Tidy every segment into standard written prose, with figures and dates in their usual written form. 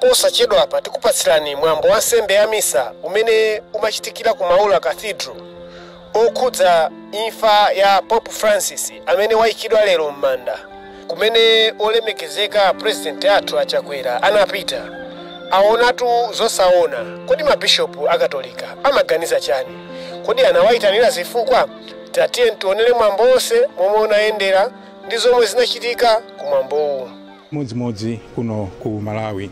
Posachedwapa tikupatsirani mwambo wa nsembe ya misa umene umachitikira ku Maula Cathedral okhudza imfa ya Pope Francis amene wayikidwa lero m'manda, kumene olemekezeka President athu Achakwera anapita. Aonatu zosaona. Kodi mabishopu Akatolika amaganiza chani? Kodi anawayitanira zifukwa? Tatiye tionere mwambo wonse momwe unayendera ndi zomwe zinachitika ku mwambowu. Modzimodzi kuno ku Malawi.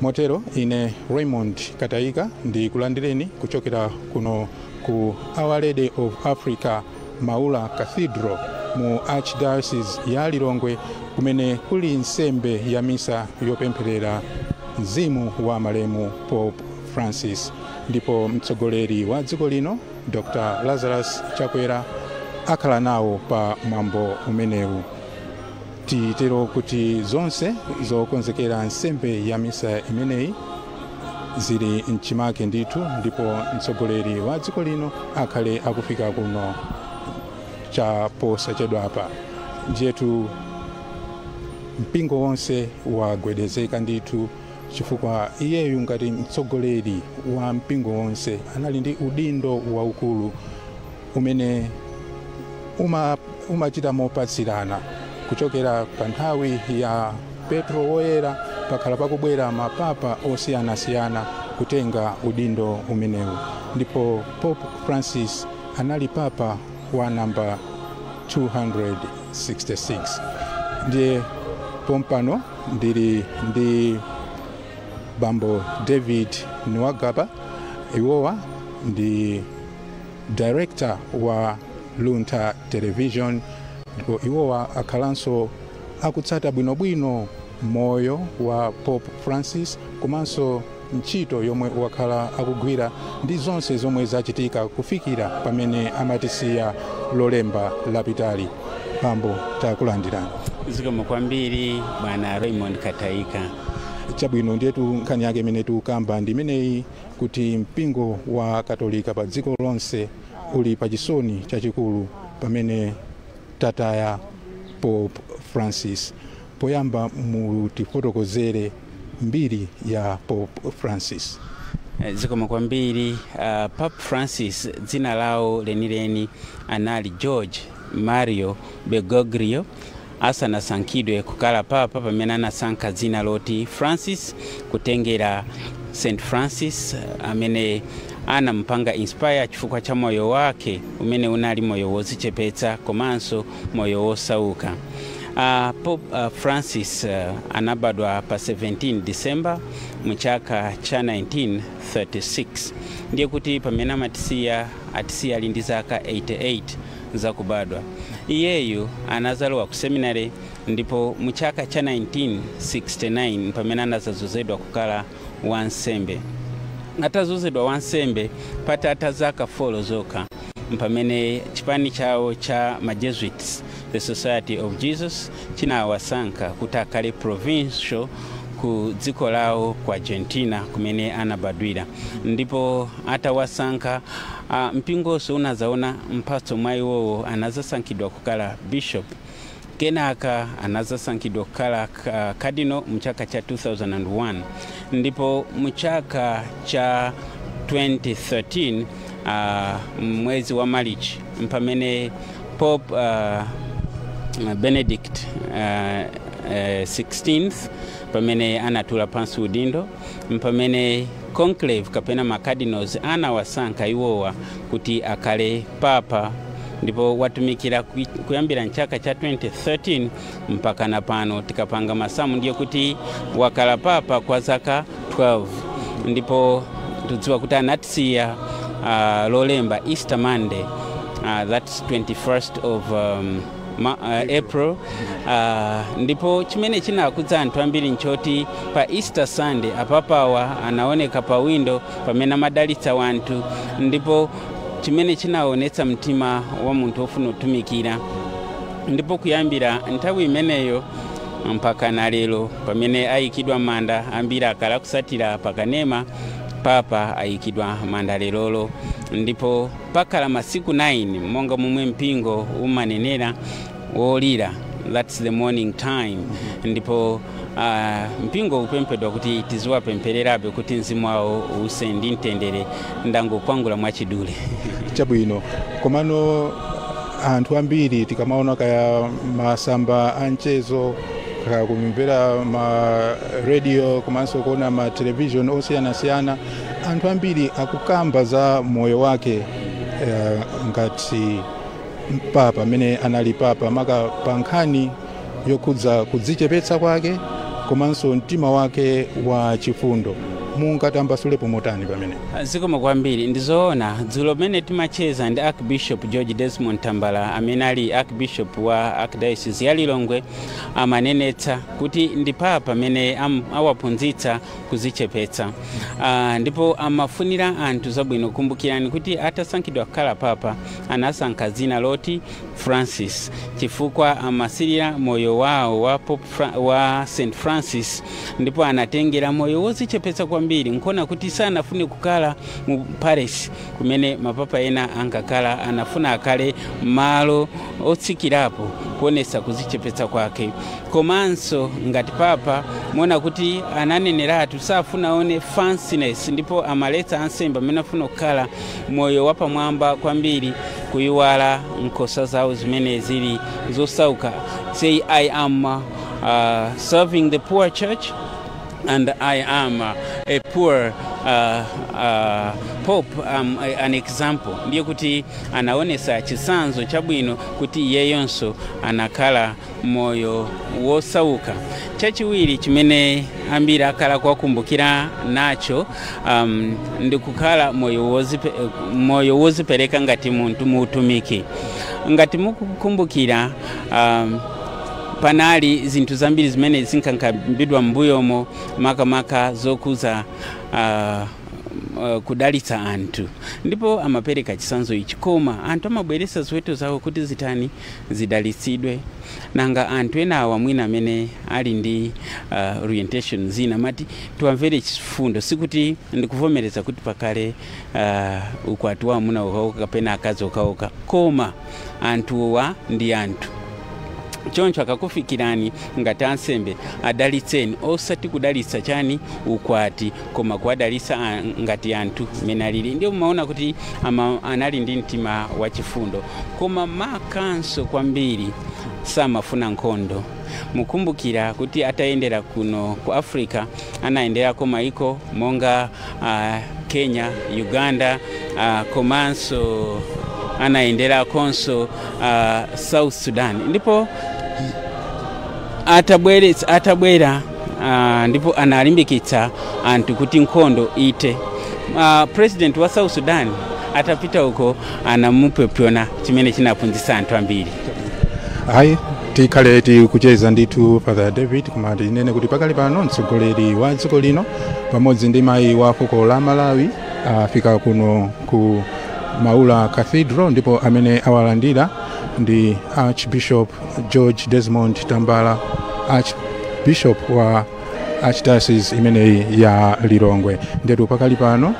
Motero ine Raymond Katayika ndikulandireni kuchokera kuno ku Our Lady of Africa Maula Cathedral mu Archdiocese ya Lilongwe, kumene kuli nsembe ya misa yopempherera mzimu wa malemu Pope Francis, ndipo mtsogoleri wa dziko lino Dr Lazarus Chakwera akhala nawo pa mwambo umenewu. Titero kuti zonse zokonzekera nsembe ya misa imeneyi zili mchimake ndithu, ndipo mtsogoleri wa dziko lino akhale akufika kuno cha posachedwapa. Ndiyetu mpingo wonse wagwedezeka ndithu, chifukwa iyeyu ngati mtsogoleri wa mpingo wonse anali ndi udindo waukulu umene umachita mopatsirana kuchokera pa nthawi ya Petro Woyera. Pakhala pakubwera mapapa osiyanasiyana kutenga udindo umenewu, ndipo Pope Francis anali papa wa namba 266. Ndiye pompano ndili ndi Bambo David Niwagaba. Iwowa ndi director wa Luntha Television, ndipo iwowa akhalanso akutsata bwinobwino moyo wa Pope Francis komanso ntchito yomwe wakhala akugwira ndi zonse zomwe zachitika kufikira pamene amatisiya Lolemba lapitali. Bambo, takulandirani. Zikomo kwambiri, bwana Raymond Katayika. Chabwino, ndiyetu nkhani yake imene tikukamba ndi imeneyi, kuti mpingo wa Katolika pa dziko lonse uli pa chisoni chachikulu pamene tataya Pope Francis. Poyamba mutifotokozere mbiri ya Pope Francis. Zikomo kwambiri. Pope Francis dzina lawo lenileni anali George Mario Bergoglio asanasankhidwe kukhala papa, pamene anasankha dzina loti Francis kutengera St Francis amene anampanga inspire chifukwa cha moyo wake umene unali moyo wodzichepetsa komanso moyo wosauka. Pope Francis anabadwa pa 17 December mu chaka cha 1936. Ndiye kuti pamene amatisiya, atisiya ali ndi zaka 88 zakubadwa. Iyeyu anazalowa ku seminary, ndipo mu chaka cha 1969 pamene anazadzozedwa kukhala wansembe. Atazozedwa wansembe, patatha zaka 4 zokha pamene chipani chawo cha maJesuits, the Society of Jesus, chinawasankha kuti akhale provincial ku dziko lawo ku Argentina kumene anabadwira. Ndipo atawasankha, mpingonso unazaona mphatso mwa iwowo, anazasankhidwa kukhala bishop. Kenaka anazasankhidwa kukhala cardinal mchaka cha 2001, ndipo mchaka cha 2013 mwezi wa Marichi mpamene Pope Benedict 16th pamene anatula pansi udindo, mpamene conclave kapena macardinals anawasankha iwowa kuti akhale papa, ndipo watumikira kuyambira mchaka cha 2013 mpaka na pano. Tikapanga masamu, ndiye kuti wakhala papa kwa zaka 12, ndipo tudziwa kuti anatisiya Lolemba, Easter Monday, that's 21st of April. Ndipo chimene chinakudza anthu ambiri nchoti pa Easter Sunday apapawa anaoneka pa window pamene amadalitsa wanthu, ndipo chimene chinaonetsa mtima wa munthu wofuna kutumikira. Ndipo kuyambira nthawi imeneyo mpaka na lero pamene ayikidwa manda, ambiri akala kusatira pakanema. Papa ayikidwa manda lerolo, ndipo pakhala masiku 9 monga momwe mpingo umanenera wolira. That's the morning time. Ndipo mpingo upemphedwa kuti tiziwapemphererabe kuti mzimu wawo use ndi mtendere. Ndangokwangula mwachidule. Chabwino, komano anthu ambiri tikamaona kaya masamba a mchezo, kaya kumvera ma radio komanso kuona ma television osiyanasiyana, anthu ambiri akukamba za moyo wake ngati papa, amene anali papa, maka pa nkhani yokhudza kudzichepetsa kwake komanso mtima wake wa chifundo. Mungatambasulepo motani pamene? Zikomo kwambiri. Ndizoona, dzulo pamene timacheza ndi Archbishop George Desmond Tambala, amene ali Archbishop wa Archdiocese ya Lilongwe, amanenetsa kuti ndi papa amene awaphunzitsa kuzichepetsa, ndipo amafunira anthu zabwino. Kumbukirani kuti atasankhidwa kukhala papa anasankha dzina loti Francis chifukwa amasirira moyo wawo wa, Pope wa St Francis, ndipo anatengera moyo wozichepetsa kwambiri. Nkhona kuti sanafune kukhala mu palace kumene mapapa ena ankakhala, anafuna akhale malo otsikirapo kuonetsa kuzichepetsa kwake. Komanso ngati papa muona kuti ananeneratu safuna one fanciness, ndipo amaletsa ansembe amene afuna kukhala moyo wapamwamba kwambiri kuyiwala nkhosa zawo zimene zili zosauka. Say, "I am serving the poor church and I am a poor pope, an example." Ndiye kuti anaonesa chitsanzo chabwino kuti iyeyonso anakhala moyo wosauka. Chachiwiri chimene ambiri akhala kuwakumbukira nacho ndi kukhala moyo wozipereka ngati munthu muutumiki. Ngati mukukumbukira, panali zinthu zambiri zimene zinkankambidwa m'mbuyomo, makamaka zokuza kudalitsa anthu, ndipo amapereka chitsanzo ichi, koma anthu amabweretsa ziweto zawo kuti zitani? Zidalitsidwe. Nanga anthu ena awa mwina amene ali ndi orientation zina, mati tiwamvere chifundo. Sikuti ndikuvomereza kuti pakale ukwati wa amuna okaoka kapena akazi okaoka, koma anthuwa ndi anthu. Choncho akakufikirani ngati ansembe, adalitseni, osati kudalitsa chani? Ukwati, koma kuwadalitsa ngati anthu mmene alili. Ndiyo mumaona kuti anali ndi mtima wachifundo, koma makanso kwambiri samafuna nkhondo. Mukumbukira kuti atayendera kuno ku Africa, anayenderako maiko monga Kenya, Uganda, komanso anayenderakonso South Sudan. Ndipo atabwera ndipo analimbikitsa anthu kuti nkhondo ite. President wa South Sudan atapita uko anamupepyona, chimene chinaphunzitsa anthu ambiri. Ayi, tikhale tikucheza ndithu, Father David, koma tinene kuti pakali pano mtsogoleri wa dziko lino pamodzi ndi mayi wa fuko la Malawi afika kuno ku Maula Cathedral, ndipo amene awalandira ndi Archbishop George Desmond Tambala, Archbishop wa Archdiocese imeneyi ya Lilongwe. Ndetu pakali pano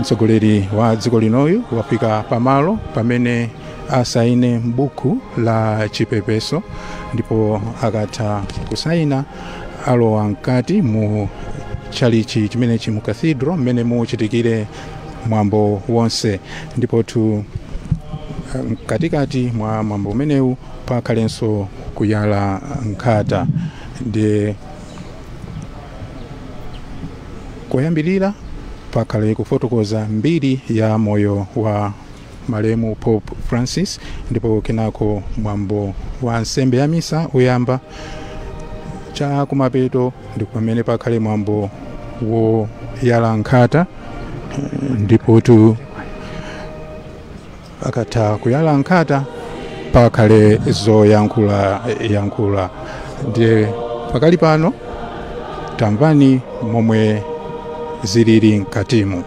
mtsogoleri wa dziko linoyu wafika pamalo pamene asaine m'buku la chipepeso, ndipo akatha kusaina alowa mkati mu chalichi chimenechi, mu cathedral mmene muchitikire mwambo wonse. Ndipo tu mkatikati mwa mwambo umenewu pakhalenso kuyala nkhata. Ndiye koyambirira pakhale kufotokoza mbiri ya moyo wa malemu Pope Francis, ndipo kenako mwambo wa nsembe ya misa uyamba. Cha kumapeto ndi pamene pakhale mwambo woyala nkhata, ndipo tu akatha kuyala nkhata pakhale zoyankhula yankhula. Ndiye pakali pano tamvani momwe zilili mkatimu.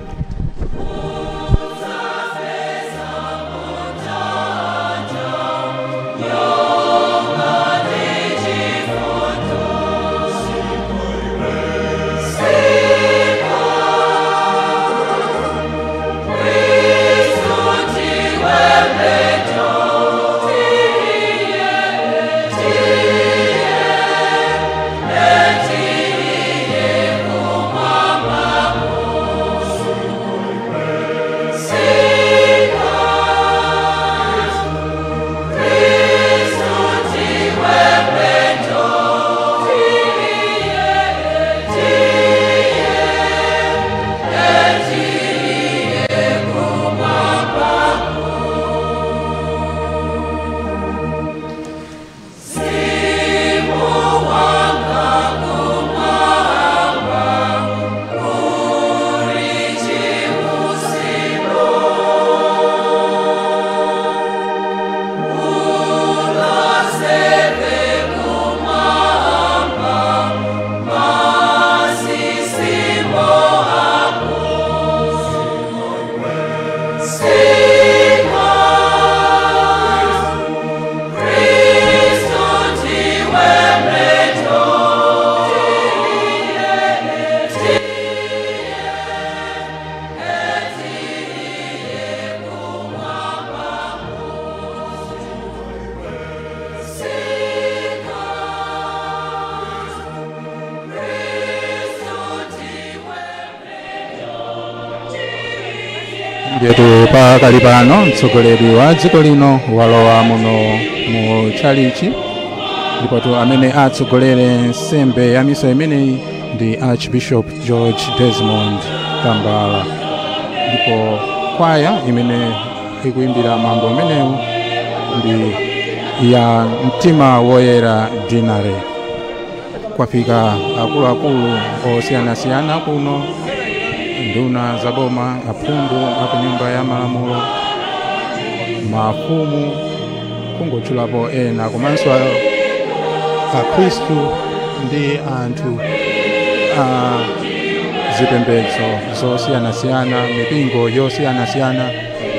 Ndiyetu pakali pano mtsogoleri wa dziko lino walowa muno mu tchalichi, ndipotu amene atsogolere nsembe ya misa imeneyi ndi Archbishop George Desmond Tambala, ndipo kwaya imene ikuimbira mwambo umenewu ndi ya Mtima Woyera Deanery. Kwafika akuluakulu osiyanasiyana kuno, nduna za boma, aphungu aku nyumba ya malamulo, mafumu, kungotchulapo ena, komanso akhristu ndi anthu a zipembedzo zosiyanasiyana, mipingo yosiyanasiyana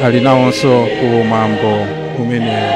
ali nawonso ku mwambo umenewu.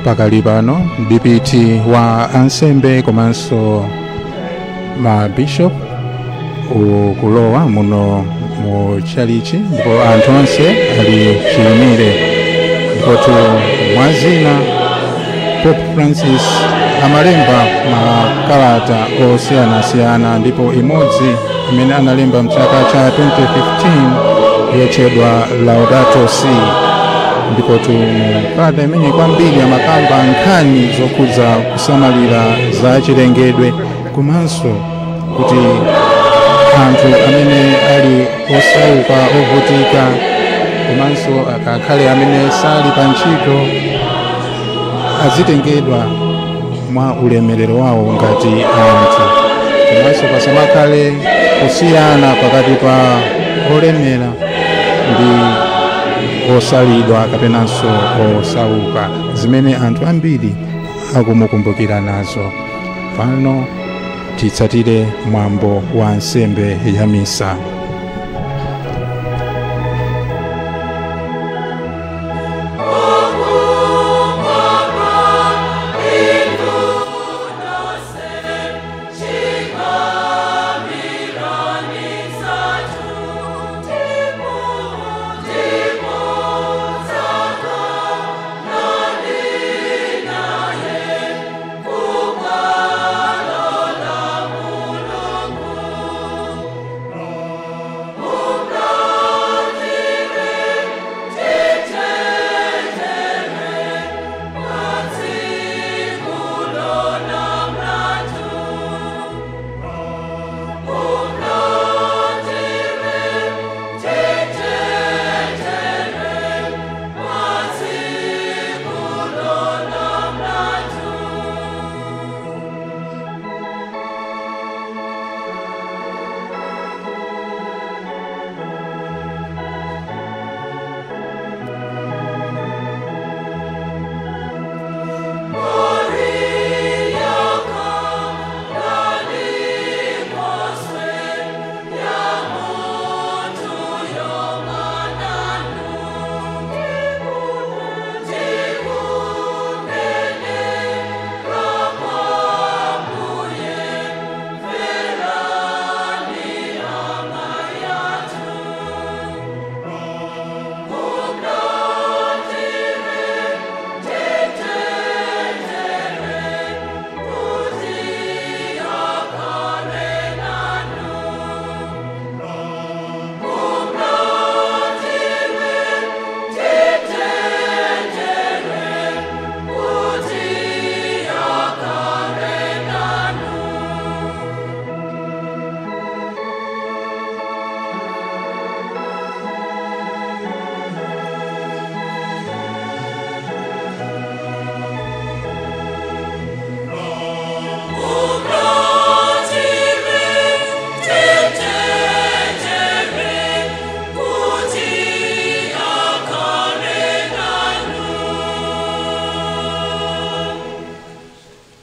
Pakali pano mdipiti wa ansembe komanso ma bishop ukulowa muno mu chalichi, ndipo anthu onse ali chiyimire. Ndipotu mwazina Pope Francis amalemba makalata osiyanasiyana, ndipo imodzi imene analemba mchaka cha 2015 yotchedwa Laudato Si. Ndipotu mu kalata imene kwambiri amakamba nkhani zokhudza kusamalira za chilengedwe, komanso kuti anthu amene ali osauka, ovutika, komanso akakhale amene sali pa ntchito azitengedwa mwa ulemerero wawo ngati anthu, komanso pasamakhale kusiyana pakati pa olemera ndi osalidwa kapenanso osauka, zimene anthu ambiri akumukumbukira nazo. Pano titsatire mwambo wa nsembe ya misa.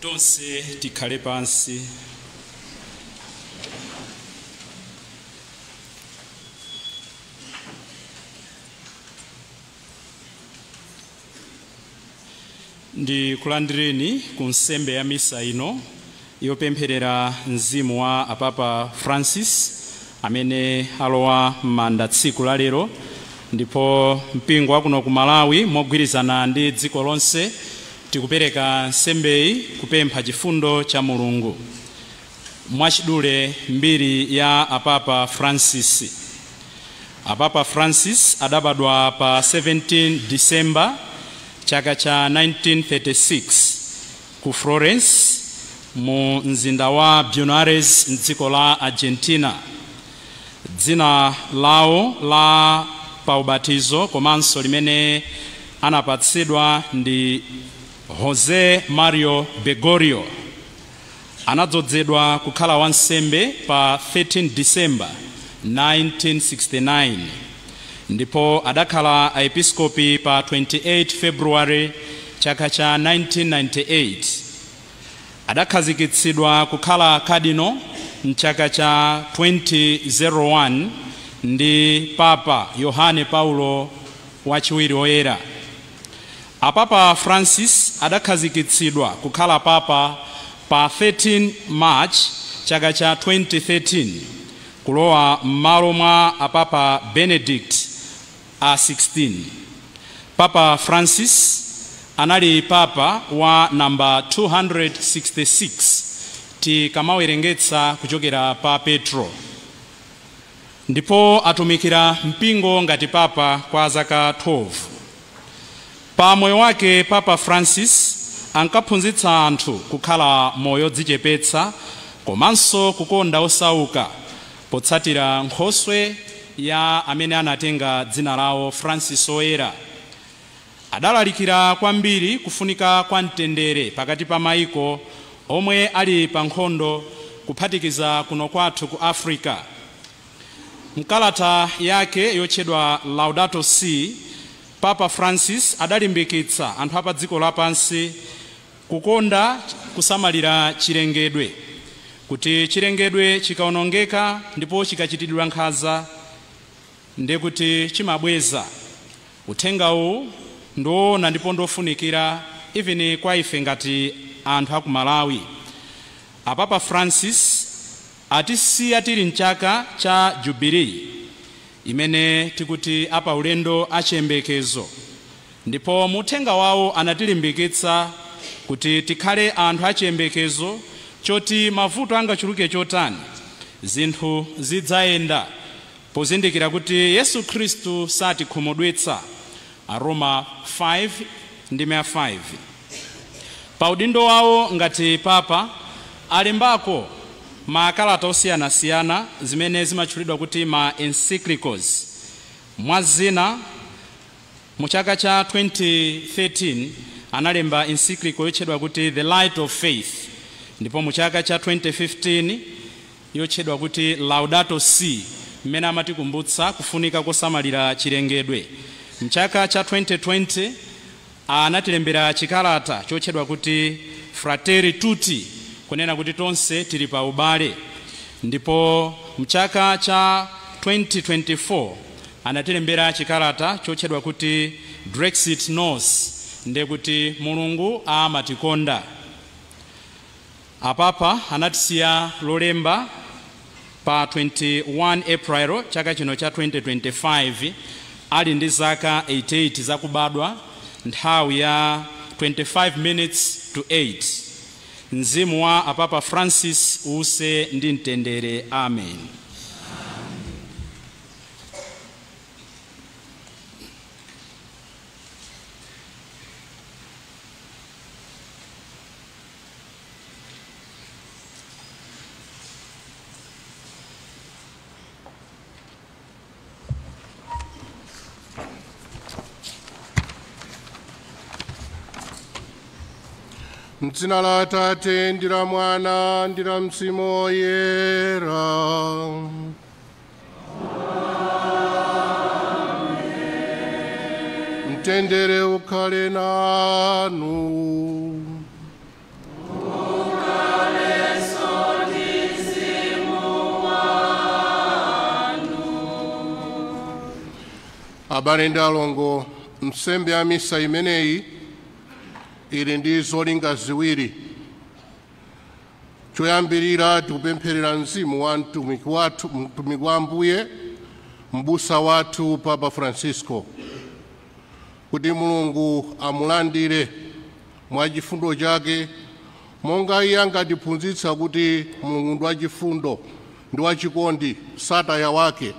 Tonse tikhale pansi. Ndikulandireni ku nsembe ya misa ino yopempherera mzimu wa Apapa Francis amene alowa m'manda tsiku la lero. Ndipo mpingo wakuno ku Malawi mogwirizana ndi dziko lonse tikupereka nsembeyi kupempha chifundo cha Mulungu. Mwachidule mbiri ya Apapa Francis. Apapa Francis adabadwa pa 17 December chaka cha 1936 ku Florence mu mzinda wa Buenos Aires mdziko la Argentina. Dzina lawo la paubatizo komanso limene anapatsidwa ndi Jose Mario Bergoglio. Anadzozedwa kukhala wansembe pa 13 December 1969 ndipo adakhala aepiskopi pa 28 February chaka cha 1998. Adakhazikitsidwa kukhala kadino mchaka cha 2001 ndi Papa Yohane Paulo wachiwiri oyera. Apapa Francis adakhazikitsidwa kukhala papa pa 13 March chaka cha 2013 kulowa m'malo mwa apapa Benedict a 16. Papa Francis anali papa wa namba 266 tikamawerengetsa kuchokera pa Petro, ndipo atumikira mpingo ngati papa kwa zaka 12. Pa moyo wake Papa Francis ankaphunzitsa anthu kukhala moyo dzichepetsa komanso kukonda osauka, potsatira nkhoswe ya amene anatenga dzina lawo Francis Oyera. Adalalikira kwambiri kufunika kwa mtendere pakati pa maiko omwe ali pa nkhondo, kuphatikiza kuno kwathu ku Africa. Mkalata yake yotchedwa Laudato Si, Papa Francis adalimbikitsa anthu apa dziko lapansi kukonda kusamalira chilengedwe, kuti chilengedwe chikaonongeka ndipo chikachitidwa nkhanza ndekuti chimabweza. Uthenga uwu ndiwoona ndipo ndofunikira even kwa ife ngati anthu aku Malawi. Apapa Francis atisiya tili mchaka cha Jubilee imene tikuti apa ulendo achiyembekezo, ndipo muthenga wawo anatilimbikitsa kuti tikhale anthu achiyembekezo choti mavuto angachuluke chotani zinthu zidzayenda, pozindikira kuti Yesu Khristu satikhumudwitsa. Aroma 5 ndime 5. Pa udindo wawo ngati papa alembako makalata osiyanasiyana zimene zimatchulidwa kuti ma encyclicals. Mwa zina, mu chaka cha 2013 analemba encyclical yotchedwa kuti The Light of Faith, ndipo mu chaka cha 2015 yotchedwa kuti Laudato Si, mmene amatikumbutsa kufunika kosamalira chilengedwe. Mchaka cha 2020 anatilembera chikalata chotchedwa kuti Fratelli Tutti, kunena kuti tonse tili pa ubale. Ndipo mchaka cha 2024 anatilembera chikalata chotchedwa kuti Brexit Nos, ndiye kuti Mulungu amatikonda. Apapa anatisiya lolemba pa 21 April chaka chino cha 2025 ali ndi zaka 88 zakubadwa, nthawi ya 25 minutes to 8. Mzimu wa Apapa Francis uuse ndi mtendere. Amen. Mdzina la Atate ndi la Mwana ndi la Mzimu Woyera. Amen. Mtendere ukhale nanu. Ukhalenso ndi mzimu wanu. Abale ndi alongo, nsembe ya misa imeneyi ili ndi zolinga ziwiri. Choyambirira, tikupempherera mzimu wa mtumiki wathu, mtumiki wa Ambuye, mbusa wathu Papa Francisco, kuti Mulungu amulandire mwa chifundo chake, monga iye angatiphunzitsa kuti Mulungu ndi wachifundo ndi wachikondi, sataya wake.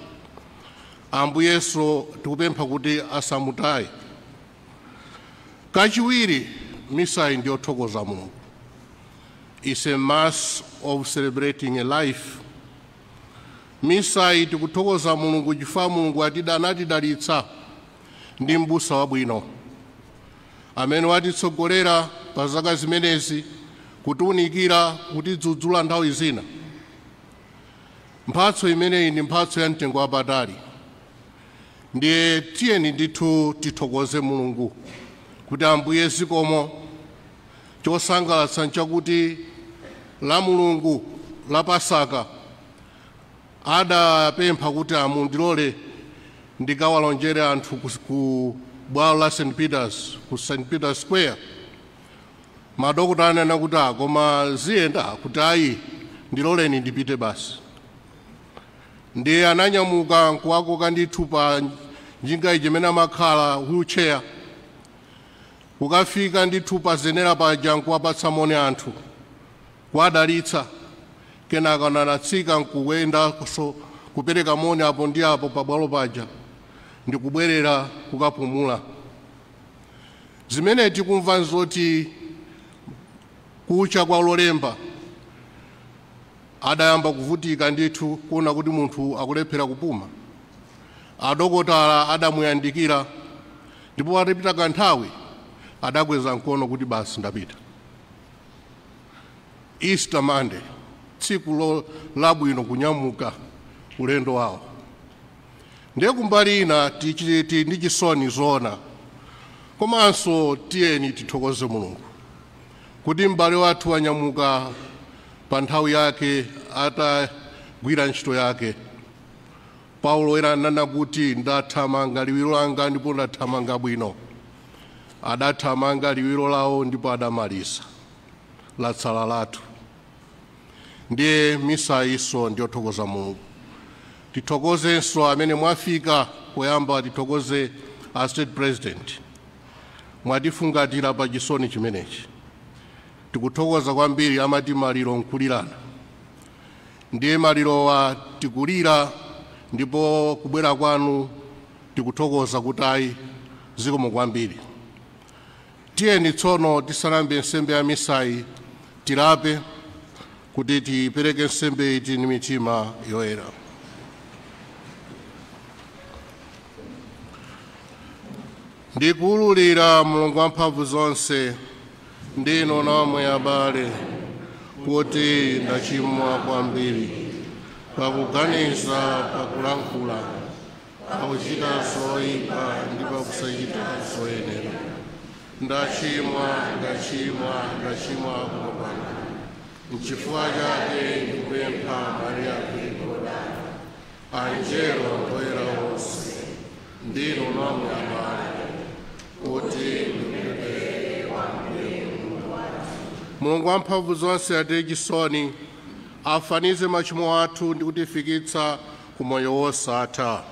Ambuyeso tikupempha kuti asamutaye. Kachiwiri, misa iyi ndiyothokoza Mulungu. It's a mass of celebrating a life. Misa iyi tikuthokoza Mulungu chifukwa Mulungu anatidalitsa ndi mbusa wabwino amene watitsogolera pa zaka zimenezi, kutiwunikira, kutidzudzula nthawi zina. Mphatso imeneyi ndi mphatso ya mtengo wapatali. Ndiye tiyeni ndithu tithokoze Mulungu kuti Ambuye zikomo. Chosangalatsa nchakuti la Mulungu la Pasaka adapempha kuti amundilole ndikawalonjere anthu ku bwalo la St Peters, ku St Peters Square. Madokotala anena kuti koma ziyenda, kuti ayi, ndiloleni ndipite basi. Ndiye ananyamuka nkuwakoka ndithu pa njinga ija imene amakhala, wheelchair, kukafika ndithu pa zenera paja nkuwapatsa moni anthu, kuwadalitsa. Kenaka anatsika nkuyenda so kupereka moni apo ndi apo pabwalo paja ndikubwerera kukapumula. Zimene tikumva nzoti kucha kwa Lolemba adayamba kuvutika ndithu, kuona kuti munthu akulephera kupuma. Adokotala adamuyandikira, ndipo atapita kanthawi adakweza mkono kuti basi, ndapita. Easter Monday, tsiku labwino kunyamuka ulendo wawo. Ndiye kumbali ina tichiti ndi chisoni zoona, komanso tiyeni tithokoze Mulungu kuti m'bale wathu wanyamuka pa nthawi yake atagwira ntchito yake. Paulo era ananena kuti ndathamanga liwiro langa ndipo ndathamanga bwino. Adathamanga liwiro lawo ndipo adamaliza, latsala lathu. Ndiye misa iso ndiyothokoza Mulungu. Tithokozenso amene mwafika. Poyamba tithokoze a State President, mwatifungatira pa chisoni chimenechi, tikuthokoza kwambiri. Amati maliro nkulirana, ndiye malirowa tikulira, ndipo kubwera kwanu tikuthokoza kuti ayi, zikomo kwambiri. Tiyeni tsono tisanambe nsembe ya misayi tilape kuti tipereke nsembe iti ndi mitima yoyera. Ndikuwululira Mulungu wamphamvu zonse ndinu nomwe abale kuti ndachimwa kwambiri pakuganiza, pakulankhula, pakuchita zoyipa ndi pakusachita zoyenera. Ndachimwa, ndachimwa, ndachimwa kupambana. Nchifukwa chake ndikupempha Mariya Virigo, anjelo oyera onse, ndinu nomwe abale, kuti Mulungu wamphamvu zonse atiye chisoni, afafanize machimo athu ndi kutifikitsa ku moyo wosatha.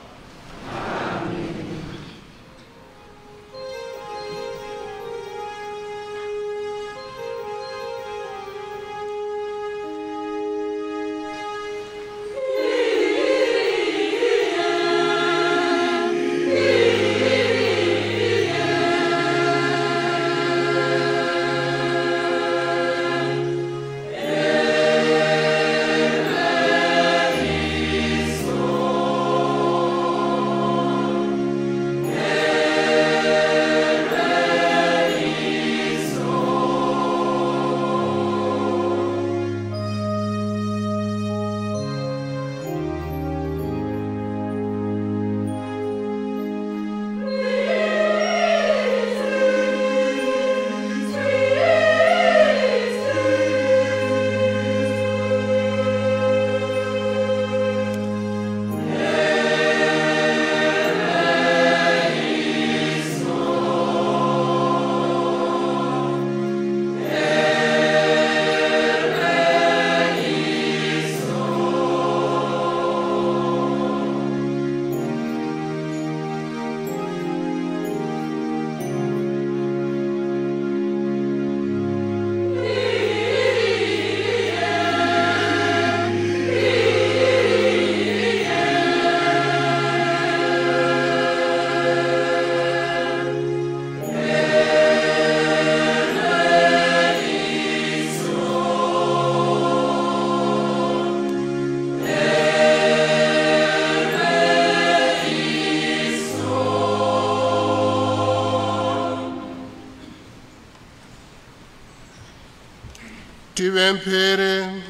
Tipemphere.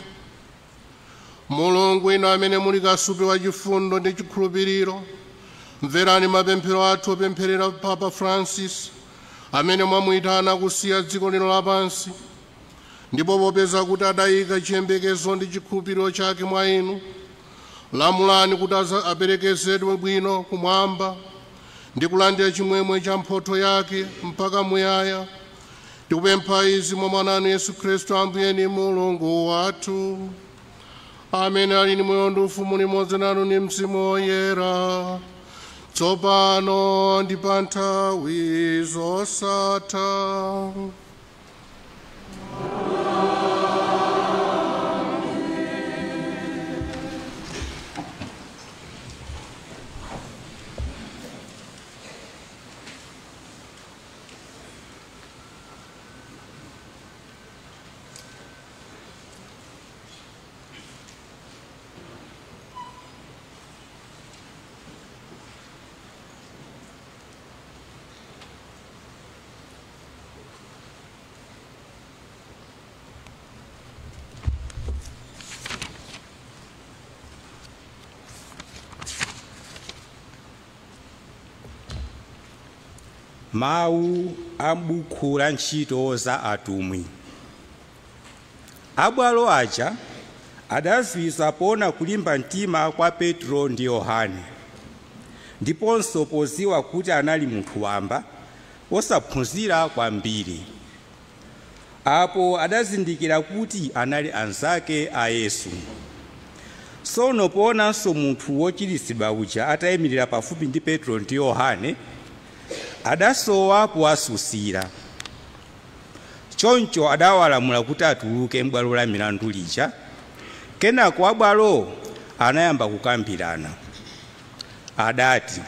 Mulungu, inu amene muli kasupe wa chifundo ndi chikhulupiriro, mverani mapemphero athu opempherera Papa Francis, amene mwamuyitana kusiya dziko lino lapansi. Ndipo popeza kuti adayika chiyembekezo ndi chikhulupiriro chake mwa inu, lamulani kuti aperekezedwe bwino kumwamba. Ndi kulandira chimwemwe cha mphotho yake mpaka muyaya. Tikupempha izi mwa Mwana wanu Yesu Khristu Ambuye ndi Mulungu wathu, amene ali ndi moyo ndi ufumu limodzi nanu ndi Mzimu Woyera, tsopano ndi pa nthawi zosatha. Mawu a m'buku la ntchito za atumwi. Abwalo aja adazizwa poona kulimba mtima kwa Petro ndi Yohane, ndiponso poziwa kuti anali munthu wamba wosaphunzira kwambiri. Apo adazindikira kuti anali anzake a Yesu. Tsono poonanso munthu wochiritsidwa uja atayimirira pafupi ndi Petro ndi Yohane, adasowa powasusira. Choncho adawalamula kuti atuluke m'bwalo la milandu lija. Kenako abwalo anayamba kukambirana. Adati,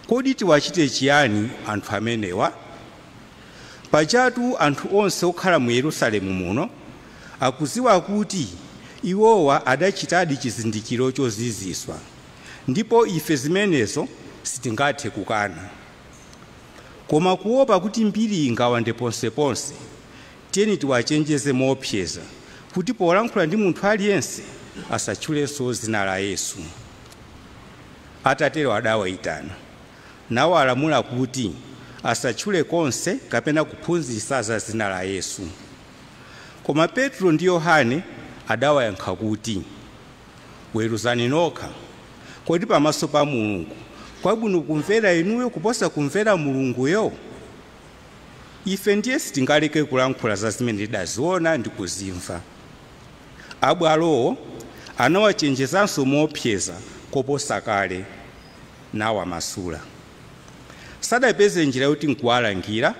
kodi tiwachite chiyani anthu amenewa? Pajatu anthu onse okhala mu Yerusalemu muno akuziwa kuti iwowa adachitadi chizindikiro choziziswa, ndipo ife zimenezo sitingathe kukana. Koma kuopa kuti mbiri ingawande ponseponse, tiyeni tiwachenjeze moopseza kuti polankhula ndi munthu aliyense asatchulenso dzina la Yesu. Atatero adawayitana nawalamula kuti asatchule konse kapena kuphunzitsa za dzina la Yesu. Koma Petro ndi Yohane adawayankha kuti, weruzani nokha, kodi pamaso pa Mulungu kwabwino kumvera inuyo kuposa kumvera Mulunguyo? Ife ndiye sitingaleke kulankhula za zimene tidaziona ndi kuzimva. Abwalowo anawachenjezanso moopseza koposa kale, nawamasula. Sadapeze njira yoti nkuwalangira,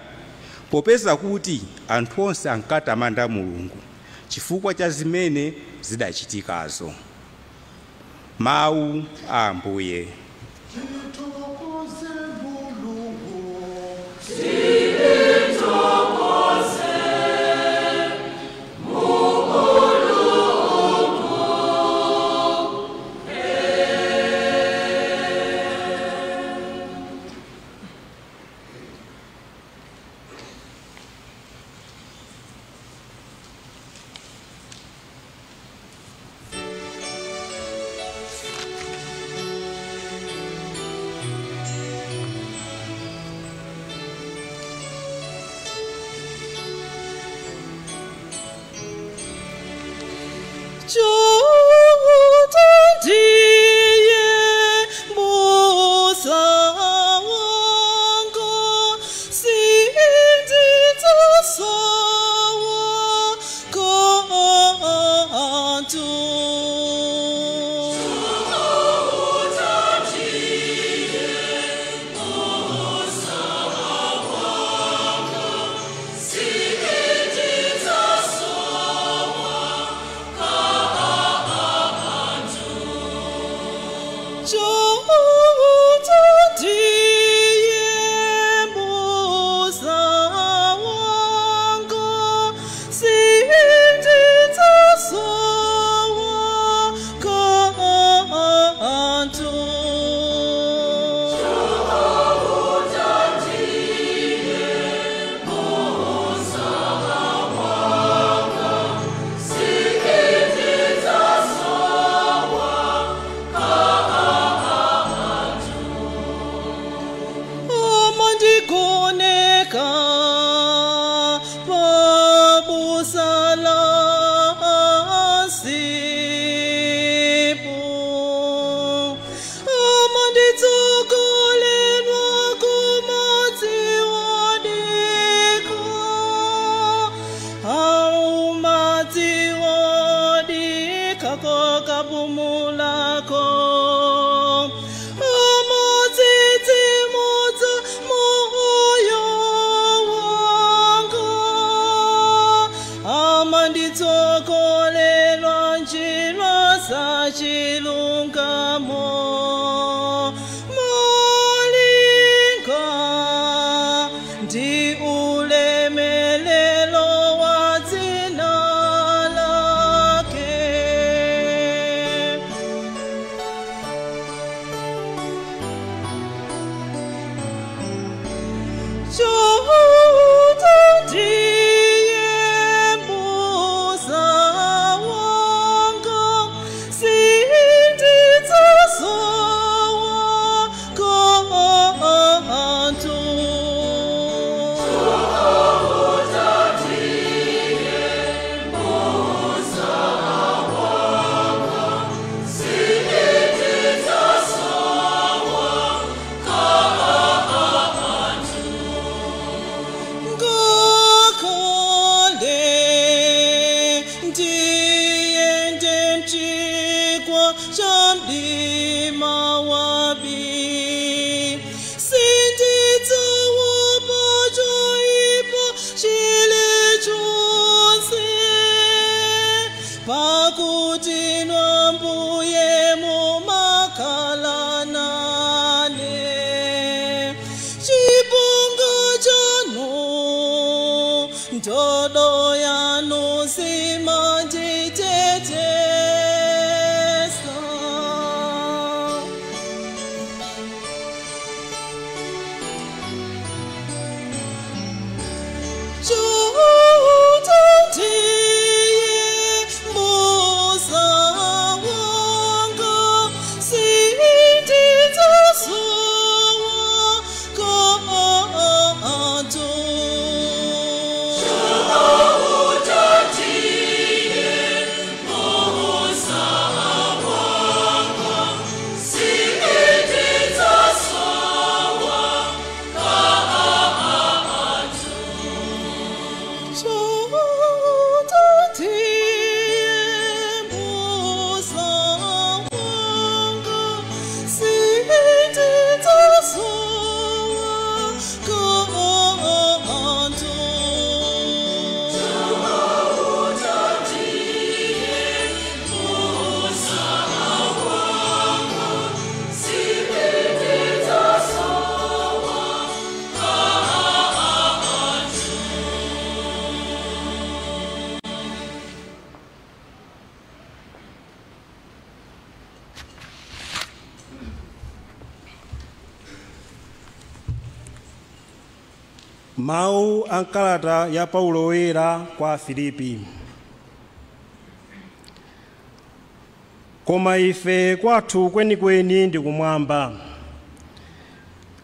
popeza kuti anthu onse ankatamanda Mulungu chifukwa cha zimene zidachitikazo. Mawu a Ambuye. Tithokoze Mulungu. Tithokoze Mulungu. Ndi ulemelelo wa dzina lake. Chauta ndiye m'busa wanga, sindidzasowa kanthu. Ngakhale ndiyende m'chigwa cha mdima wabi, sindidzaopa choyipa chilichonse, pakuti inu Ambuye mumakhala nane. Chibonga chanu, ndodo yanu zimanditeteza. Chauta ndiye m'busa wanga, sindidzasowa kanthu. Chauta ndiye m'busa wanga, sindidzasowa kanthu. Mawu a nkalata ya Paulo Woyera kwa Afilipi. Koma ife kwathu kwenikweni ndi kumwamba,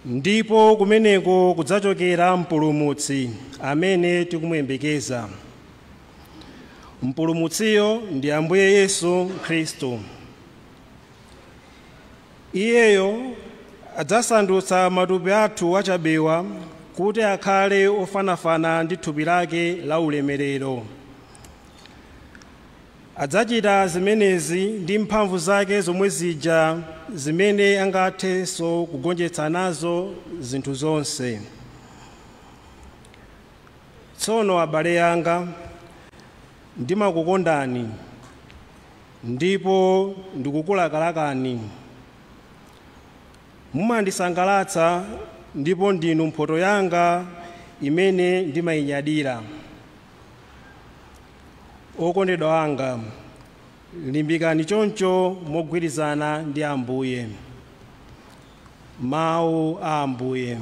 ndipo kumeneko kudzachokera Mpulumutsi amene tikumuyembekeza. Mpulumutsiyo ndi Ambuye Yesu Khristu. Iyeyo adzasandutsa matupi athu achabewa kuti akhale ofanafana ndi thupi lake la ulemerero. Adzachita zimenezi ndi mphamvu zake zomwe zija zimene angathenso kugonjetsa nazo zinthu zonse. Tsono abale anga, ndimakukondani ndipo ndikukulakalakani. Mumandisangalatsa ndipo ndinu mphoto yanga imene ndimayinyadira. Okondedwa anga, limbikani choncho mogwirizana ndi Ambuye. Mawu a Ambuye.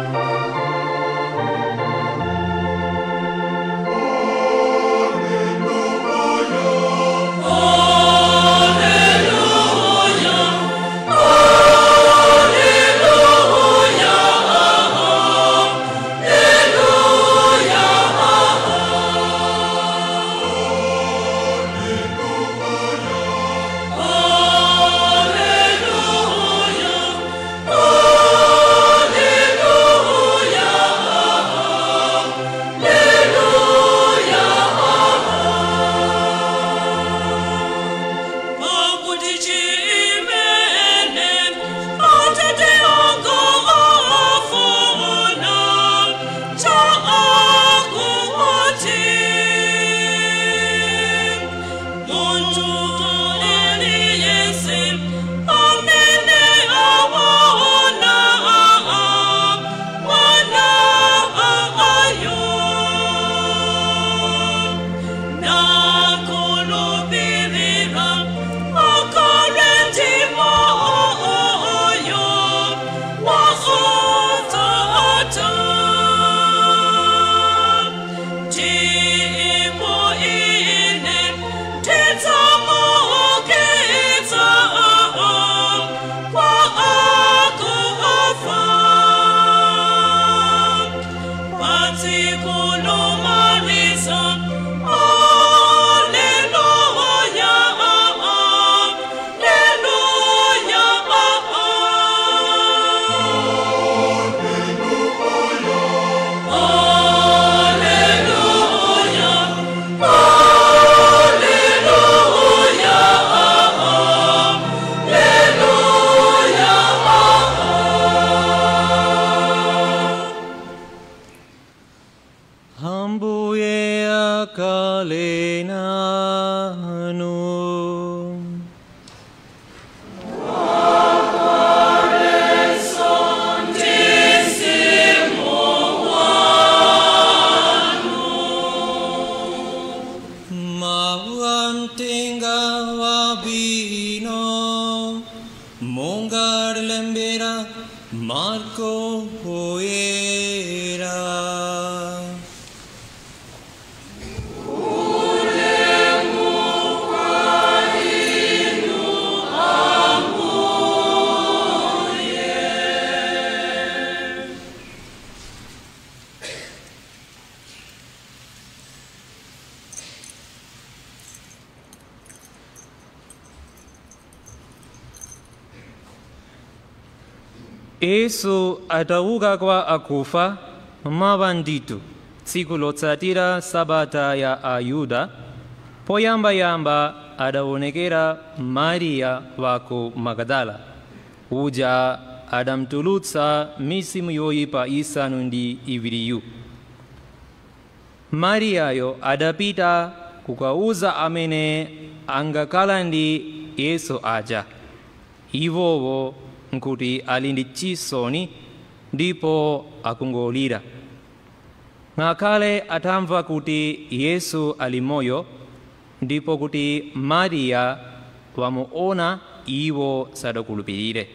Thank Ambuye akhale nanu. Mawamtenga wabwino monga lembera Marko Oyera. Yesu atauka kwa akufa mabanditu tsiku lotsatira sabata ya Ayuda, poyambayamba adaonekera Mariya wa ku Magadala, uja adamtulutsa mizimu yoyipa 7. Mariyayo adapita kukauza amene angakhala ndi Yesu aja. Iwowo nkuti ali ndi chisoni ndipo akungolira. Ngakhale atamva kuti Yesu ali moyo ndipo kuti Mariya wamuona, iwo sadakhulupirire.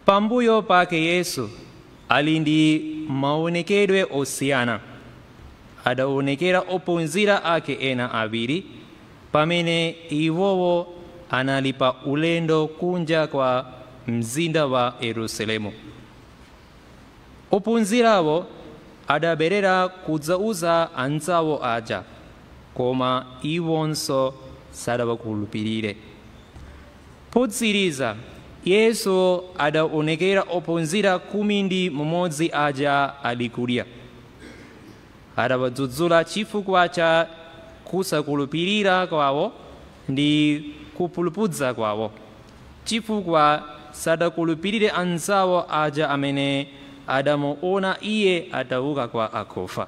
Pambuyo pake Yesu ali ndi maonekedwe osiyana. Adaonekera ophunzira ake ena awiri pamene iwowo anali pa ulendo kunja kwa mzinda wa Yerusalemu. Ophunzirawo adabwerera kudzauza anzawo aja, koma iwonso sadawakhulupirire. Potsiriza Yesu adaonekera ophunzira 11 aja ali kudya. Adawadzudzula chifukwa cha kusakhulupirira kwawo ndi kupulupudza kwawo, chifukwa sadakhulupirire anzawo aja amene adamuona iye atauka kwa akufa.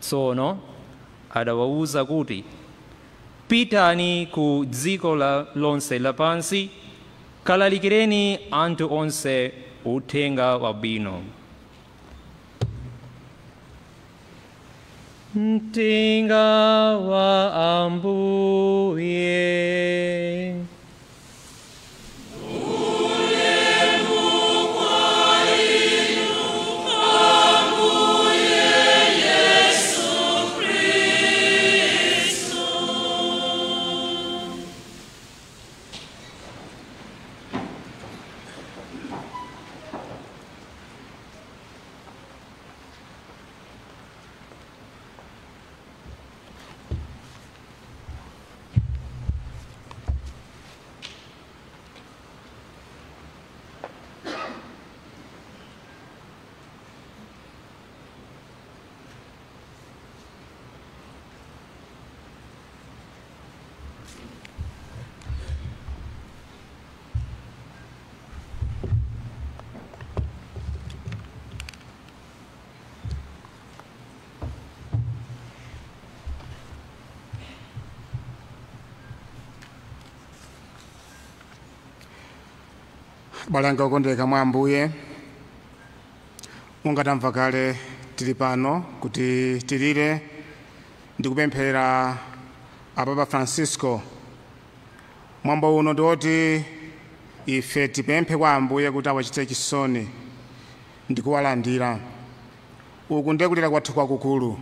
Tsono adawawuza kuti, pitani ku dziko lonse lapansi, kalalikireni anthu onse uthenga wabwino. Mtenga wa Ambuye. Balanga okondeka mwa Ambuye, monga tamva kale tili pano kuti tilire ndi kupempherera Apapa Francisco. Mwambo uno ndiwoti ife tipemphe kwa Ambuye kuti awachite chisoni ndi kuwalandira. Uku ndiye kulira kwathu kwakukulu,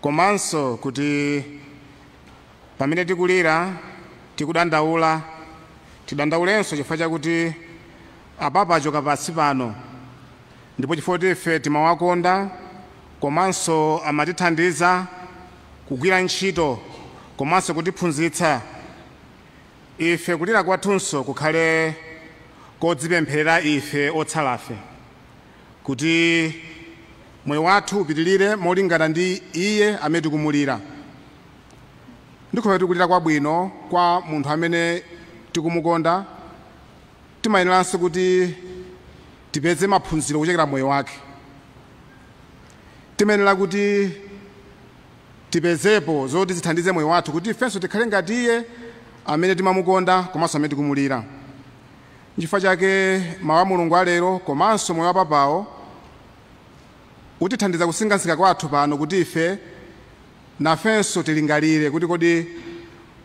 komanso kuti pamene tikulira tikudandaula, tidandaulenso chifukwa chakuti apapa achoka pansi pano, ndipo chifukwa kuti ife timawakonda komanso amatithandiza kugwira ntchito komanso kutiphunzitsa. Ife kulira kwathunso kukhale kodzipempherera ife otsalafe, kuti moyo wathu upitirire molingana ndi iye amene tikumulira. Ndikhulupirira kulira kwabwino kwa munthu amene tikumukonda, timayeneranso kuti tipeze maphunziro kuchokera moyo wake. Timenera kuti tipezepo zoti zithandize moyo wathu kuti ifenso tikhale ngati iye amene timamukonda komanso amene tikumulira. Nchifukwa chake mawu a Mulungu alero komanso moyo wa papawo utithandiza kusinkhasinkha kwathu pano kuti ife nafenso tilingalire kuti kodi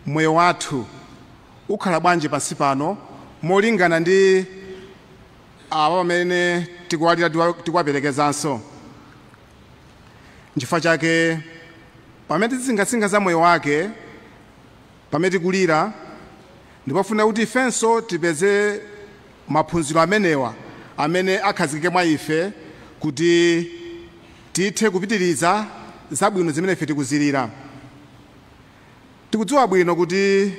moyo wathu ukhala bwanji pansi pano molingana ndi awa amene tikuwalira, tikuwaperekezanso. Nchifukwa chake pamene tisinkhasinkha za moyo wake, pamene tikulira, ndipofuna kuti ifenso tipeze maphunziro amenewa amene akhazikike mwa ife kuti tithe kupitiriza zabwino zimene ife tikuzilira. Tikudziwa bwino kuti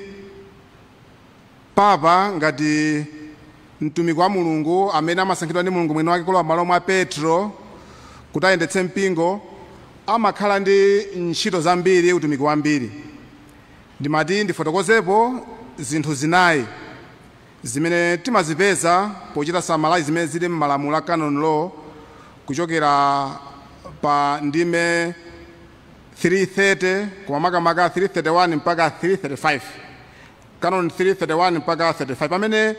papa, ngati mtumiki wa Mulungu amene amasankhidwa ndi Mulungu mwini wake kulowa m'malo mwa Petro kuti ayendetse mpingo, amakhala ndi ntchito zambiri, utumiki wambiri. Ndimati ndifotokozepo zinthu zinayi zimene timazipeza pochita summarize zimene zili m'malamulo a canon law, kuchokera pa ndime 330, koma makamaka 331 mpaka 335, canon 331 mpaka 35, pamene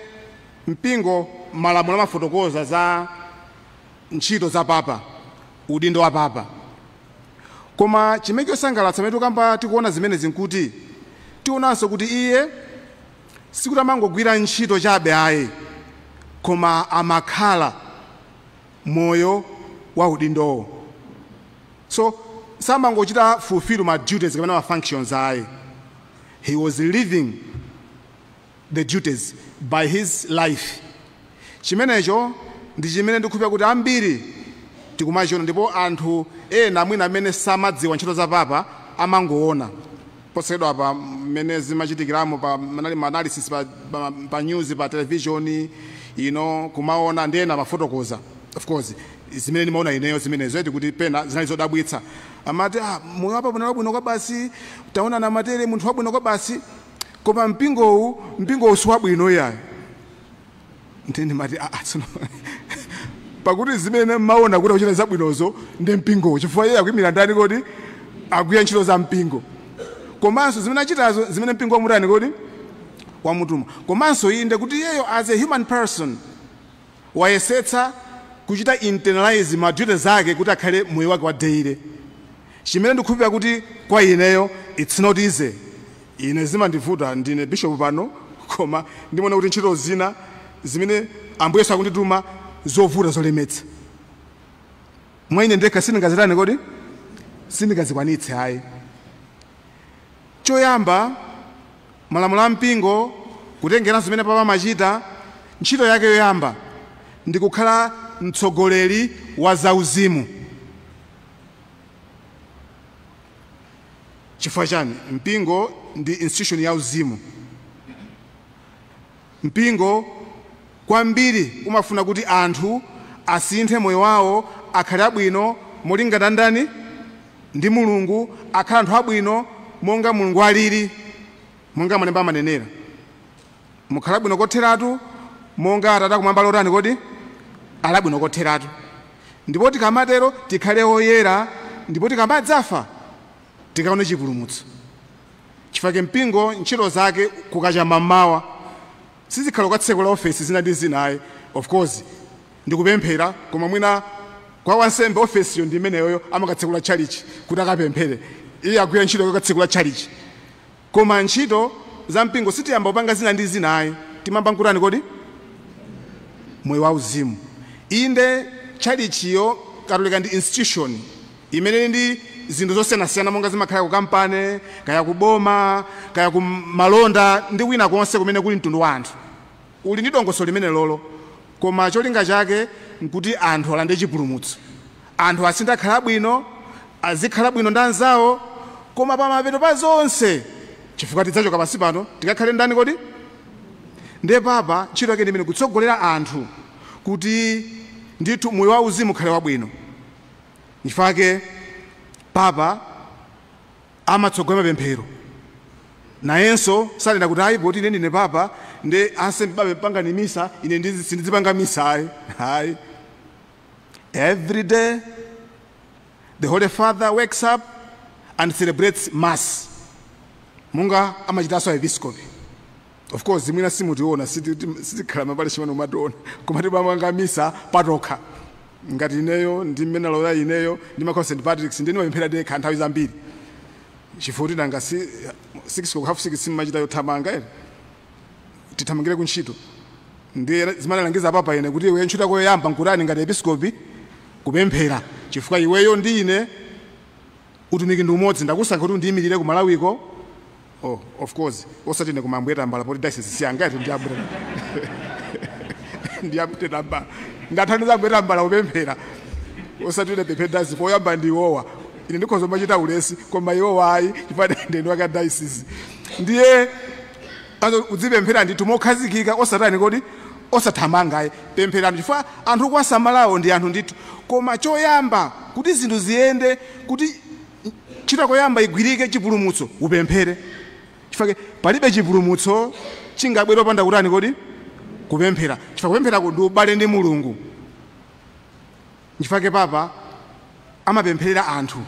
mpingo, malamulo amafotokoza za ntchito za papa, udindo wa papa. Koma chimene chosangalatsa pamene tikamba tikuona zimene zinkuti tionanso kuti iye sikuti amangogwira ntchito chabe ayi, koma amakhala moyo wa udindowo. So samangochita fulfill ma duties kapena ma functions ayi, he was living the duties by his life. Chimenecho ndi chimene ndikukhulupirira kuti ambiri tikumachiona, ndipo anthu ena mwina amene samadziwa ntchito za papa amangoona posachedwa pa mmene zimachitikiramo pa manali ma analysis pa news, pa television ino, kumaona ndi ena amafotokoza. Of course, zimene ndimaona ineyo zimenezo eti kuti pena zinali zodabwitsa. Amati, "Ah, moyo wapa bwino wabwino kwa basi, taona namatere munthu wabwino kwa basi, koma mpingowu si wabwino iyayo." Ndiye ndimati, "Ah, tsono pakuti zimene mmaona kuti akuchita zabwinozo ndi mpingowo, chifukwa iye akuyimira ndani kodi? Akugwira ntchito za mpingo, komanso zimene achitazo zimene mpingo wamutani kodi? Wamutuma. Komanso inde kuti iyeyo as a human person wayesetsa kuchita internalize ma duties ake kuti akhale moyo wake wa daily, chimene ndikukhulupirira kuti kwa ineyo it's not easy. Ine zimandivuta, ndine bishop pano, koma ndimaona kuti ntchito zina zimene Ambuye Yesu akundituma zovuta, zolemetsa, mwa ine ndekha sindingazitani kodi? Sindingazikwanitse ayi. Choyamba, malamulo a mpingo, kutengeranso zimene papa amachita, ntchito yake yoyamba ndi kukhala mtsogoleri wa zauzimu. Chifukwa chani? Mpingo ndi institution ya uzimu. Mpingo kwambiri umafuna kuti anthu asinthe moyo wawo, akhale abwino molingana ndani? Ndi Mulungu, akhale anthu abwino monga Mulungu alili, monga malemba amanenera, "Mukhala abwino kotheratu monga Atate akumwamba lotani kodi? Ali abwino kotheratu." Ndipo tikamatero tikhale oyera, ndipo tikamadzafa tikaone chipulumutso. Chifukwa mpingo ntchito zake kukacha mammawa sizikhala kukatsekula ofesi zina ndi zina ayi. Of course ndikupemphera, koma mwina kwa wansembe ofesiyo ndi imeneyoyo, amakatsekula tchalichi kuti akapemphere. Iye agwira ntchito kakatsekula tchalichi, koma ntchito za mpingo sitiyamba kupanga zina ndi zina ayi. Timamba nkutani kodi? Moyo wauzimu. Inde, tchalichiyo Katolika ndi institution imene ndi zinthu zosiyanasiyana monga zimakhala ku kampani, kaya ku boma, kaya ku malonda ndi kwina konse kumene kuli mtundu wa anthu, uli ndi dongosolo limene lolo, koma cholinga chake nkuti anthu alande chipulumutso, anthu asinthe, akhala bwino, azikhala bwino ndi anzawo. Koma pamapeto pa zonse, chifukwa tidzachoka pansi pano tikakhale ndani kodi? Ndiye papa ntchito yake ndi imene, kutsogolera anthu kuti ndithu moyo wauzimu ukhale wabwino. Nchifukwa papa amatsogolera mapemphero. Nayenso sanena kuti, "Ayi, poti ine ndine papa ndi ansembe babe pangani misa, ine sindidzipanga misa," ayi, ayi. Every day The Holy Father wakes up and celebrates Mass, monga amachitanso aepiskopi. Of course, mwina simutiona, sitikhala mapale chimene umationa, koma timapanga misa patokha. Ngati ineyo ndi mmene alola ineyo ndi St Patrick's, ndine mapemphera ndekha nthawi zambiri, chifukwa kuti nanga si 6 half 6 simmachita yothamanga ere, tithamangire kuntchito. Ndiye zimalangiza papa ine kuti iwe ntchito yako yoyamba nkutani ngati episkopi? Kupemphera, chifukwa iweyo ndi ine utumiki ndi umodzi. Ndakusankha kuti undiyimirire ku Malawiko. Oh, of course, osati ine kumambweta tambala, poti diocese siyanga iti, ndiyambwete tambala, ndathandiza ambweta tambala kupemphera, osati ine pemphe diocese. Poyamba ndi iwowa, ine ndikhoza machita ulesi, koma iwowa ayi, chifukwa ndeni waka diocese. Ndiye azo udzipemphera ndithu mokhazikika, osatani kodi, osathamangayi, pempherani, chifukwa anthu kwasamalawo ndi anthu ndithu. Koma choyamba kuti zinthu ziyende, kuti ntchito koyamba igwirike, chipulumutso, upemphere, chifukwa palibe chipulumutso chingabwere opanda kutani kodi? Kupemphera, chifukwa kupempherako ndi ubale ndi Mulungu. Nchifukwa papa amapempherera anthu.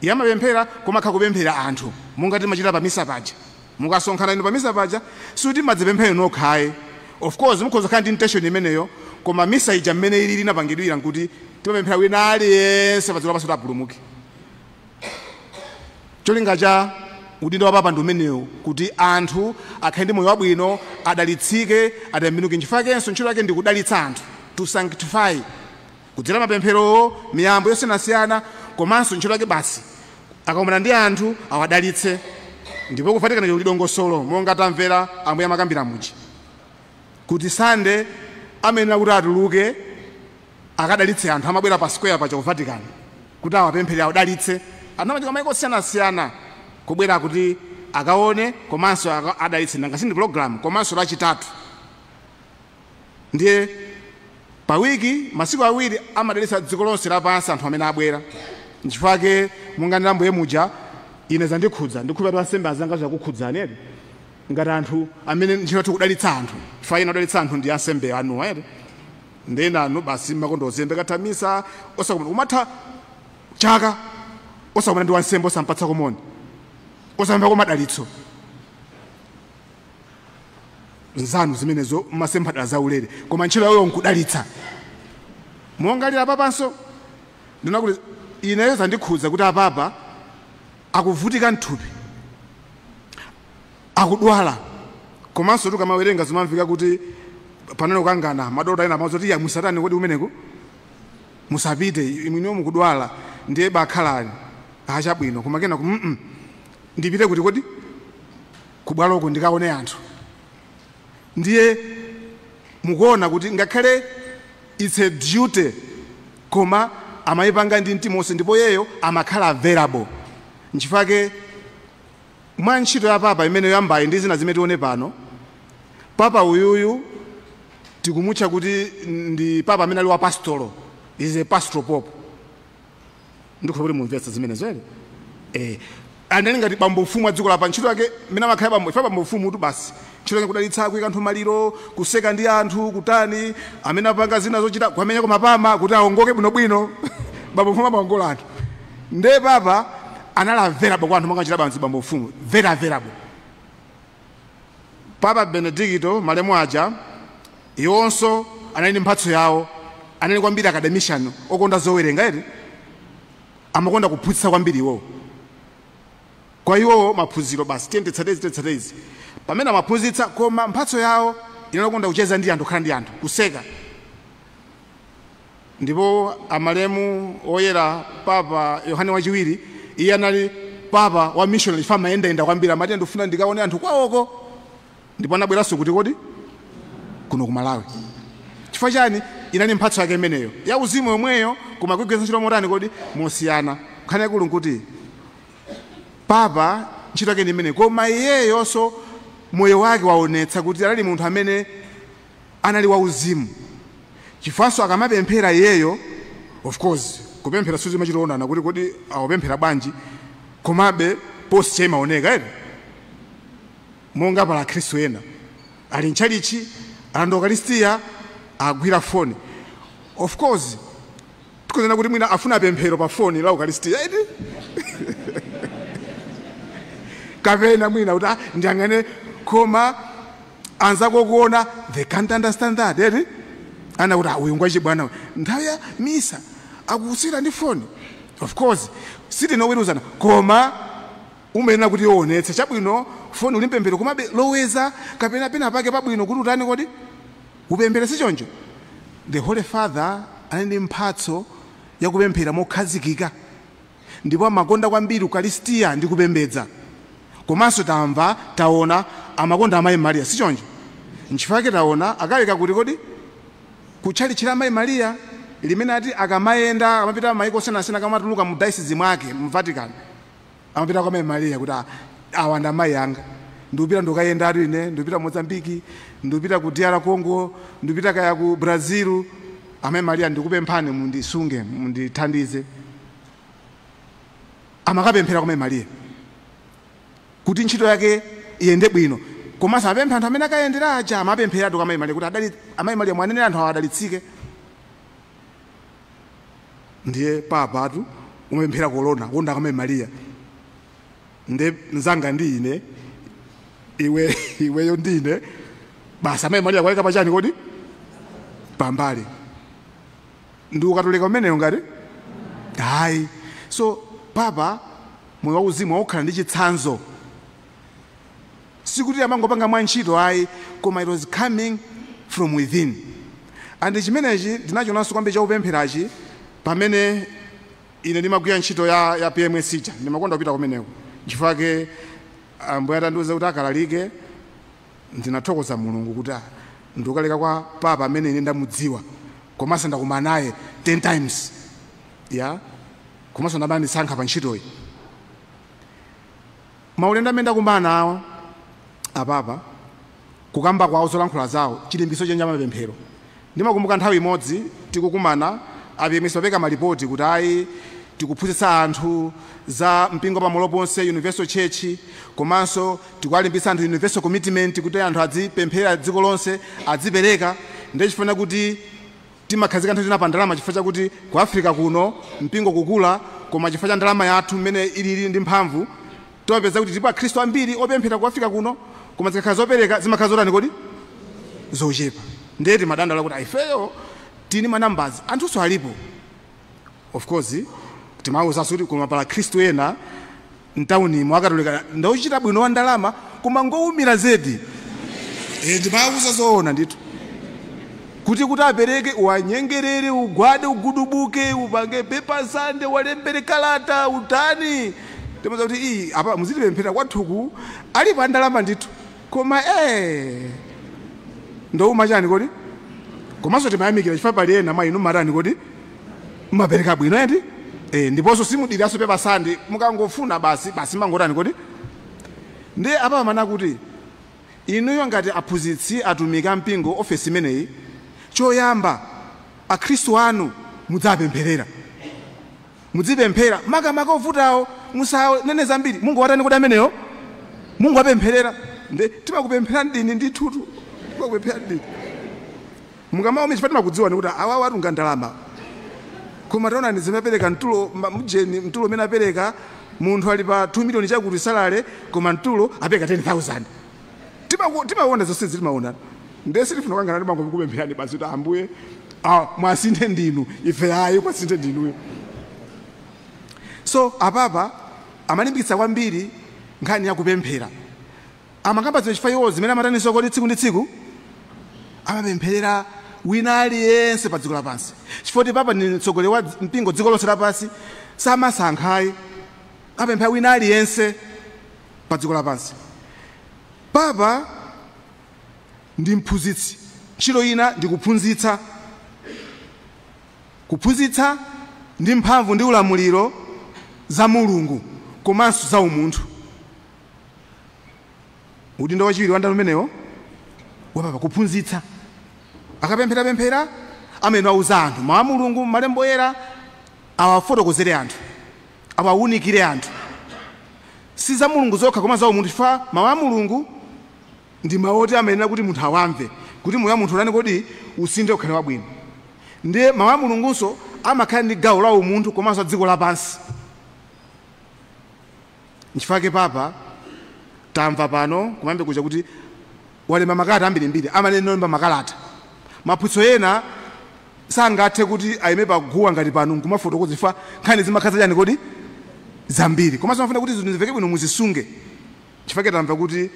Iye amapemphera, koma akha kupemphera anthu, monga timachita pamisa paja. Mukasonkhana inu pamisa paja, suti madzipemphere nokhaye. Of course, mukhoza kukhala ndi intention imeneyo, koma misa ija mmene ilili inapangidwira nkuti timapemphera wina aliyense pa dziko lapansi kuti apulumuke. Cholinga cha udindo wa papa ndi umenewu, kuti anthu akhale ndi moyo wabwino, adalitsike, atembenuke. Nchifukwa ntchito yake ndi kudalitsa anthu, to sanctify, kudzera mapempherowo, miyambo yosiyanasiyana. Komanso ntchito yake basi, akakumana ndi anthu awadalitse. Ndipo ku Vatican kuli dongosolo, monga tamvera ambuye amakambira muja, kuti Sande amenera kuti atuluke akadalitse anthu. Amabwera pa square pacha ku Vatican kuti awapemphere, awadalitse. Anthu amachoka maiko osiyanasiyana kubwera kuti akaone komanso adalitse. Nanga sindi program? Komanso Lachitatu. Ndiye pa wiki masiku 2 amadalitsa dziko lonse lapansi, anthu amene abwera. Nchifukwa monga ndi ambuye muja, ine zandikhudza, ndikhulupirira ansembe anzanga zakukhudzani ere, ngati anthu amene ntchito yathu kudalitsa anthu, chifukwa ine kudalitsa anthu ndi ansembe anu ere. Ndena anu basi makondo ozembe kathamisa, osakumana, umatha chaka osakumana ndi wansembe, osampatsa komoni, osampha madalitso nzanu, zimenezo mmasemphadala zaulere, koma ntchito yawo nkudalitsa. Monga lili apapanso, ndina kuti ineyo zandikhudza kuti apapa akuvutika mthupi, akudwala. Komanso tikamawerenga zimamveka kuti panali kukangana, madokota ena amazoti ya musatani kodi umeneko, musapite, imwiniwo mukudwala, ndiye bakhalani achabwino. Koma kena ndipite kuti kodi kubwaloko ndikaone anthu. Ndiye mukuona kuti ngakhale it's a duty, koma amayipanga ndi mtima wonse, ndipo yeyo amakhala available. Nchifukwa mwa ntchito ya papa imene yambayi ndi zina zimene tione pano, papa uyuyu tikumutcha kuti ndi papa amene ali wa pastoral, is a pastoral pope. Ndikhoza kuti mumvetsa zimenezo ere. Anali ngati bambo mfumu wa dziko lapa. Ntchito yake mmene amakhala bambo, ife bambo mfumu tu basi, ntchito yake kudalitsa, kuyika anthu maliro, kuseka ndi anthu, kutani, amene apanga zina zochita kwamenya kumapama kuti aongoke bwinobwino. Bambo mfumu amaongola anthu. Nde papa anali available kwa anthu monga chita banzi bambo mfumu, very available. Papa Benedicto malemu aja, iwonso anali ndi mphatso yawo, anali kwambiri academician, okonda zowerenga eti, amakonda kuphunzitsa kwambiri iwowo. Kwa iwowo maphunziro basi, tiye titsate titsate izi pamene amaphunzitsa. Koma mphatso yawo inalokonda kucheza ndi anthu, kukhala ndi anthu, kuseka. Ndipo amalemu oyera Papa Yohane Wachiwiri, iye anali papa wa missionary, chifukwa amayendayenda kwambiri, amati ndifuna ndikaone anthu kwawoko. Ndipo anabweranso kuti kodi kuno ku Malawi. Chifukwa chani? Inali mphatso yake imeneyo ya uzimu yomweyo, koma kuigwiritsa ntchito motani kodi? Mosiyana. Nkhani yakulu nkuti papa ntchito yake ndi imeneyo, koma iyeyonso moyo wake waonetsa kuti anali munthu amene anali wauzimu, chifukwanso akamapemphera iyeyo, of course kupemphera sizimachitoonana kuti kodi awapemphera bwanji, komabe posture imaoneka ere. Monga pala akhristu ena ali mtchalichi, alanda ukaristiya, agwira foni. Of course Tikunena kuti mwina afuna pemphero pa foni la ukaristiya eti, kapena mwina kuti ndiyang'ane, koma anzako kuona, they can't understand that eti. Ana kuti uyu ngwachibwana, nthawi ya misa akusira ndi foni. Of course sitinoweruzana, koma umenena kuti ionetse chabwino foni uli mpemphero, komabe loweza kapena pena pake pabwino kuti utani kodi upemphere, si choncho? The Holy Father ali ndi mphatso yakupemphera mokhazikika, ndipo amakonda kwambiri ukaristiya ndi kupembedza. Komanso tamva, taona amakonda amayi Mariya, si choncho? Nchifukwa taona akaweka kuti kodi kutchalitchi la Mayi Mariya limene ati akamayenda amapita maiko osiyanasiyana, akamatuluka mu diocese mwake mu Vatican amapita kwa Mayi Mariya kuti awa ndi amayi anga, ndikupita ndikayendatu ine, ndikupita Mozambiki, ndikupita ku DR Congo, ndikupita kaya ku Brazil, amayi Mariya ndikupemphani mundisunge, mundithandize. Amakapemphera kwa Mayi Mariya kuti ntchito yake iyende bwino. Komanso amapempha anthu amene akayendera aja, amapempheratu kwa Mayi Mariya kuti amayi Mariya mwanenera anthu awa adalitsike. Ndiye papatu umapemphera kolona konda kwa Mayi Mariya, nde mzanga ndi ine, iwe iweyo ndine basi, amayi Mariya kwaleka pachani kodi pambali ndi ukatolika umeneyo ngati hayi. So papa moyo wauzimu waukhala ndi chitsanzo, sikuti amangopanga mwa ntchito ayi, koma it was coming from within. And chimenechi ndinachionanso kwambiri chakupempherachi pamene ine ndimagwira ntchito ya PMS ija. Ndimakonda kupita kumeneko, nchifukwa Ambuye atandiwuza kuti akalalike, ndinathokoza Mulungu kuti ndikukaleka kwa papa amene ine ndamudziwa, komanso ndakumana naye 10 times ya, komanso ndamandisankha pa ntchitoyi. Maulendo amene ndakumana nawo apapa, kukamba kwawo, zolankhula zawo, chilimbikitso chenja mapemphero. Ndimakumbuka nthawi imodzi tikukumana, a PMS mapeka malipoti kuti ayi, tikuphunzitsa anthu za mpingo pamalo ponse, Universal Church, komanso tikuwalimbitsa anthu universal commitment kuti anthu adzipemphera dziko lonse, adzipereka. Ndiye chifuna kuti timakhazika nthawi zina pa ndalama, chifukwa chakuti ku Africa kuno mpingo kukula, koma chifukwa cha ndalama yathu mmene ilili ndi mphamvu, timapeza kuti tipo akhristu ambiri opemphera ku Africa kuno, koma zikakhala zopereka zimakhala zotani kodi, zochepa. Ndiye timadandaula kuti ifeyo tini ma numbers, anthunso alipo. Of course timawuzanso kuti koma pala khristu ena mtaunimo akatolika ndauchita bwino wa ndalama, koma ngowumira zedi. Ndimawuza zoona ndithu kuti apereke wanyengerere, ugwade, ugudubuke, upange paper Sunday, walembere kalata, utani. Timaza kuti iyi apa muzitipemphera kwathuku alipo andalama ndithu, koma ndouma chani kodi. Komanso timayamikira chifukwa pali ena mwa inu matani kodi, mumapereka bwino eti, ndiponso simudiraso paper Sunday, mukangofuna basi basi mangotani kodi. Ndiye apa amana kuti inuyo ngati aphunzitsi, atumiki ampingo, ofesi imeneyi, choyamba akhristu anu mudzapempherera, mudzipemphera makamaka ovutawo, musanene zambiri, Mungu watani kodi ameneyo, Mungu apempherera. Nde timakupemphera ndini ndithutu, timakupemphera ndini mukamaome, chifukwa timakudziwa kuti awa atunga ndalama, koma taonani zimapereka mtulo mjeni mtulo umene apereka munthu ali pa 2 million chakuti salale, koma mtulo apereka 10,000. Timaona zonse, timaona. Ndiye sitifuna kukangana, timangokupempherani basi kuti Ambuye mwasinthe ndinu, ife ayi, mwasinthe ndinuyo. So apapa amalimbikitsa kwambiri nkhani yakupemphera. Amakamba zimene chifukwa iwo zimene amataniso kodi tsiku ndi tsiku amapempherera wina aliyense pa dziko lapansi, chifukwa papa ndi mtsogoleri wa mpingo dziko lonse lapansi, samasankhayi, apemphera wina aliyense pa dziko lapansi. Papa ndi mphunzitsi, ntchito ina ndi kuphunzitsa, kuphunzitsa ndi mphamvu ndi ulamuliro za Mulungu komanso za umunthu. Udindo wachiwiri wa ndani umenewo? Wapapa, kuphunzitsa. Akapempherapemphera amene auza anthu mawu a Mulungu, malembo oyera, awafotokozere anthu, awawunikire anthu, si za Mulungu zokha koma za umunthu, chifukwa mawu a Mulungu ndi mawu oti amayenera kuti munthu awamve kuti moyo wa munthu utani kodi, usinthe ukhale wabwino. Ndiye mawu a Mulungunso amakhala ndi gawo la umunthu komanso dziko lapansi. Nchifukwa papa tamva pano kumambe kuja kuti walemba makalata ambirimbiri, amanena olemba makalata. Maphunzitso ena sangathe kuti ayime paguwa ngati pano nkumafotokoza chifukwa nkhani zimakhala chani kodi zambiri, komanso amafuna kuti zinthu zimveke bwino muzisunge. Chifukwa tamva kuti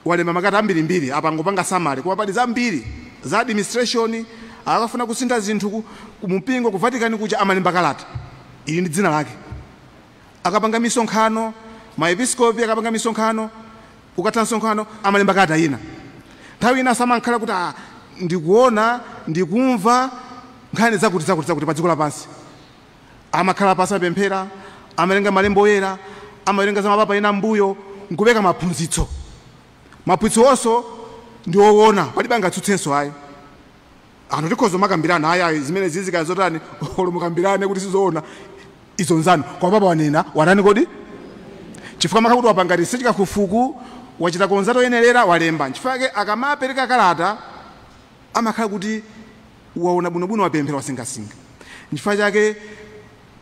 walemba makalata ambirimbiri, apangopanga summary, koma pali zambiri za administration, akafuna kusintha zinthu ku mpingo ku Vatican kuja amalemba kalata ili ndi dzina lake. Akapanga misonkhano, maepiskopi akapanga misonkhano, ukatha msonkhano amalemba kalata ina. Nthawi ina samankhale kuti ndikuona ndikumva nkhani zakuti zakuti zakuti pa dziko lapansi. Amakhala pansi apemphera, amawerenga malembo oyera, amawerenga za mapapa ena mbuyo, nkupeka maphunzitso. Maphunzitso onso ndi owona, palibe angatsutsenso ayi. Anthu tikhoza makambirana ayi ayi zimene zizika zotani, olo mukambirane kuti sizoona izo nzanu, kwa papa wanena wanani kodi? Chifukwa makha kuti wapanga research kafukufuku, wachita konza toyenerera, walemba. Nchifukwa chake akamapereka kalata amakhala kuti waona bwinobwino, wapemphera, wasingasinga. Nchifukwa chake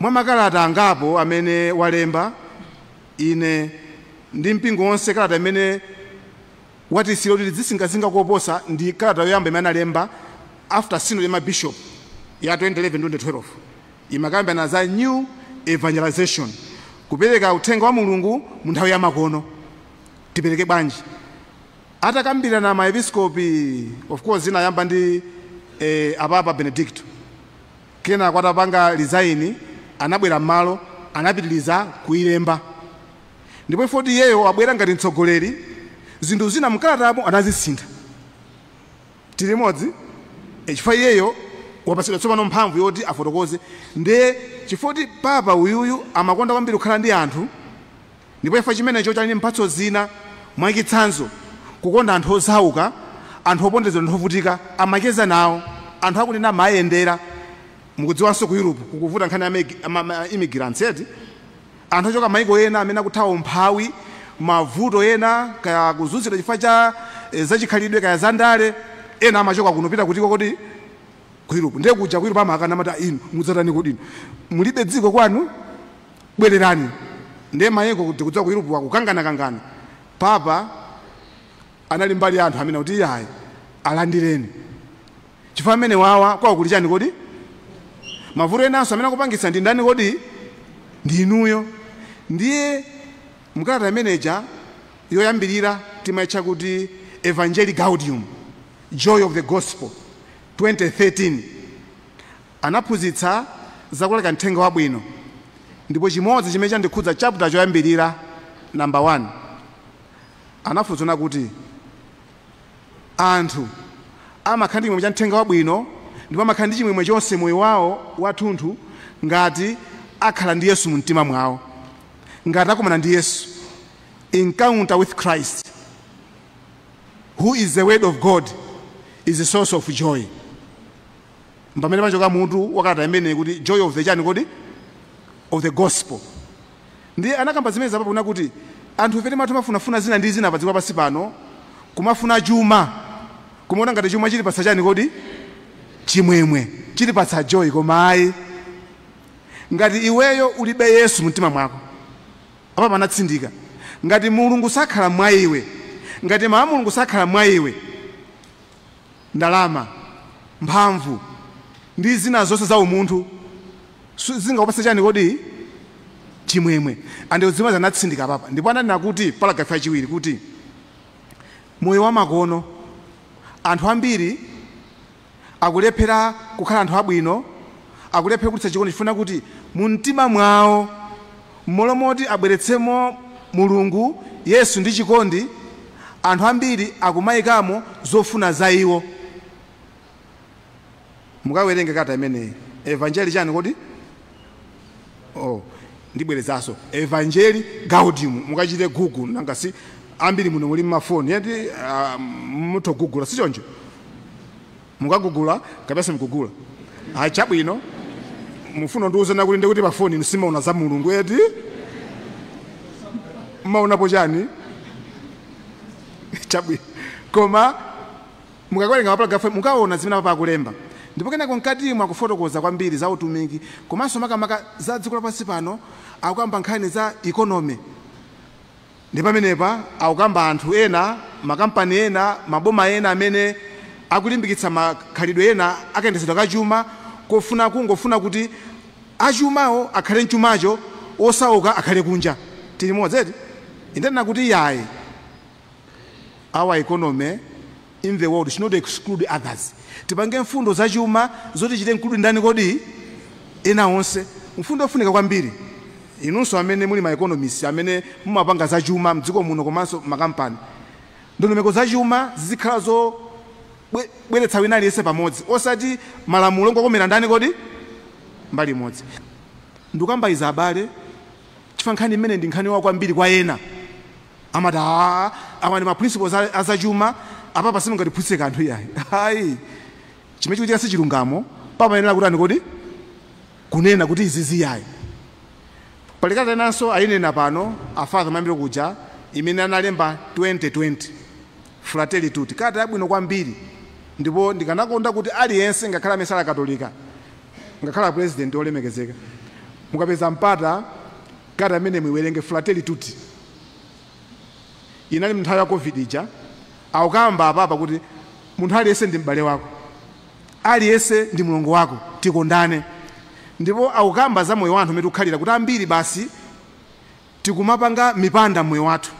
mwa makalata angapo amene walemba, ine ndi mpingo wonse kalata imene watisira kuti tidzisingasinga koposa ndi kalata yoyamba imene analemba after synod ya mabishop ya 2011-2012, imakambirana za new evangelization, kupereka uthenga wa Mulungu mu nthawi ya makono, tipereke bwanji. Atakambirana maepiskopi, of course inayamba ndi apapa Benedicto, kenako atapanga resign anabwera m'malo, anapitiliza kuilemba. Ndipo ifoti iyeyo wabwera ngati mtsogoleri, zinthu zina mkalatamo anazisintha. Tili limodzi? Chifukwa iyeyo wapatsidwa tsopano mphamvu yoti afotokoze. Ndiye chifukwa papa uyuyu amakonda kwambiri kukhala ndi anthu, ndipo chifukwa chimenecho chali ndi mphatso zina, mwachitsanzo kukonda anthu osauka, anthu opondezedwa, anthu ovutika, amacheza nawo, anthu akunena amayendera. Mukudziwanso ku Europe kukuvuta nkhani ya immigrants eti, anthu ochoka maiko ena amene akuthawa umphawi, mavuto ena, kaya kuzunzidwa chifukwa cha zachikhalidwe, kaya zandale, ena amachoka kuno pita kutiko kodi ku Europe. Ndiye kuja ku Europe amakana, amati inu mudzatani kodi, inu mulibe dziko kwanu, bwererani. Ndiye mayiko tikudziwa ku Europe akukanganakangana. Papa anali mbali ya anthu amene kuti iyayi, alandireni, chifukwa amene wawa kwawo kuli chani kodi mavuto enanso amene akupangitsa ndi ndani kodi? Ndi inuyo. Ndiye mkalata imeneja yoyambirira timaitcha kuti Evangelii Gaudium, Joy of the Gospel, 2013, anaphunzitsa zakulalika mthenga wabwino. Ndipo chimodzi chimene chandikhudza, chapter choyambirira number 1, anafunsa kuti anthu amakhala ndi chimwemwe cha mthenga wabwino ndipo amakhala ndi chimwemwe chonse moyo wawo wathunthu ngati akhala ndi Yesu mu mtima mwawo, ngati akumana ndi Yesu, encounter with Christ who is the word of God is the source of joy. Pamene pachoka mutu wakalata imeneyi kuti Joy of the chani kodi? Of the Gospel. Ndiye anakamba zimene zapapo kuna kuti anthu ife timathu mafunafuna zina ndi zina pa dziko lapansi pano, kumafuna chuma, kumaona ngati chuma chilipatsa chani kodi? Chimwemwe, chilipatsa joy. Koma ayi, ngati iweyo ulibe Yesu mumtima mwako, apa panatsindika, ngati Mulungu sakhala mwa iwe, ngati mawu a Mulungu sakhala mwa iwe, ndalama, mphamvu ndi zina zonse za umunthu zingakupatse chani kodi? Chimwemwe. Andi zimwe anatsindika papa. Ndipo ananena kuti paragraph yachiwiri kuti moyo wa makono anthu ambiri akulephera kukhala anthu abwino, akulephera kulitsa chikondi, chifuna kuti mu mtima mwawo m'malo moti abweretsemo Mulungu, Yesu ndi chikondi, anthu ambiri akumayikamo zofuna za iwo. Mukawerenge kalata imeneyi, Evangelii chani kodi? Oh, ndibwerezanso, Evangelii Gaudium, mukachite Google. Nanga si ambiri muno muli mmafoni yeti? Mutogugula si choncho? Mukagugula kapena mukugula? Ayi, chabwino. Mufuna ndiuzana kuti ndikuti pafoni inu simaona za Mulungu eti? Mmaonapo chani? Chabwino, koma mukawerenga maparagrafu mukaona zimene papa akulemba. Ndipo kenako mkatimo akufotokoza kwambiri za utumiki komanso makamaka za dziko lapansi pano, akukamba nkhani za economy. Ndi pamenepa akukamba anthu ena, makampani ena, maboma ena amene akulimbikitsa makhalidwe ena akayendetsedwa kachuma kofuna kungofuna kuti achumawo akhale mchumacho, osauka akhale kunja. Tili limodzi eti? Indanena kuti yayi, our economy in the world should not exclude others. Tipange mfundo zachuma zoti chite include ndani kodi? Ena onse. Mfundo yofunika kwambiri. Inunso amene muli ma economists, amene mumapanga zachuma mdziko muno komanso makampani, ndondomeko zachuma zizikhala zobweretsa wina aliyense pamodzi, osati malamulo ngokomera ndani kodi? Mbali imodzi. Ndikamba izi, abale, chifukwa nkhani imene ndi nkhani kwambiri kwa ena. Amati, "Ah, awa ndi ma principles azachuma, apapa simungatiphunzitse kanthu." Iyayi, ayi, chimene chikuchitika si chilungamo, pamayenera kuti ani kodi? Kunena kuti izi ziyayi. Palikata inanso ayinena pano a Father mayambiro kuja, imene analemba 2020, Fratelli Tutti, kalata yabwino kwambiri. Ndipo ndikanakonda kuti aliyense, ngakhale amene sali Katolika, ngakhale president olemekezeka, mukapeza mpata, kalata imene muiwerenge, Fratelli Tutti. Inali mnthawi ya COVID ija. Akukamba apapa kuti munthu aliyense ndi m'bale wako, aliyense ndi mlongo wako, tikondane. Ndipo akukamba za moyo wathu umene tikukhalira, kuti ambiri basi tikumapanga mipanda moyo wathu,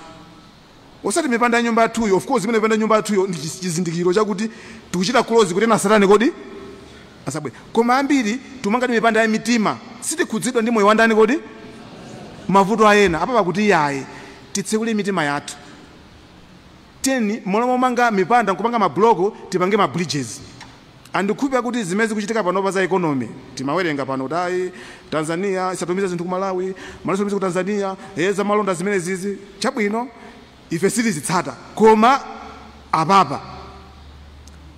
osati mipanda ya nyumba yathuyo. Of course, imene mipanda ya nyumba yathuyo ndi chizindikiro chakuti tikuchita close kuti ena satani kodi? Asabwere. Koma ambiri timanga ndi mipanda ya mitima, sitikhudzidwa ndi moyo wandani kodi? Mavuto a ena. Apapa kuti yayi, titsekule mitima yathu. Teni momwe momanga mipanda nkupanga mabloko, tipange ma bridges. Andikhulupira kuti zimene zikuchitika panopa za economy, timawerenga pano kuti ayi, Tanzania isatumize zinthu ku Malawi, Malawi isatumize ku Tanzania, za malonda zimene zizi chabwino, ife sitizitsata. Koma apapa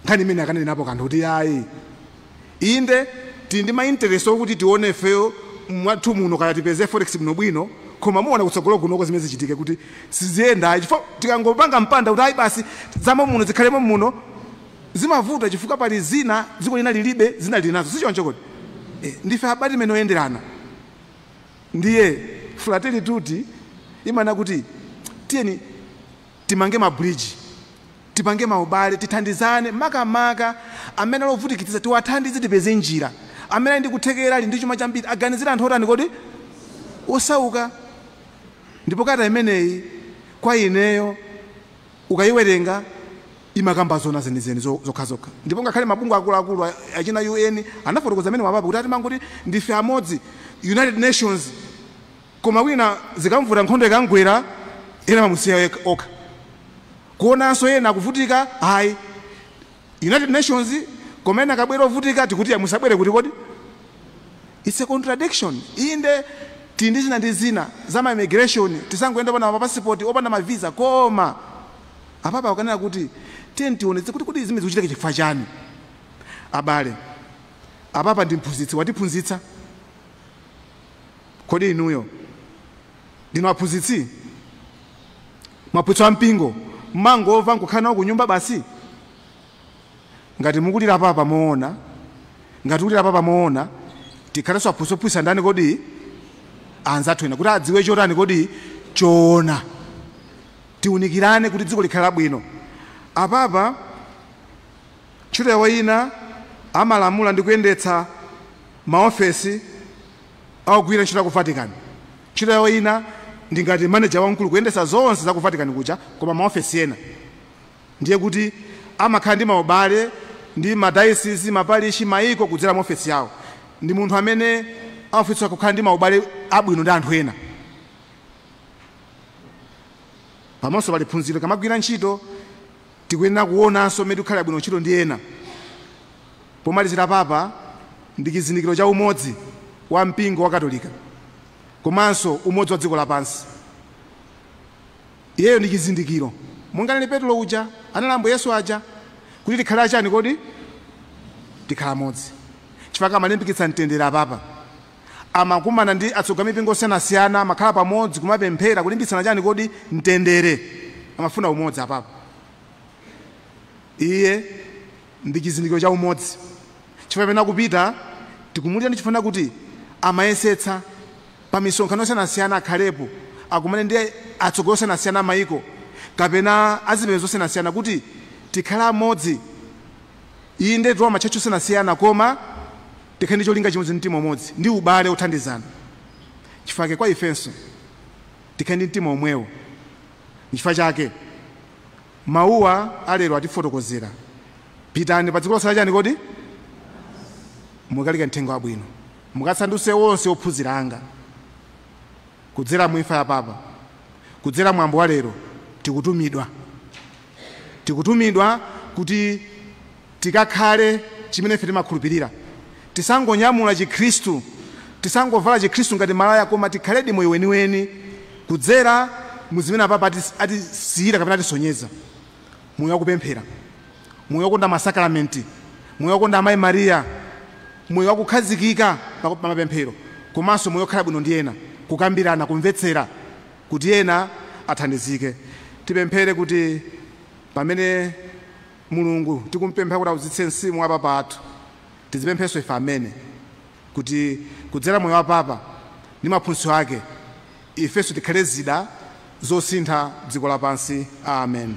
nkhani imene akanenapo kanthu kuti ayi, inde tili ndi ma interest okuti tione ifeyo mwathu muno kaya tipeze forex bwinobwino, koma muona kutsogolo kunoko zimene zichitike kuti siziyenda, chifukwa tikangopanga mpanda kuti ayi basi, zamo muno zikhalemo muno, zimavuta, chifukwa pali zina dziko lina lilibe, zina lili nazo. Sichoncho kodi? Ndife abale imene oyenderana. Ndiye Fratelli Tutti imana kuti tiyeni timange ma bridge, tipange maubale, tithandizane, makamaka amene alovutikitsitsa tiwathandize, tipeze njira. Amene ali ndi kuthekera, ali ndi chuma chambiri, aganizire anthu otani kodi? Osauka. Ndipo kalata imeneyi kwa ineyo ukayiwerenga imakamba zona zenizeni zokhazokha. Ndipo ngakhale mabungwe akuluakulu achina UN anafotokoza amene mapapa kuti atimangoti ndife amodzi, United Nations, koma wina zikamvuta, nkhondo ikangwera, ena mamusiya okha. Kuonanso ena akuvutika, ayi, United Nations, koma ena akabwera ovutika tikuti musabwere kuti kodi? It's a contradiction. Inde, tili ndi zina ndi zina za ma immigration, tisangoyenda opanda ma passport, opanda ma visa, koma apapa akanena kuti tiye tionetse kuti zimene zikuchitika chifukwa chani. Abale, apapa ndi mphunzitsi, watiphunzitsa. Kodi inuyo ndinu aphunzitsi, maphunzitsi a mpingo, mmangomva nkukhala nawo ku nyumba basi? Ngati mukulira papa moona, ngati kulira papa moona, tikhalenso aphunzitsi ophunzitsa ndani kodi? Anzathu ena, kuti adziwe chotani kodi? Choona. Tiunikirane kuti dziko likhale labwino. Apapa ntchito yawo ina, amalamula ndi kuyendetsa maofesi akugwira ntchito ku Vatican. Ntchito yawo ina ndi ngati manager wamkulu, kuyendetsa zonse za ku Vatican kuja, koma maofesi ena. Ndiye kuti amakhala ndi maubale ndi madayosisi, maparishi, maiko kudzera maofesi yawo. Ndi munthu amene amafunitsa kukhala ndi maubale abwino ndi anthu ena. Pamenso pali phunziro: kamagwira ntchito tikuyenera kuonanso mmene tikukhalira bwino ntchito ndi ena. Pomalizira, papa ndi chizindikiro cha umodzi wa mpingo wa Katolika komanso umodzi wa dziko lapansi. Iyeyo ndi chizindikiro, monga nali Petro uja anali Ambuye Yesu aja, kuti tikhale achani kodi? Tikhala amodzi, chifukwa amalimbikitsa mtendere. Apapa amakumana ndi atsogoleri mipingo osiyanasiyana, amakhala pamodzi kumapemphera, kulimbikitsana chani kodi? Mtendere. Amafuna umodzi. Apapa iye ndi chizindikiro cha umodzi, Chifukwa pamene akupita tikumulira ndi chifukwa kuti amayesetsa pa misonkhano yosiyanasiyana akhalepo, akumane ndi atsogoleri osiyanasiyana amayiko kapena azipembedzo zosiyanasiyana kuti tikhale amodzi. Inde tiwa matchalitchi osiyanasiyana, koma tikhale ndi cholinga chimodzi, mtima umodzi ndi ubale othandizana. Chifukwa kwa ifenso tikhale ndi mtima omwewo. Chifukwa chake mawuwa alero atifotokozera, pitani pa dziko lonse lachani kodi mukalike mthenga wabwino, mukasandutse wonse ophunzira anga. Kudzera mu imfa ya Papa, kudzera mwambo wa lero, tikutumidwa kuti tikakhale chimene ife timakhulupirira. Tisangonyamula chikhristu, tisangovala chikhristu ngati malaya, koma tikhaledi moyo weniweni kudzera mu zimene apapa atisiyira kapena atisonyeza. Moyo wakupemphera, moyo wakonda masakramenti, moyo wakonda amayi Mariya, moyo wakukhazikika pa mapemphero, komanso moyo wokhala bwino ndi ena, kukambirana, kumvetsera kuti ena athandizike. Tipemphere kuti pamene Mulungu tikumpempha kuti auzitse mzimu wa Papa athu, tizipemphenso ife amene kuti kudzera moyo wa Papa ndi maphunzitso ake ifenso tikhale zida zosintha dziko lapansi. Amen.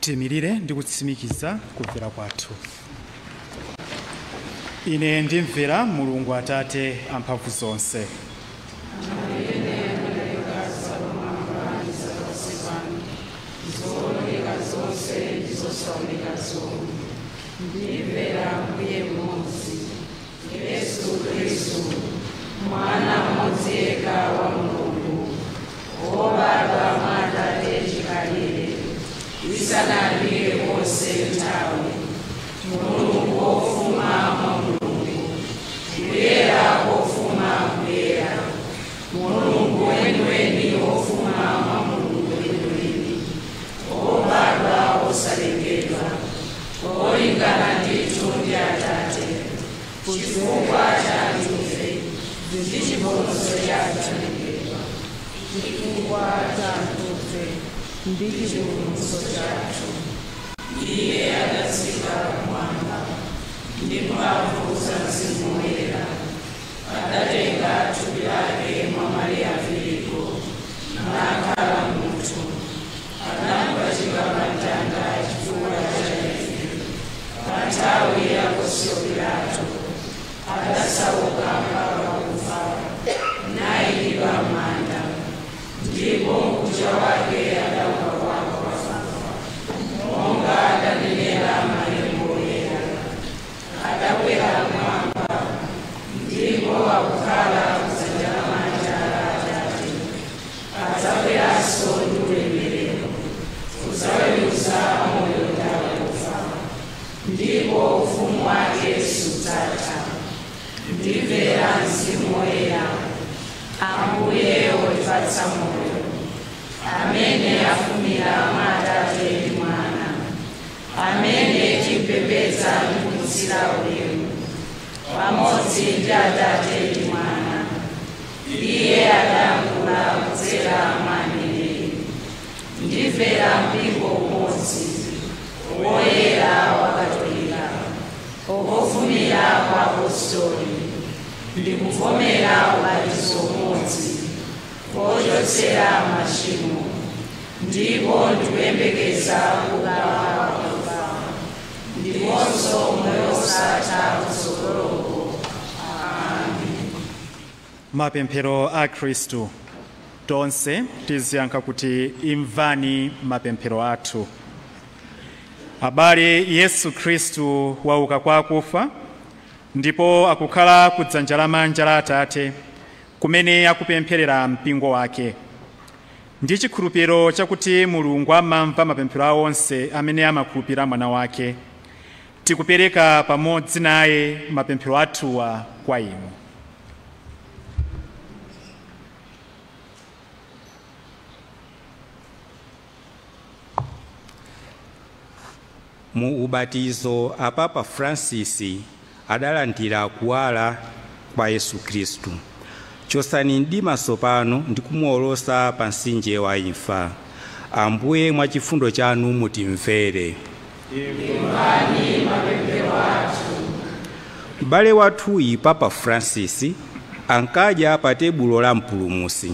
Tiyimirire ndi kutsimikiza kumvera kwathu. Ine ndimvera Mulungu Atate amphamvu zonse, zooneka zonse ndi zosaoneka zomwe. Ndimvera Mbuye mmodzi, Yesu Khristu, Mwana mmodzi yekha wa Mulungu, wobadwa mwa Atate chikhalire, isanayambike konse nthawi, Mulungu wofuma mwa Mulungu, kuyera kofuma kuyera, Mulungu weniweni wofuma mwa Mulungu weniweni, wobadwa wosalengedwa, wolingana ndithu ndi Atate, chifukwa cha anthufe ndi chipulumutso chathu. Chifukwa cha anthufe ndi chipulumutso chathu. Iye adatsika kumwamba ndi mphamvu za Mzimu Woyera, adatenga thupi lake mwa Mariya Virigo, nakhala munthu, anamupachika pa mtanda chifukwa cha ife. Pa nthawi ya Ponsiyo Pilato adasauka mpaka kufa, nayikidwa m'manda, ndipo mkucha wake adauka kwa akufa, monga adanenera malembo oyera. Adakwera kumwamba, ndipo akukhala kudzanja lamanja la Atate. Adzabweranso ndi ulemerero kudzaweruza amoyo ndi akufa, ndipo ufumu wake sudzatha. Ndimvera Mzimu Woyera, Ambuye wotipatsa moyo, amene afumira mwa Atate ndi Mwana, amene timpembedza ndi kumutsira ulemu pamodzi ndi Atate ndi Mwana. Iye adayankhula kudzera mwa aneneri. Ndimvera mpingo umodzi woyera wa Katolika, wofumira kwa apostoli. Ndikuvomera ubatizo umodzi wochotsera machimo, ndipo ndikuyembekeza kuuka kwa akufa ndiponso moyo wosatha kutsogoloko. Amen. Mapemphero a Khristu. Tonse tiziyankha kuti imvani mapemphero athu. Abale, Yesu Khristu wauka kwa akufa ndipo akukhala kudzanja lamanja la Atate, kumene akupempherera mpingo wake. Ndi chikhulupiriro chakuti Mulungu amamva mapemphero awo onse amene amakhulupirira Mwana wake, tikupereka pamodzi naye mapemphero athuwa kwa inu. Mu ubatizo apapa Francis adalandira kuwala kwa Yesu Khristu. Chotsani mdima tsopano ndi kumuwolotsa pa mtsinje wa imfa. Ambuye mwa chifundo chanu mutimvere. Imvani mapemphero athu. M'bale wathuyi Papa Francis ankadya pa tebulo la Mpulumutsi.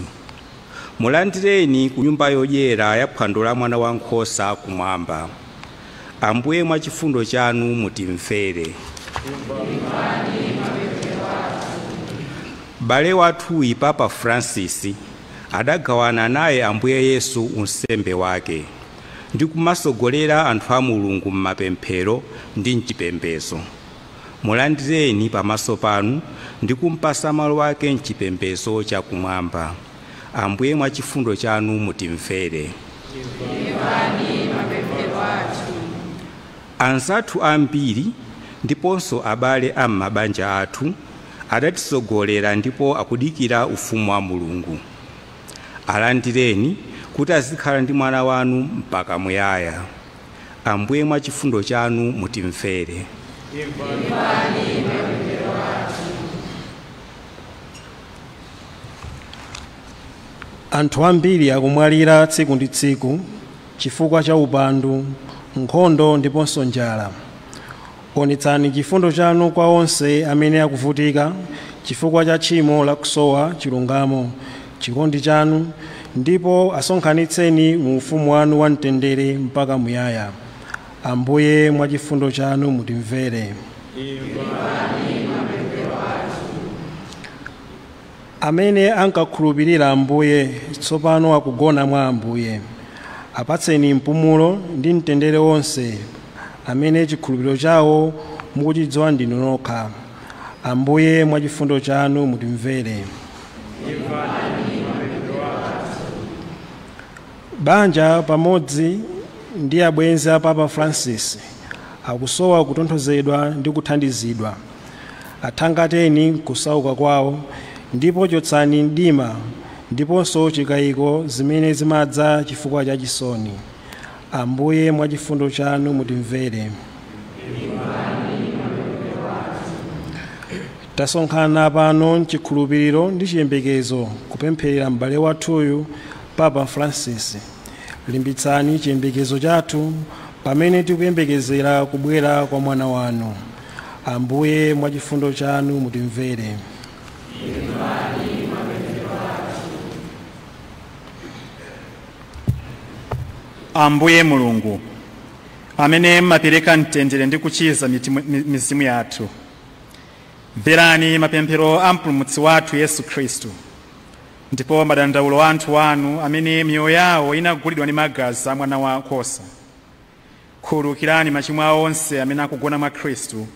Mulandireni ku nyumba yodyera ya phwando la mwana wankhosa kumwamba. Ambuye mwa chifundo chanu mutimvere. Imvani mapemphero athu. M'bale wathuyi Papa Francis adagawana naye Ambuye Yesu unsembe wake ndi kumasogolera anthu a Mulungu m'mapemphero ndi mchipembedzo. Mulandireni pamaso panu ndi kumpasa malo ake mchipembedzo chakumwamba. Ambuye mwa chifundo chanu mutimvere. Imvani mapemphero athu. Anzathu ambiri ndiponso abale a m'mabanja athu adatisogolera ndipo akudikira ufumu wa Mulungu. Alandireni kuti azikhala ndi mwana wanu mpaka muyaya. Ambuye mwa chifundo chanu mutimvere. Imvani mapemphero athu. Anthu ambiri akumwalira tsiku ndi tsiku chifukwa cha upandu, nkhondo ndiponso njala. Onetsani chifundo chanu kwa onse amene akuvutika chifukwa cha tchimo lakusowa chilungamo, chikondi chanu, ndipo asonkhanitseni mu ufumu wanu wa mtendere mpaka muyaya. Ambuye mwa chifundo chanu mutimvere. Imvani mapemphero athu. Amene ankakhulupirira Ambuye tsopano akugona mwa Ambuye. Apatseni mpumulo ndi mtendere wonse amene chikhulupiriro chawo mukuchidziwa ndinu nokha. Ambuye mwa chifundo chanu mutimvere. Imvani mapemphero athu. Banja pamodzi ndi abwenzi a Papa Francis akusowa kutonthozedwa ndi kuthandizidwa. Athangateni kusauka kwawo ndipo chotsani mdima ndiponso chikayiko zimene zimadza chifukwa cha chisoni. Ambuye mwa chifundo chanu mutimvere. Imvani mapemphero athu. Tasonkhana pano mchikhulupiriro ndi chiyembekezo kupempherera m'bale wathuyu Papa Francis. Limbitsani chiyembekezo chathu pamene tikuyembekezera kubwera kwa mwana wanu. Ambuye mwa chifundo chanu mutimvere. Imvani mapemphero athu. Ambuye Mulungu, amene mmapereka mtendere ndi kuchiza mizimu yathu, mverani mapemphero a Mpulumutsi wathu Yesu Khristu, ndipo madandaulo a anthu anu amene miyoyo yawo inagulidwa ndi magazi a mwana wankhosa. Khululukirani machimo awo onse amene akugona mwa Khristu,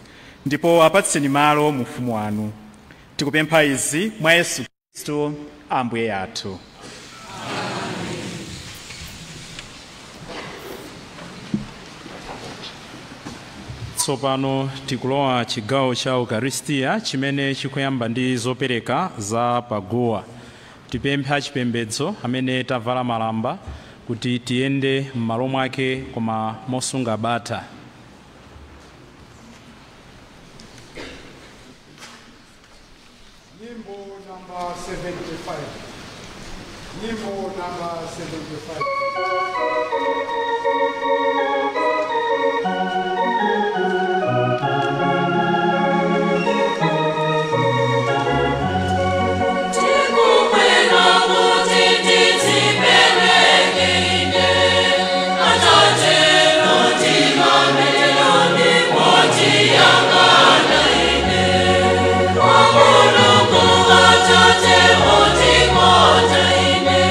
ndipo apatseni malo mu ufumu wanu. Tikupempha izi mwa Yesu Khristu Ambuye athu. Tsopano tikulowa chigawo cha Ukaristiya chimene chikuyamba ndi zopereka za paguwa. Tipemphe achipembedzo amene tavala malamba kuti tiyende m'malo mwake koma mosunga bata. Nyimbo namba 75. Nyimbo namba 75. Tikukwena kuti tidzipereke ine, Atate mutima ndipotiyangana ine. Kwa Mulungu Atate utikonda ine,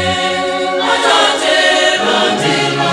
Atate mutima.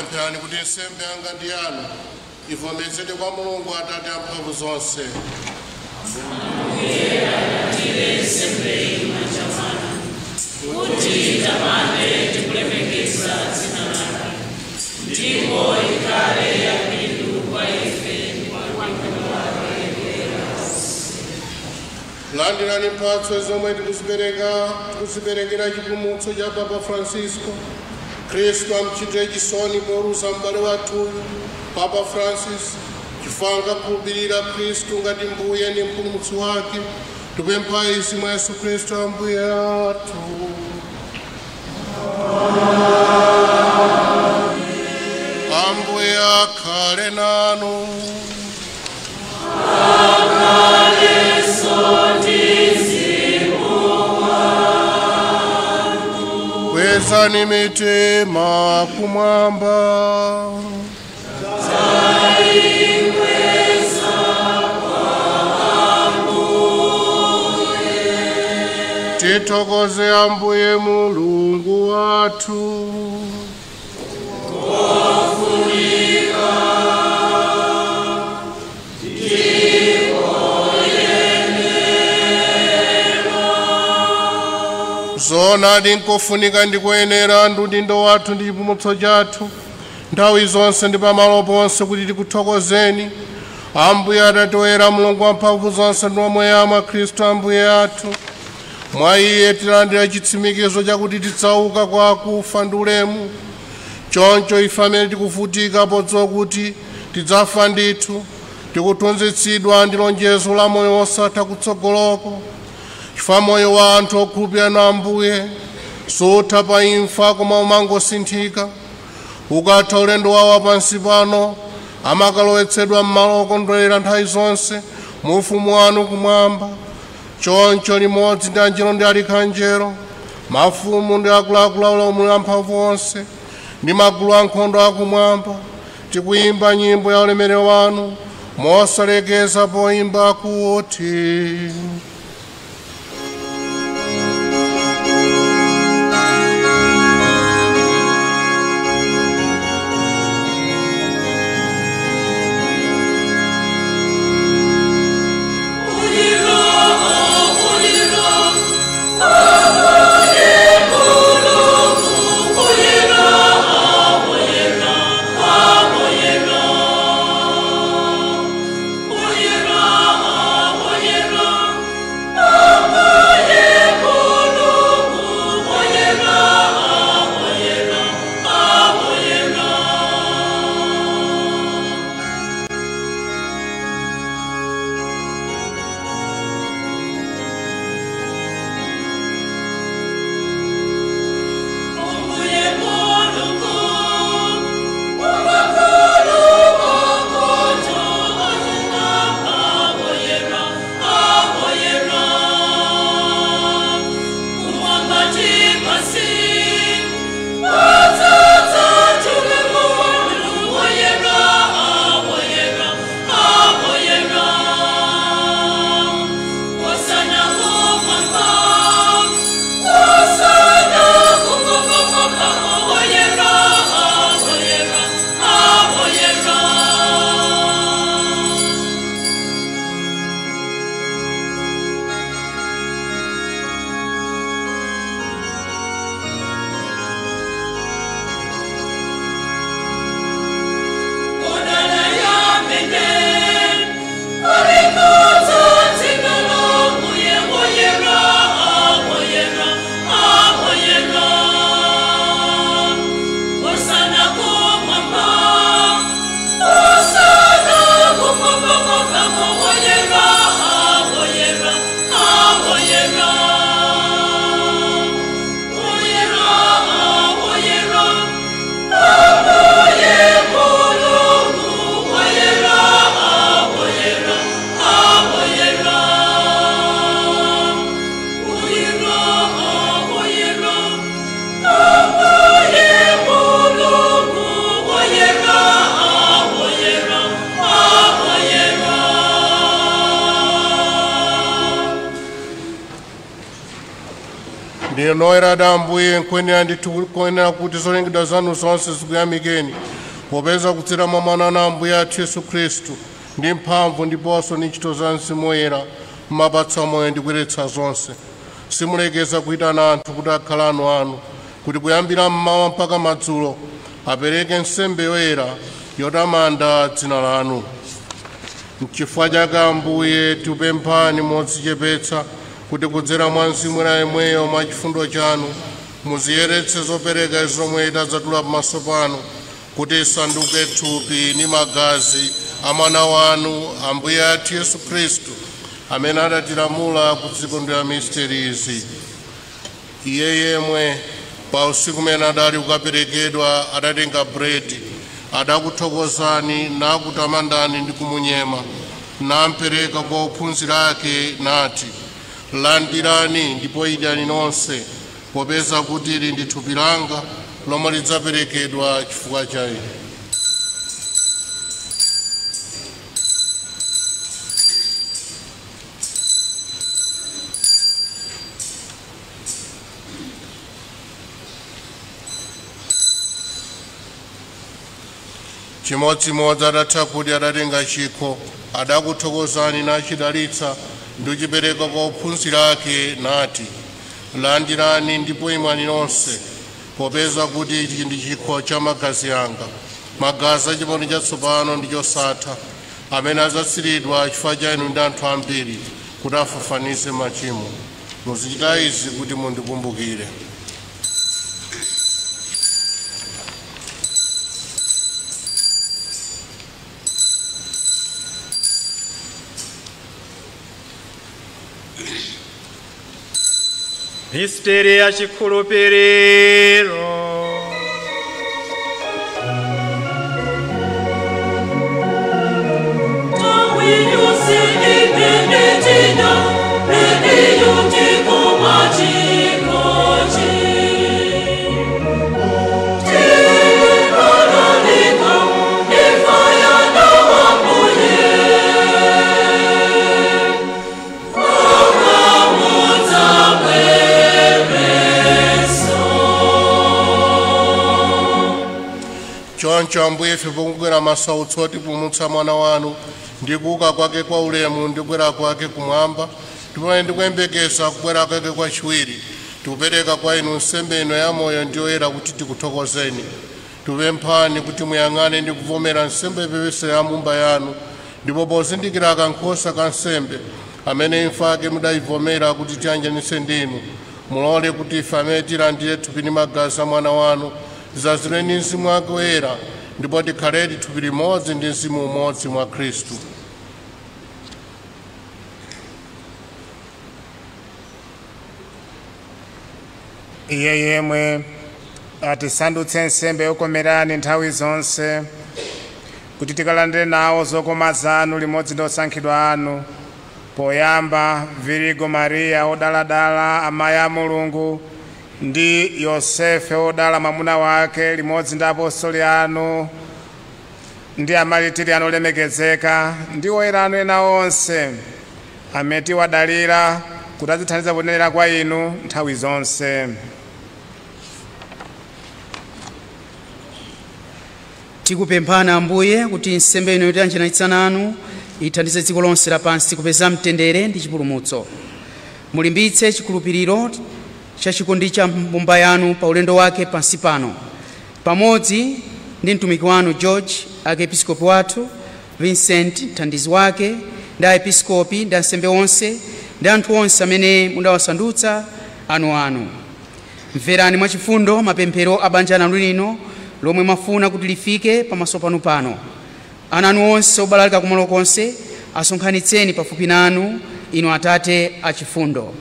Pempherani kuti nsembe yanga ndi yanu ivomerezedwe kwa Mulungu Atate amphamvu zonse. Alandire nsembe m'manja mwanu, kuti tamande tikulemekeza dzina lake, ndipo ikhale yapindu kwa ife ndi kwa mpingo wake woyera. Landirani mphatso zomwe tikuziperekera chipulumutso cha Papa Francisco. Khristu amuchitire chisoni poluza m'bale wathuyu Papa Francis, chifukwa ankakhulupirira Khristu ngati Mbuye ndi Mpulumutsi wake. Tipempha izi mwa Yesu Khristu Ambuye athu. Ambuye akhale nanu. Kwezani mitima kumwamba. Tithokoze Ambuye Mulungu wathu. Zoonadi nkofunika ndikuyenera ndi udindo wathu ndi chipulumutso chathu nthawi zonse ndi pamalo ponse kuti tikuthokozeni Ambuye Atate woyera, Mulungu wamphamvu zonse ndi wamuyaya mwa Khristu Ambuye athu. Mwa Iye tilandira chitsimikizo chakuti tidzauka kwa akufa ndi ulemu. Choncho ife amene tikuvutika podziwa kuti tidzafa ndithu, tikuthunzitsidwa ndi lonjezo la moyo wosatha kutsogoloko. Chifukwa moyo wa anthu okhulupirira na Ambuye sutha pa imfa, koma umangosinthika. Ukatha ulendo wawo pansi pano, amakalowetsedwa m'malo okondwerera nthawi zonse mu ufumu wanu kumwamba. Choncho limodzi ndi anjelo ndi alikhanjelo, mafumu ndi akuluakulu aulamuliro amphamvu onse ndi magulu ankhondo akumwamba, tikuyimba nyimbo ya ulemerero wanu mosalekeza poyimba kuti: Oyera, oyera, Noyera Ambuye, nkuyenera ndithu kuyenera kuti zolengedwa zanu zonse zikuyamikeni, popeza kudzera mwa Mwana wanu Ambuye athu Yesu Khristu, ndi mphamvu ndiponso ndi ntchito za Mzimu Woyera, mumapatsa moyo ndi kuyeretsa zonse. Simulekeza kuyitana anthu kuti akhale anu anu, kuti kuyambira mmawa mpaka madzulo apereke nsembe yoyera yotamanda dzina lanu. N'chifukwa chake Ambuye tikupemphani modzichepetsa kuti kudzera mwa Mzimu Woyera yemweyo mwa chifundo chanu muziyeretse zopereka zomwe tadzatula pamaso panu, kuti isanduke thupi ndi magazi a Mwana wanu Ambuye athu Yesu Khristu, amene adatilamula kuzikondwera misterizi. Iye yemwe pa usiku umene adali kukaperekedwa adatenga buledi, adakuthokozani nakutamandani ndi kumunyema, nampereka kwa ophunzira ake nati, landirani ndipo idyani nonse, popeza kuti ili ndi thupi langa lomwe lidzaperekedwa chifukwa cha inu. Chimodzimodzi adatha kudya adatenga chikho, adakuthokozani nachidalitsa ndi kuchipereka kwa ophunzira ake nati, landirani ndipo imwani nonse, popeza kuti ichi ndi chikho cha magazi anga, magazi a chipangano chatsopano ndi chosatha, amene adzatsiridwa chifukwa cha inu ndi anthu ambiri, kuti afafanize machimo. Muzichita izi kuti mundikumbukire. Misteri ya chikhulupiriro. Choncho Ambuye ife pokubwera masautso otipulumutsa mwana wanu ndi kuuka kwake kwa ulemu ndi kubwera kwake kumwamba, ndipo ndikuyembekeza kubwera kwake kwachiwiri, tikupereka kwa inu nsembe ino ya moyo ndi yoyera kuti tikuthokozeni. Tikupemphani kuti muyang'ane ndi kuvomera nsembe yopepesa ya mbumba yanu, ndipo pozindikira kankhosa ka nsembe amene imfa yake mudayivomera kuti tiyanjanitse ndinu, mulole kuti ife amene tilandire thupi ndi magazi a mwana wanu tidzazidwe Mzimu wake woyera, ndipo tikhaledi thupi limodzi ndi mzimu umodzi mwa Khristu. Iye yemwe atisandutse nsembe yokomerani nthawi zonse, kuti tikalandire nawo zokoma zanu limodzi ndi osankhidwa anu, poyamba Virigo Mariya odaladala amayi a Mulungu, ndi Yosefe odala mwamuna wake, limodzi ndi apostoli anu ndi amalitiri anu olemekezeka ndi oyera anu ena onse amene tiwadalira kuti azithandiza kunenera kwa inu nthawi zonse. Tikupemphana Ambuye kuti nsembe ino yotiyanjanitsa nanu ithandize dziko lonse lapansi kupeza mtendere ndi chipulumutso. Mulimbitse chikhulupiriro cha chikondi cha mbumba yanu pa ulendo wake pansi pano, pamodzi ndi mtumiki wanu George, archiepiscopi wathu Vincent, mthandizi wake, ndi aepiskopi ndi ansembe onse ndi anthu onse amene mudawasandutsa anuanu. Mverani mwachifundo mapemphero a banja lanu lino lomwe mwafuna kuti lifike pamaso panu pano. Ana anu onse obalalika kumalo konse asonkhanitseni pafupi nanu, inu Atate achifundo.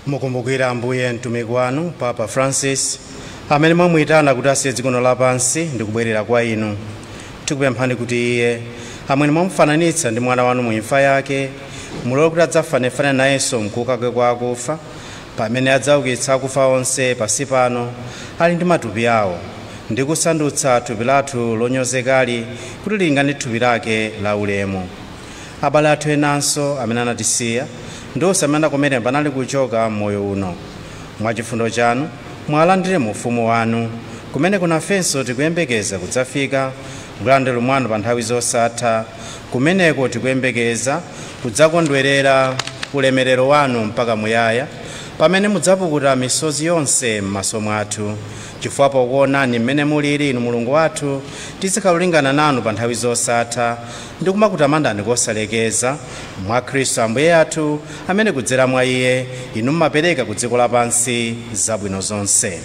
Mukumbukira Ambuye mtumiki wanu Papa Francis, amene mwamuyitana kuti asiye dziko lapansi ndi kubwerera kwa inu. Tikupemphani kuti iye amene mwamufananitsa ndi mwana wanu mu imfa yake, mulole kuti adzafanefane nayenso mkuuka kwake kwa akufa, pamene adzaukitsa akufa onse pansi pano ali ndi matupi awo, ndi kusandutsa thupi lathu lonyozekali kuti lilingane thupi lake la ulemu. Abale athu enanso amene anatisiya ndi onse amene anakomera panali kuchoka m'moyo uno. Mwachifundo chanu mwalandire mu ufumu wanu, kumene kunafenso tikuyembekeza kudzafika kulandira mwanu pa nthawi zosatha. Kumeneko tikuyembekeza kudzakondwerera ulemerero wanu mpaka muyaya, pamene mudzapukuta misozi yonse m'maso mwathu. Chifukwa pokuonani mmene mulili inu Mulungu wathu, tizikhalulingana nanu pa nthawi zosatha ndi kumakutamandani kosalekeza mwa Khristu Ambuye athu, amene kudzera mwa iye inu mumapereka ku dziko lapansi zabwino zonse.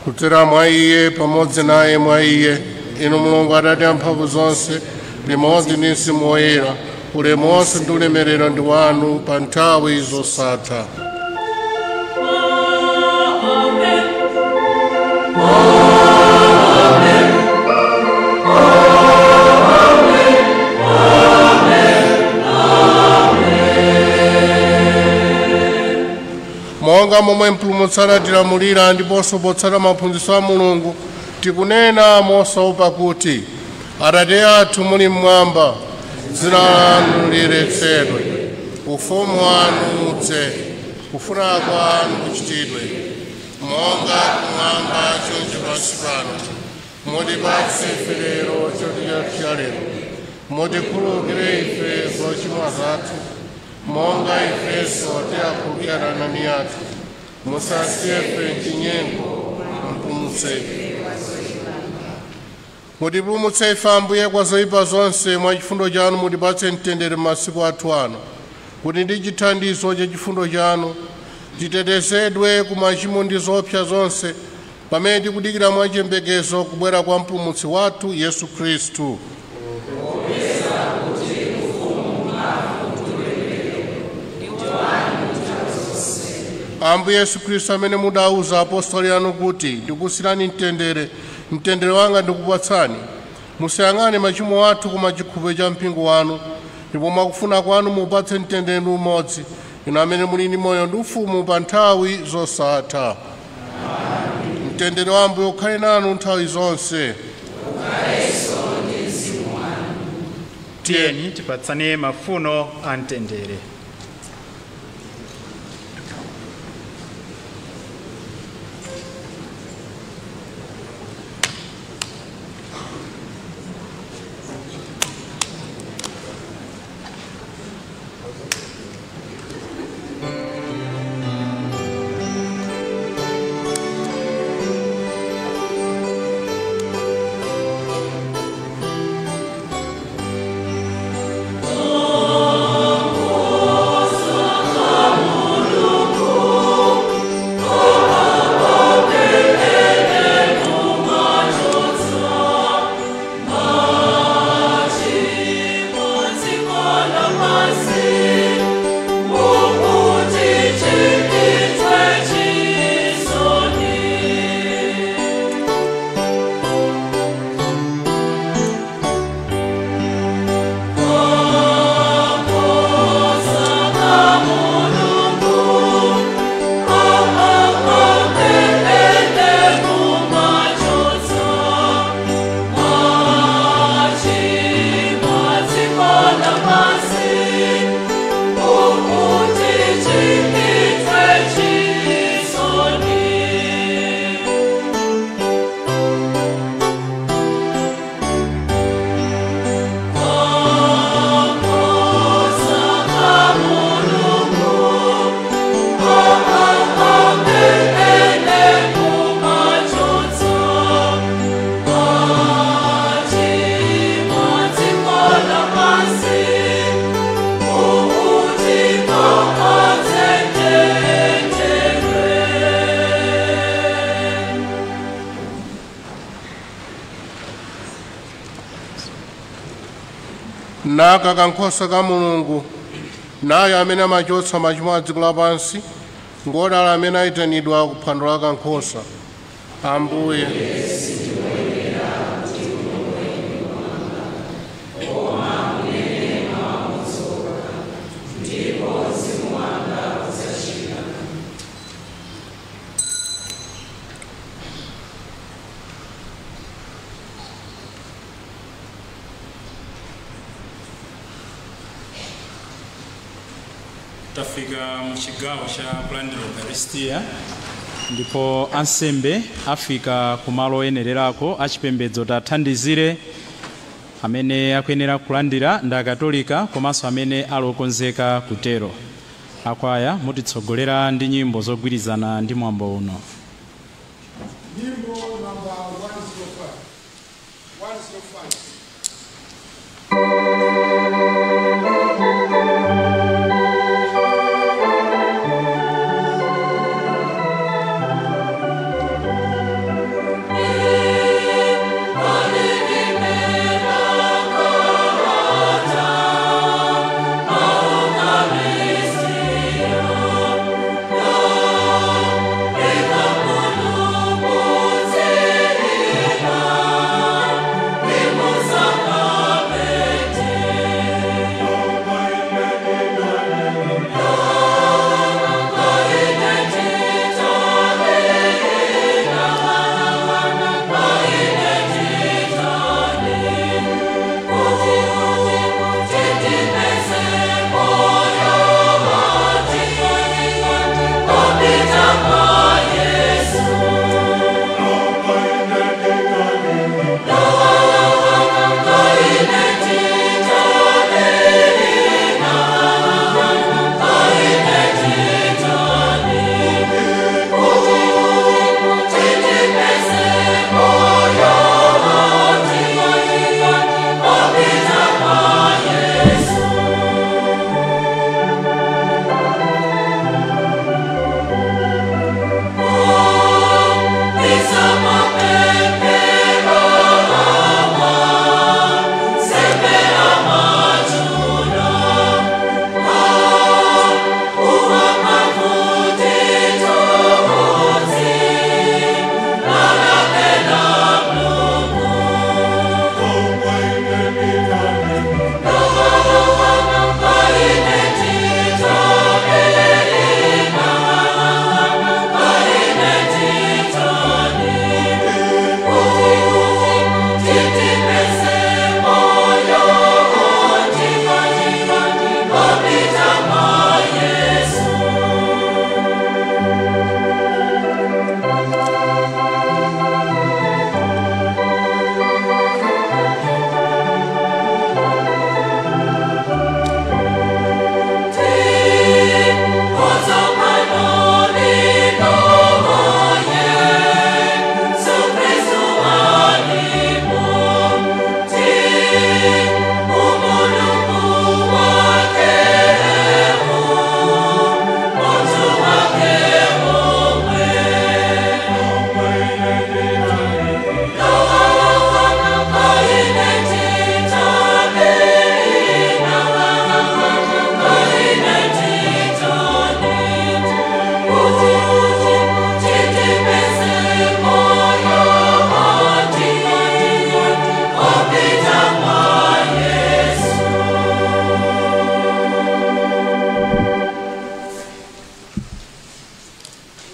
Kudzera mwa iye, pamodzi naye, mwa iye, inu Mulungu Atate amphamvu zonse, limodzi ndi Mzimu Woyera, ulemu wonse ndi ulemerero ndi wanu pa nthawi zosatha. Monga momwe Mpulumutsi anatilamulira ndiponso potsata maphunzitso a Mulungu, tikunena mosaopa kuti: Atate athu muli mmwamba, dzina lanu liyeretsedwe, ufumu wanu udze, kufuna kwanu kuchitidwe monga kumwamba choncho pansi pano. Mutipatse ife lero chakudya cha lero. Mutikhululukire ife zochimwa zathu, monga ifenso tiwakhululukira adani athu. Musasiye ife mchinyengo, mutipulumutse. Mutipulumutse ife Ambuye kwa zoyipa zonse. Mwa chifundo chanu mutipatse mtendere m'masiku athu ano, kuti ndi chithandizo cha chifundo chanu titetezedwe ku machimo ndi zoopsa zonse, pamene tikudikira mwa chiyembekezo kubwera kwa Mpulumutsi wathu Yesu Khristu. Ambuye Yesu Khristu, amene mudauza apostoli anu kuti, ndikusiyirani mtendere, mtendere wanga ndikupatsani, musayang'ane machimo athu koma chikhulupiriro cha mpingo wanu, ndipo mwakufuna kwanu mupatse mtendere ndi umodzi, inu amene muli ndi moyo ndi ufumu pa nthawi zosatha. Mtendere wa Ambuye ukhale nanu nthawi zonse. Tiyeni tipatsane mafuno a mtendere. Naka kankhosa ka Mulungu, naye amene amachotsa machimo a dziko lapansi, ngodala amene ayitanidwa ku phwando la kankhosa. Ambuye, Tafika muchigawo cha kulandira Eucharistia, ndipo ansembe afika kumalo oyenererako achipembedzo. Tathandizire amene akuyenera kulandira ndi Akatolika komanso amene ali okonzeka kutero. Akwaya mutitsogolera ndi nyimbo zogwirizana ndi mwambo uno. Nyimbo namba 105. 105.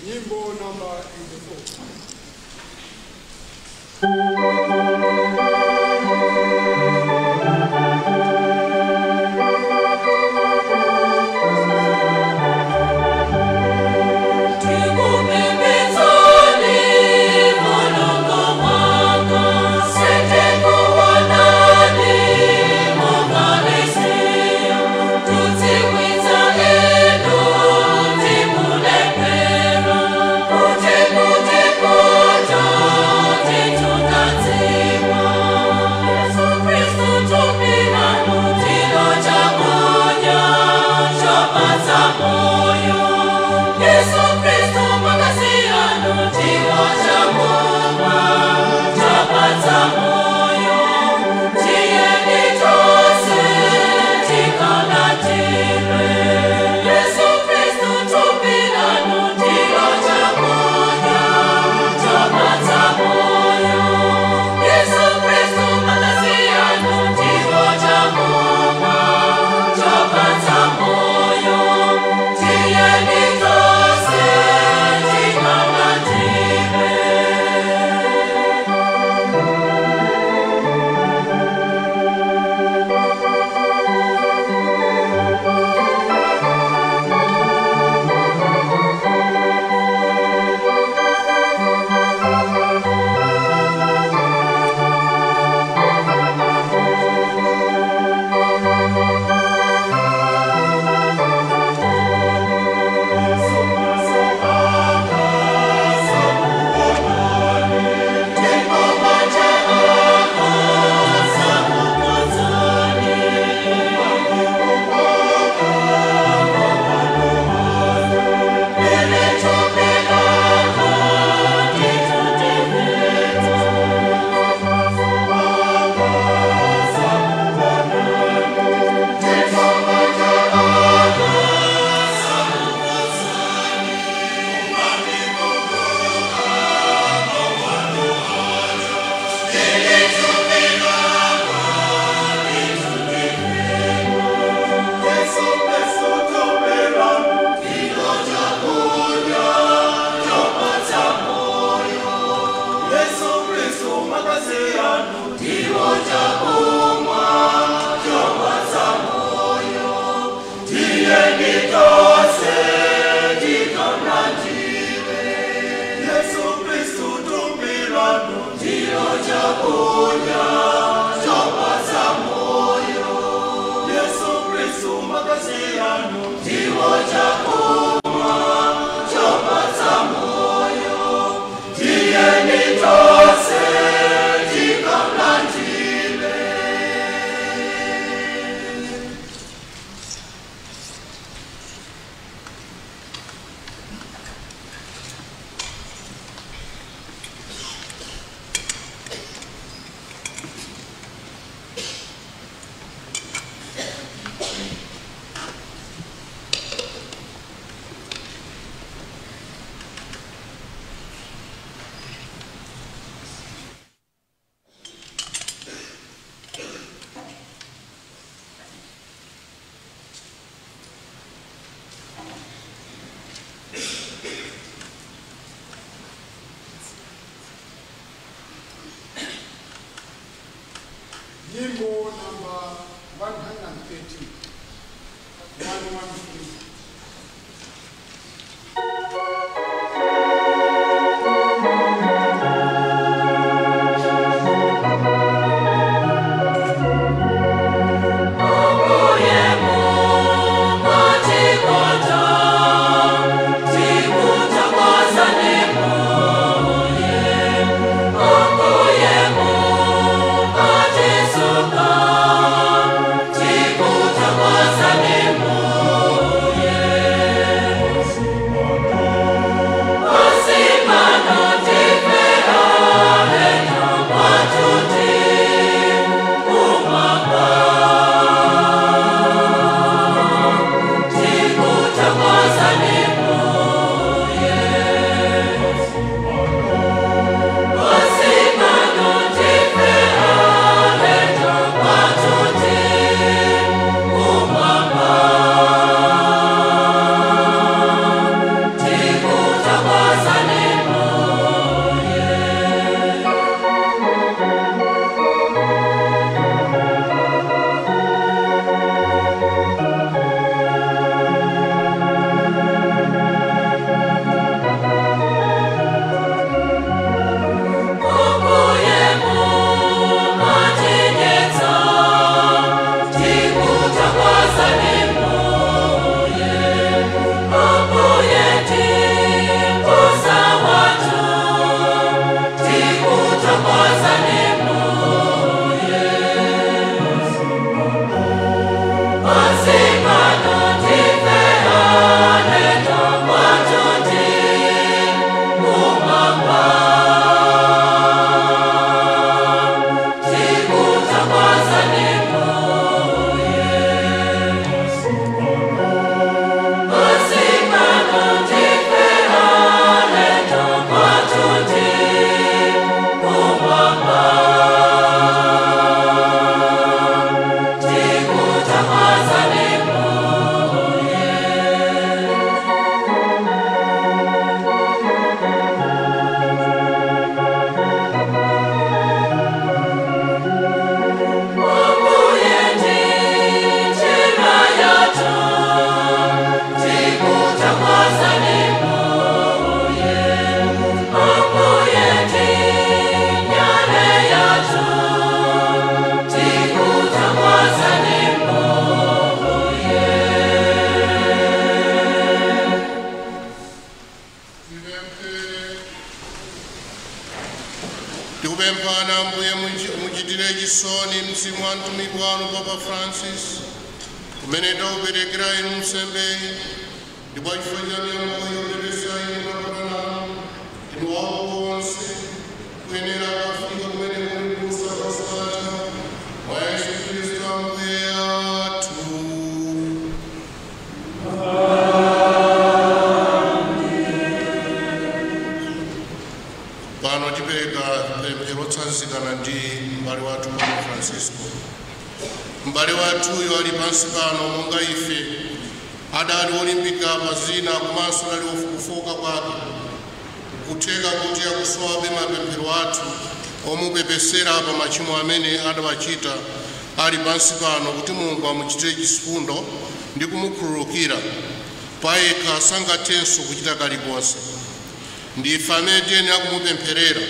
Nyimbo namba 84. Kuti, kuti, kuti, Magazi anu ndiwo chakumwa chopatsa moyo. Tiyeni tonse tikamlandire Yesu Kristu thupi lanu ndilo chakudya chopatsa moyo. Yesu Kristu magazi anu ndiwo chakumwa chopatsa moyo. Tiyeni tonse tikamlandire. Nyimbo namba 130. 113. Tikupemphana Ambuye muchitire chisoni mzimu wa mtumiki wanu Papa Francis, kumene tauperekera inu nsembeyi, ndipo chifukwa cha miyambo yopepesa inu mapatana inu wawo onse kuyenera kafika kumene muli kusa kosatha mwa Yesu Khristu Ambuye athu. Pano tipereka pemphero lotsanzikana ndi m'bale wathu Papa Francisco. M'bale wathuyo ali pansi pano monga ife, adali olimbika pa zina komanso adali kufoka kwake, kutheka kuti akusowabe mapemphero athu Omupepesera pa machimo amene adawachita ali pansi pano, kuti Mulungu amuchitire chifundo ndi kumukhululukira. Payekha sangathenso kuchita kalikonse. Ndife amene tiyenera kumupempherera.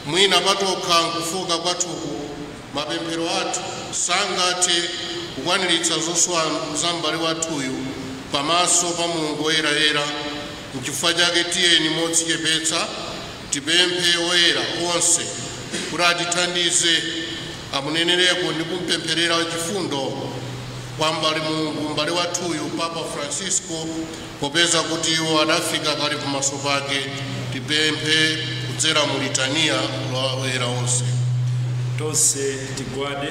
Mwina patokha nkufoka kwathuku, mapemphero athu sangathe kukwaniritsa zosowa za m'bale wathuyu pamaso pa Mulungu woyerayera. Nchifukwa chake tiyeni modzichepetsa tipemphe oyera onse kuti atithandize, amunenereko ndi kumpempherera chifundo kwa m'bale Mulungu m'bale wathuyu Papa Francisco, popeza kuti iwo adafika kale pamaso pake. Tipemphe kudzera mu litaniya la oyera onse. Tonse tigwade.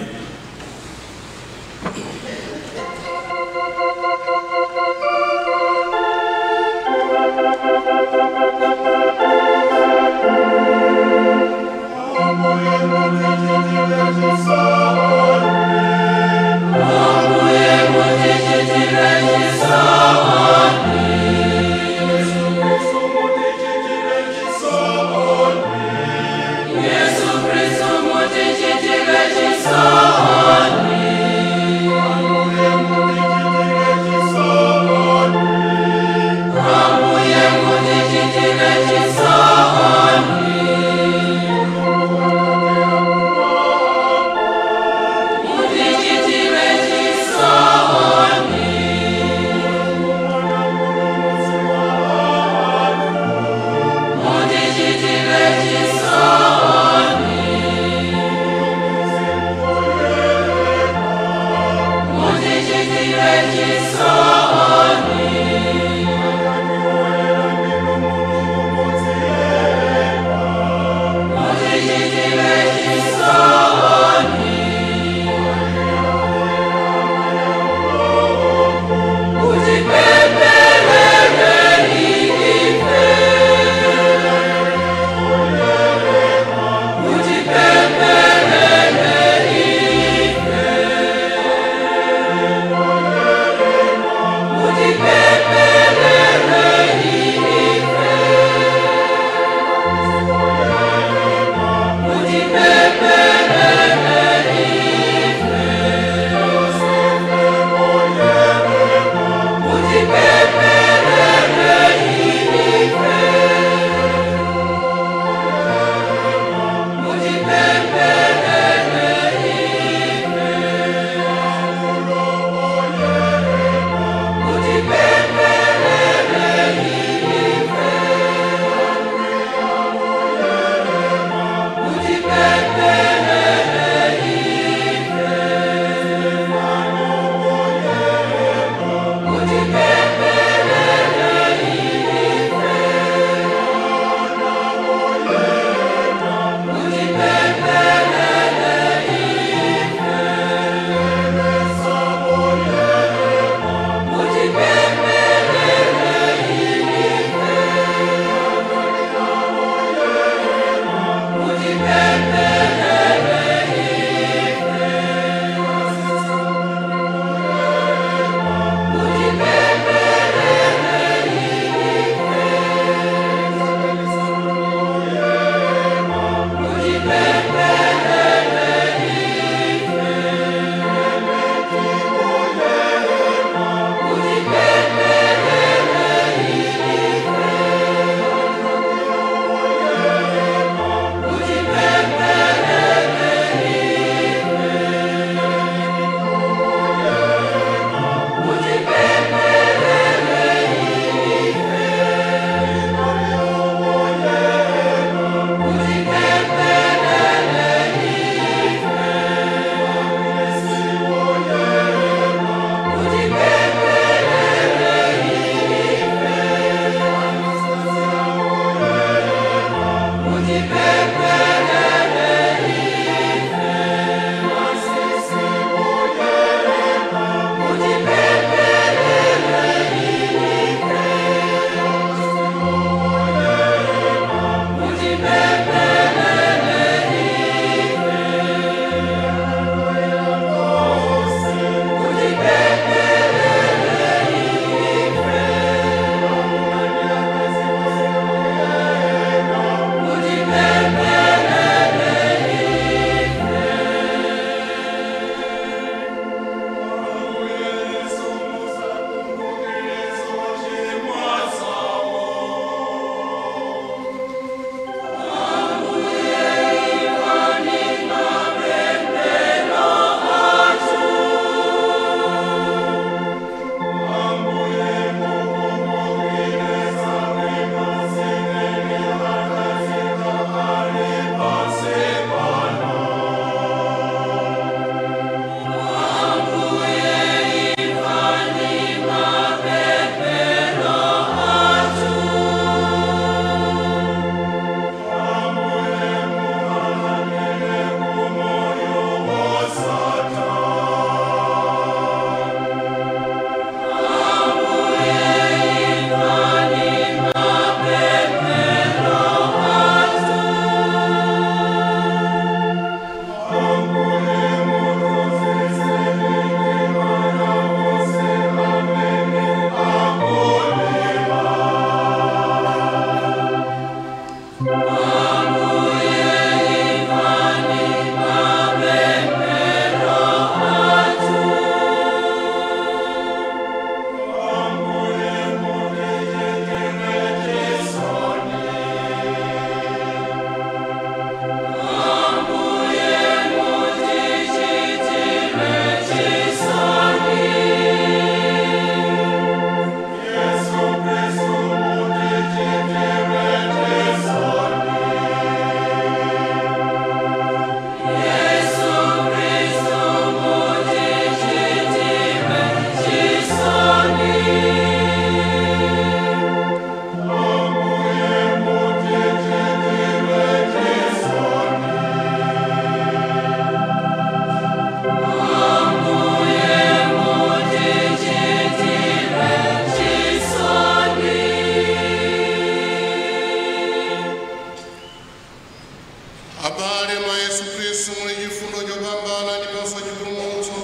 Abale, mwa Yesu Khristu muli chifundo chopambana ndiponso chipulumutso.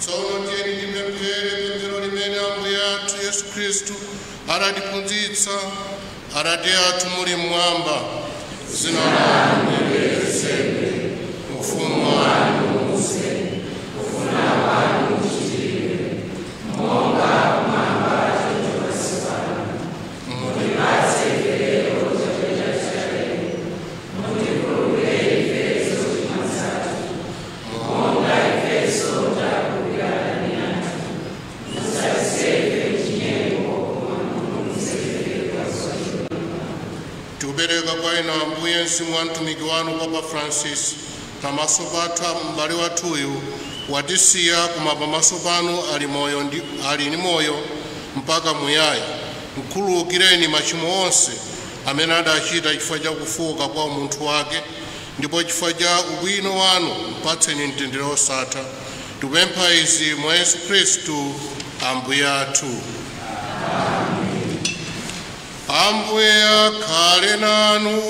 Tsono tiyeni tipemphere pemphero limene Ambuye athu Yesu Khristu adatiphunzitsa. Atate athu muli mmwamba, dzina lanu lilemekezedwe, ufumu wanu udze, kufuna kwanu kuchitidwe, monga kumwamba choncho pansi pano. Mutipatse ife lero chakudya chalero, mutikhululukire ife zochimwa zathu, monga ifenso takhululukira adani athu. Musatisiye ife m'chinyengo, koma mutipulumutse ife kwa zoyipa. Tikupereka kwa inu Ambuye mzimu wa mtumiki wanu Papa Francis. Pamaso pathu m'bale wathuyu watisiya, koma pamaso panu ali moyo ndi ali ndi moyo mpaka muyaya. Mkhululukireni machimo onse amene adachita chifukwa cha kufoka kwa umunthu wake, ndipo chifukwa cha ubwino wanu mpatseni mtendere osatha. Tikupempha izi mwa Yesu Khristu Ambuye athu. Ambuye akhale nanu.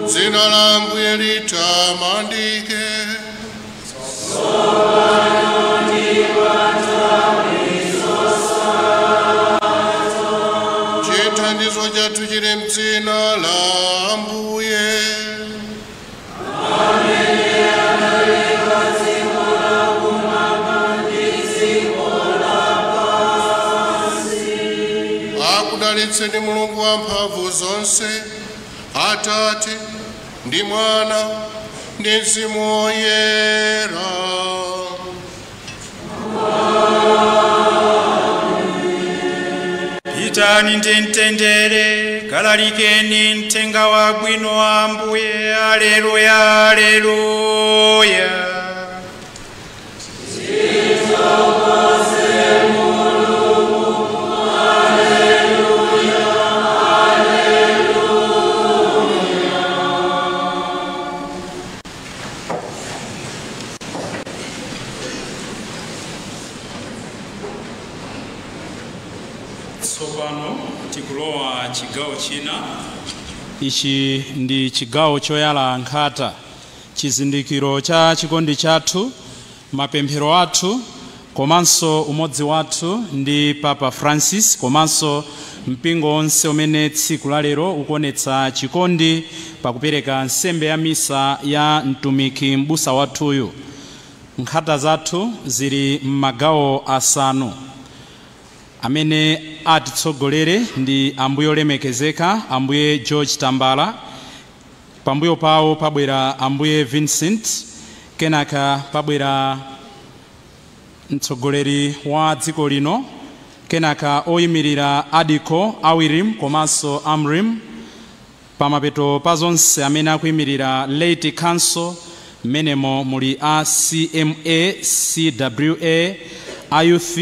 Dzina la Ambuye litamandike. Chithandizo chathu chili mdzina la Ambuye. Akudalitseni Mulungu wamphamvu zonse, Atate ndi Mwana ndi Mzimu Woyera. Pitani ndi mtendere, kalalikeni mthenga wabwino wa Ambuye. Aleluya, aleluya. Tsopano tikulowa chigawo china. Ichi ndi chigawo choyala nkhata, chizindikiro cha chikondi chathu, mapemphero athu komanso umodzi wathu ndi Papa Francis komanso mpingo onse umene tsiku la lero ukuonetsa chikondi pakupereka nsembe ya misa ya mtumiki m'busa wathuyu. Nkhata zathu zili m'magawo asanu. Amene atitsogolere ndi Ambuye olemekezeka Ambuye George Tambala, pambuyo pawo pabwera Ambuye Vincent, kenaka pabwera mtsogoleri wa dziko lino, kenaka oyimirira Adiko Awirim komanso Amrim, pamapeto pa zonse amene akuyimirira Laity Council, mmenemo muli a CMA, CWA, ayouth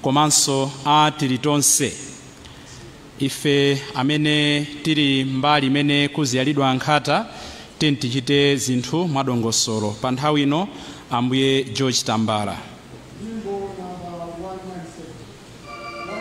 komanso a tilitonse. Ife amene tili mbali imene kuziyalidwa nkhata tichite zinthu mwadongosolo. Pa nthawi ino Ambuye George Tambala. Nyimbo namba 197.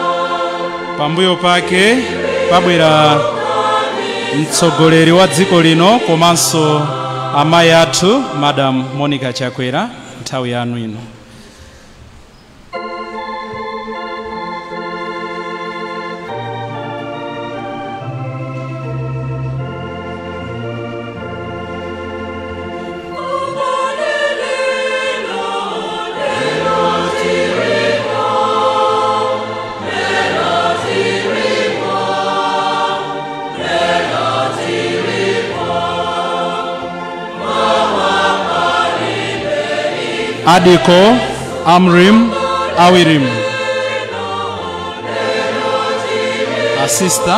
197. Pambuyo pake pabwera mtsogoleri wa dziko lino komanso amayi athu Madam Monica Chakwera. Nthawi yanu ino. Adiko, Amrim, Awirimu, asista.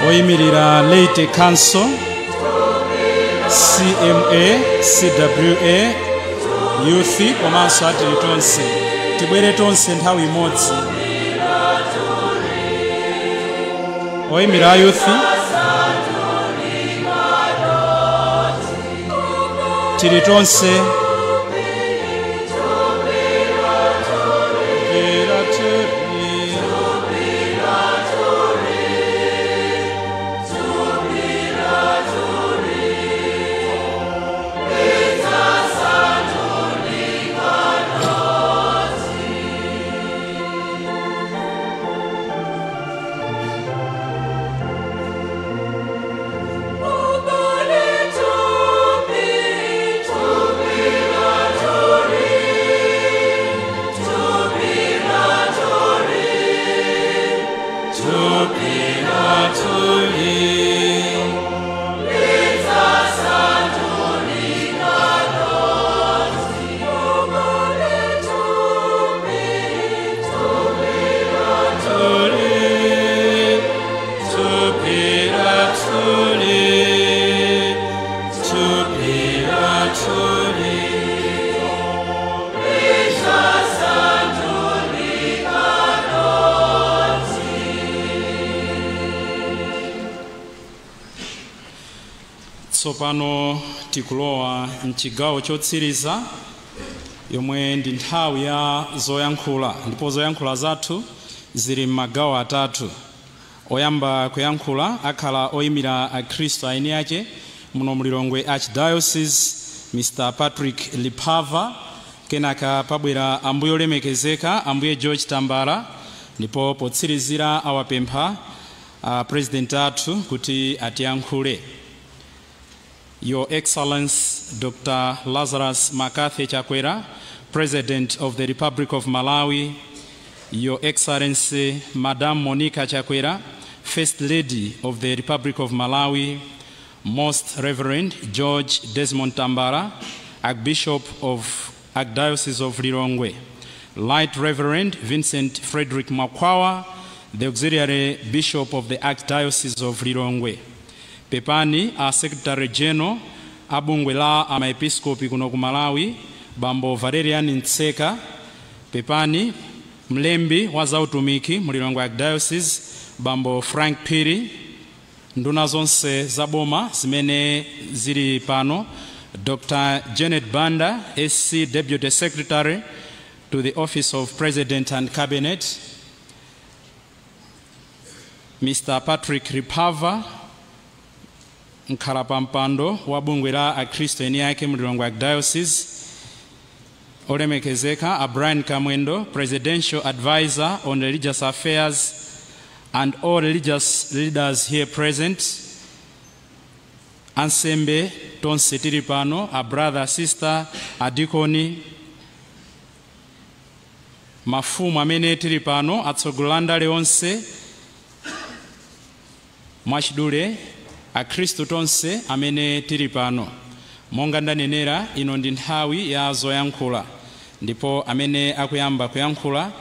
Oyimirira Laity Council, CMA, CWA, Youth komanso atili tonse, tibwere tonse nthawi imodzi. Oyimira youth, tili tonse. Tsopano tikulowa mchigawo chotsiriza yomwe ndi nthawi ya zoyankhula, ndipo zoyankhula zathu zili m'magawo atatu. Oyamba kuyankhula akhala oyimira akhristu aeni ake muno Mulilongwe Archdiocese, Mr. Patrick Lipava. Kenaka pabwera ambuye olemekezeka Ambuye George Tambala, ndipo potsirizira awapempha president athu kuti atiyankhule. Your Excellency Dr. Lazarus McCarthy Chakwera, President of the Republic of Malawi, Your Excellency Madam Monica Chakwera, First Lady of the Republic of Malawi, Most Reverend George Desmond Tambala, Archbishop of Archdiocese of Lilongwe, Right Reverend Vincent Frederick Makwawa, the Auxiliary Bishop of the Archdiocese of Lilongwe. Pepani a Secretary General abungwe la amaepiskopi kuno ku Malawi, Bambo Valerian Ntseka. Pepani mlembi wa zautumiki Mulilongwe Archdiocese, Bambo Frank Piri. Nduna zonse za boma zimene zili pano, Dr. Janet Banda, SC Deputy Secretary to the Office of President and Cabinet, Mr. Patrick Ripava, mkhalapampando wa bungwe la akhristu eni ake Mulilongwe Archdiocese, olemekezeka a Brian Kamwendo, Presidential Advisor on Religious Affairs, and all religious leaders here present, ansembe tonse tili pano, a brother, sister, adikoni, mafumu amene tili pano, atsogoleri onse, mwachidule akhristu tonse amene tili pano. Monga ndanenera, ino ndi nthawi ya zoyankhula, ndipo amene akuyamba kuyankhula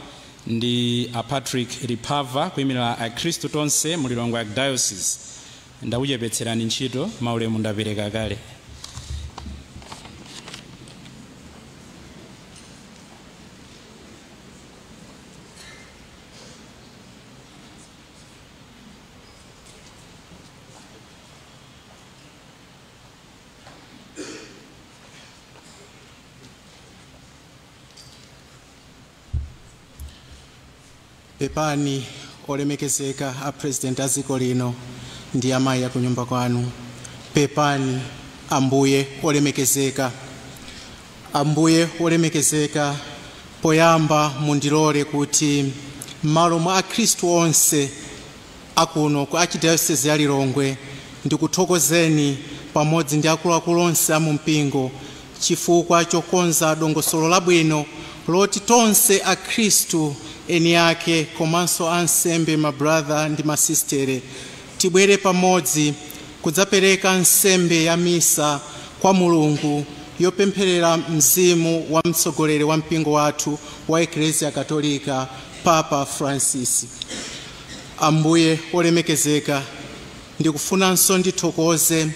Ndi a Patrick Ripava kuyimirira Akhristu tonse mu Lilongwe Archdiocese. Ndakuchepetserani ntchito, maulemu ndapereka kale. Pepani olemekezeka a President a dziko lino ndi amayi akunyumba kwanu. Pepani Ambuye olemekezeka. Ambuye olemekezeka, poyamba mundilole kuti m'malo mwa Akhristu onse akuno ku Archdiocese ya Lilongwe ndikuthokozeni pamodzi ndi akuluakulu onse a mu mpingo chifukwa chokonza dongosolo labwino loti tonse Akhristu eni ake komanso ansembe, mabrother ndi masistere tibwere pamodzi kudzapereka nsembe ya misa kwa Mulungu yopempherera mzimu wa mtsogoleri wa mpingo wathu wa Eklezia Katolika, Papa Francis. Ambuye olemekezeka, ndikufunanso ndithokoze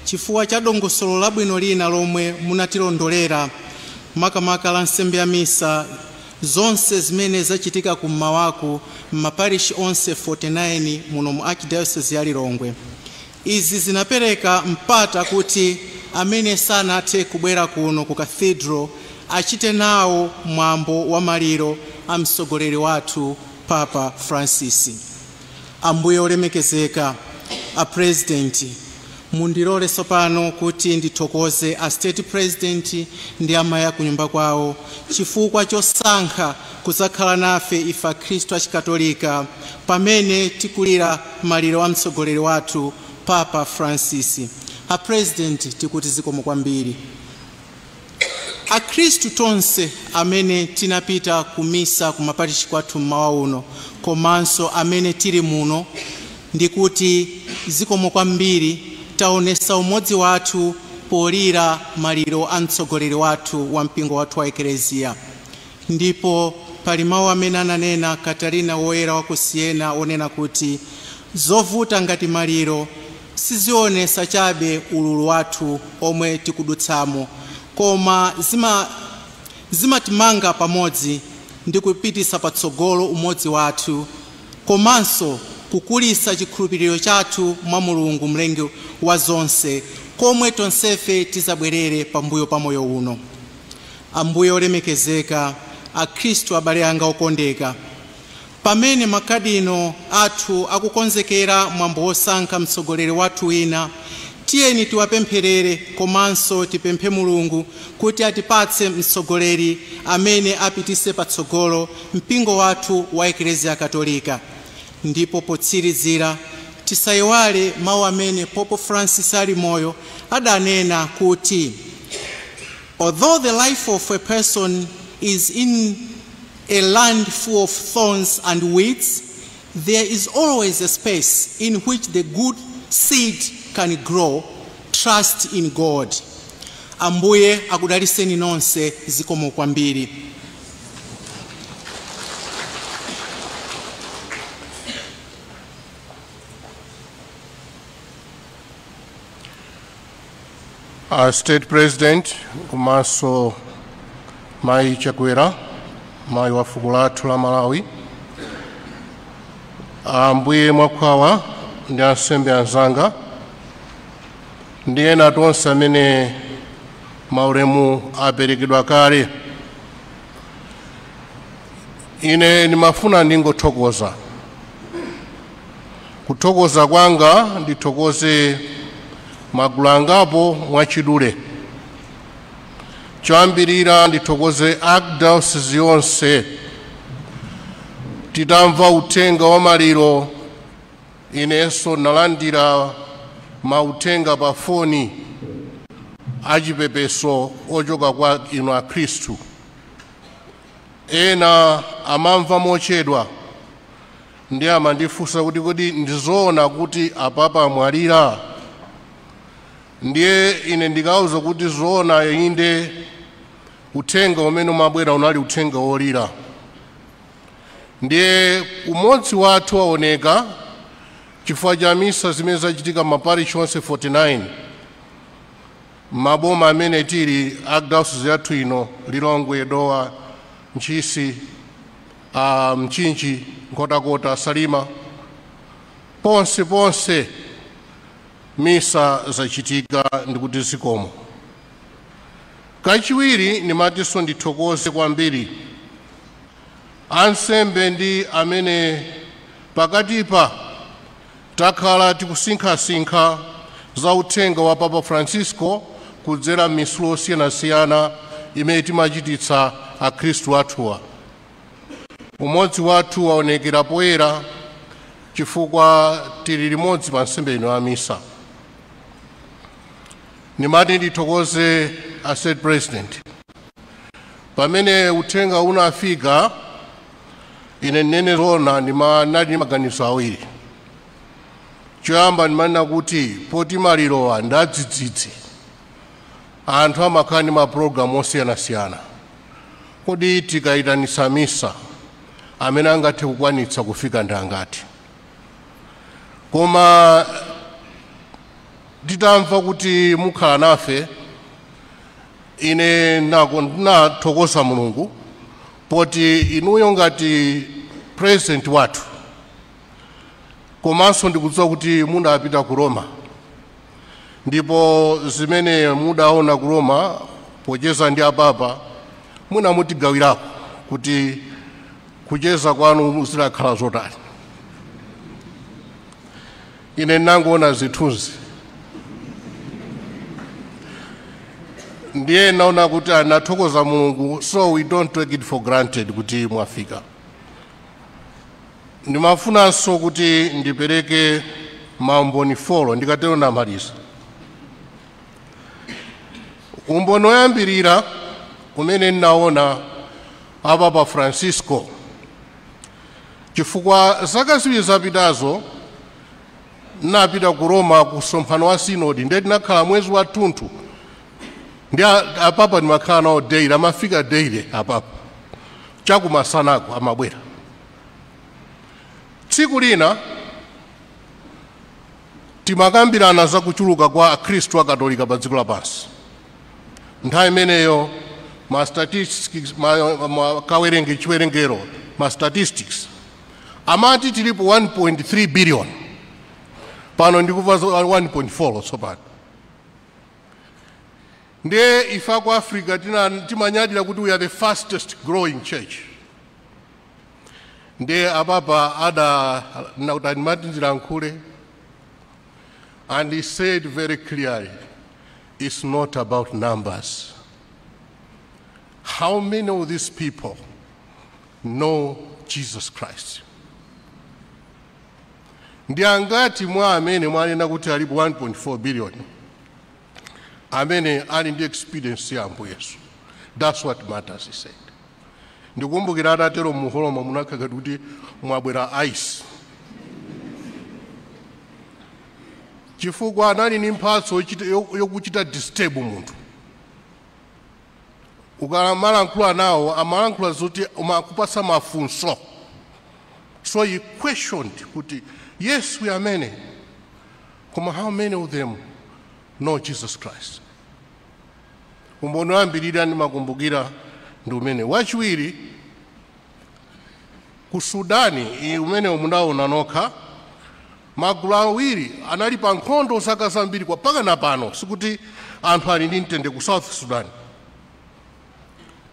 chifukwa cha dongosolo labwino lina lomwe munatilondolera, makamaka la nsembe ya misa zonse zimene zachitika kummawaku m'maparishi onse 49 muno mu Archdiocese ya Lilongwe. Izi zinapereka mpata kuti amene sanathe kubwera kuno ku cathedral achite nawo mwambo wa maliro a mtsogoleri wathu Papa Francis. Ambuye olemekezeka, a President, mundilole tsopano kuti ndithokoze a State President ndi amayi akunyumba kwawo chifukwa chosankha kudzakhala nafe ife Akhristu achikatolika pamene tikulira maliro a mtsogoleri wathu Papa Francis. A President, tikuti zikomo kwambiri. Akhristu tonse amene tinapita kumisa kumaparishi kwathu mmawa uno komanso amene tili muno, ndikuti zikomo kwambiri. Taonesa umodzi wathu polira maliro a mtsogoleri wathu wa mpingo wathu wa Eklezia. Ndipo pali mawu amene ananena Katarina Woyera wa ku Siena onena kuti zovuta ngati maliro sizionesa chabe ululu wathu omwe tikudutsamo, koma zimatimanga pamodzi ndi kupitisa patsogolo umodzi wathu komanso kukulisa chikhulupiriro chathu mwa Mulungu mlengi wa zonse, komwe tonsefe tizabwerere pambuyo pa moyo uno. Ambuye olemekezeka, Akhristu abale anga okondeka, pamene makadino athu akukonzekera mwambo wosankha mtsogoleri wathu wina, tiyeni tiwapempherere komanso tipemphe Mulungu kuti atipatse mtsogoleri amene apitise patsogolo mpingo wathu wa Eklezia Katolika. Ndipo potsirizira, tisayiwale mawu amene Pope Francis ali moyo adanena kuti although the life of a person is in a land full of thorns and weeds, there is always a space in which the good seed can grow. Trust in God. Ambuye akudaliseni nonse, zikomo kwambiri. Our State President komanso Mayi Chakwera, mayi wa fuko lathu la Malawi, Ambuye Mwakhwawa ndi ansembe anzanga ndi ena tonse amene maulemu aperekedwa kale, ine ndimafuna ndingothokoza. Kuthokoza kwanga ndithokoze magulu angapo mwachidule. Choyambirira ndithokoze Archdiocese yonse. Titamva uthenga wa maliro, inenso nalandira mauthenga pa foni achipepeso ochoka kwa inu Akhristu. Ena amamva mochedwa ndi amandifunsa kuti kodi ndizoona kuti apapa amwalira? Ndiye ine ndikauza kuti zoona inde, uthenga umene umabwera unali uthenga wolira. Ndiye umodzi wathu waoneka chifukwa cha misa zimene zachitika m'maparish onse 49 maboma amene tili, archdiocese yathu ino, Lilongwe, Dowa, Ntchisi, Mchinji, Nkhotakota, Salima, ponse ponse misa zachitika, ndikuti zikomo. Kachiwiri, ndimatinso ndithokoze kwambiri ansembe ndi amene pakatipa takhala tikusinkhasinkha za uthenga wa Papa Francisco kudzera m'misulo osiyanasiyana imene timachititsa akhristu athuwa. Umodzi wathu waonekera poyera chifukwa tili limodzi pa nsembe ino ya misa. Ndimati ndithokoze a State President. Pamene uthenga unafika, ine ndinene zoona, ndinali ndi maganizo awiri. Choyamba, ndimanena kuti poti malirowa ndadzidzidzi, anthu amakhala ndi mapulogalamu osiyanasiyana, kodi tikayitanitsa misa amene angathe kukwanitsa kufika ndi angati? Koma titamva kuti mukhala nafe, ine ndinathokoza Mulungu poti inuyo ngati president wathu, komanso ndikudziwa kuti mudapita ku Roma, ndipo zimene mudaona ku Roma pocheza ndi apapa, munamutigawirako kuti kucheza kwanu zidakhala zotani. Ine ndinangoona zithunzi, ndiye naona kuti anathokoza Mulungu. So we don't take it for granted kuti mwafika. Ndimafunanso kuti ndipereke maumboni 4, ndikatero ndamaliza. Umboni woyambirira umene ndinaona apapa Francisco, chifukwa zaka 2 zapitazo ndinapita ku Roma ku msonkhano wa sinodi, ndiye tinakhala mwezi wathunthu ndi apapa. Ndimakhala nawo daily, amafika daily apapa chakumasanako amabwera. Tsiku lina timakambirana za kuchuluka kwa akhristu akatolika pa dziko lapansi. Nthawi imeneyo ma statistics, ma kawerenge chiwerengero, ma statistics amati tilipo 1.3 billion. Pano ndikuva 1.4 tsopano. Ndiye ife ku Africa timanyadira kuti we are the fastest growing church. Ndiye apapa ada nakuti ndimati ndilankhule, and he said very clearly, "It's not about numbers. How many of these people know Jesus Christ? Ndi angati mwa amene mwanena kuti alipo 1.4 billion amene ali ndi experience ya Ambuye Yesu? That's what matters," he said. Ndikumbukira atatero, muholomo munakhala kuti mwabwera ice, chifukwa anali ndi mphatso yokuchita disturb munthu. Ukamalankhula nawo, amalankhula zoti umakupasa mafunso. So he questioned kuti, "Yes, we are many, koma how many of them know Jesus Christ?" Umboni woyambirira ndimakumbukira ndi umene. Wachiwiri, ku Sudani, umene munaona nokha, magulu awiri anali pa nkhondo zaka zambiri kwa pakana pano, sikuti anthu ali ndi mtendere ku South Sudan.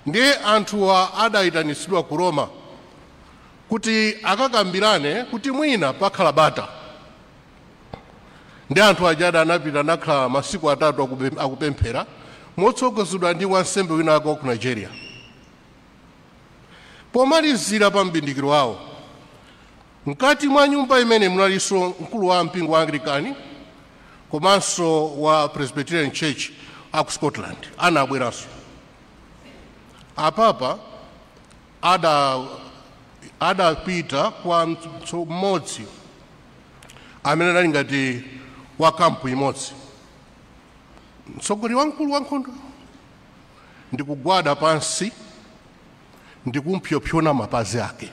Ndiye anthuwa adayitanitsidwa ku Roma kuti akakambirane kuti mwina pakhala bata. Ndi anthu aja anapita, anakhala masiku 3 akupemphera motsogozedwa ndi wansembe wina wake wa ku Nigeria. Pomalizira pa mbindikiro wawo, mkati mwa nyumba imene munalinso mkulu wa mpingo wa Anglikani komanso wa Presbyterian Church aku Scotland, anabweranso. Apapa adapita kwa mmodzi amene anali ngati wa kampu imodzi, mtsogoleri wamkulu wa nkhondo, ndikugwada pansi ndikumpyopyona mapazi ake.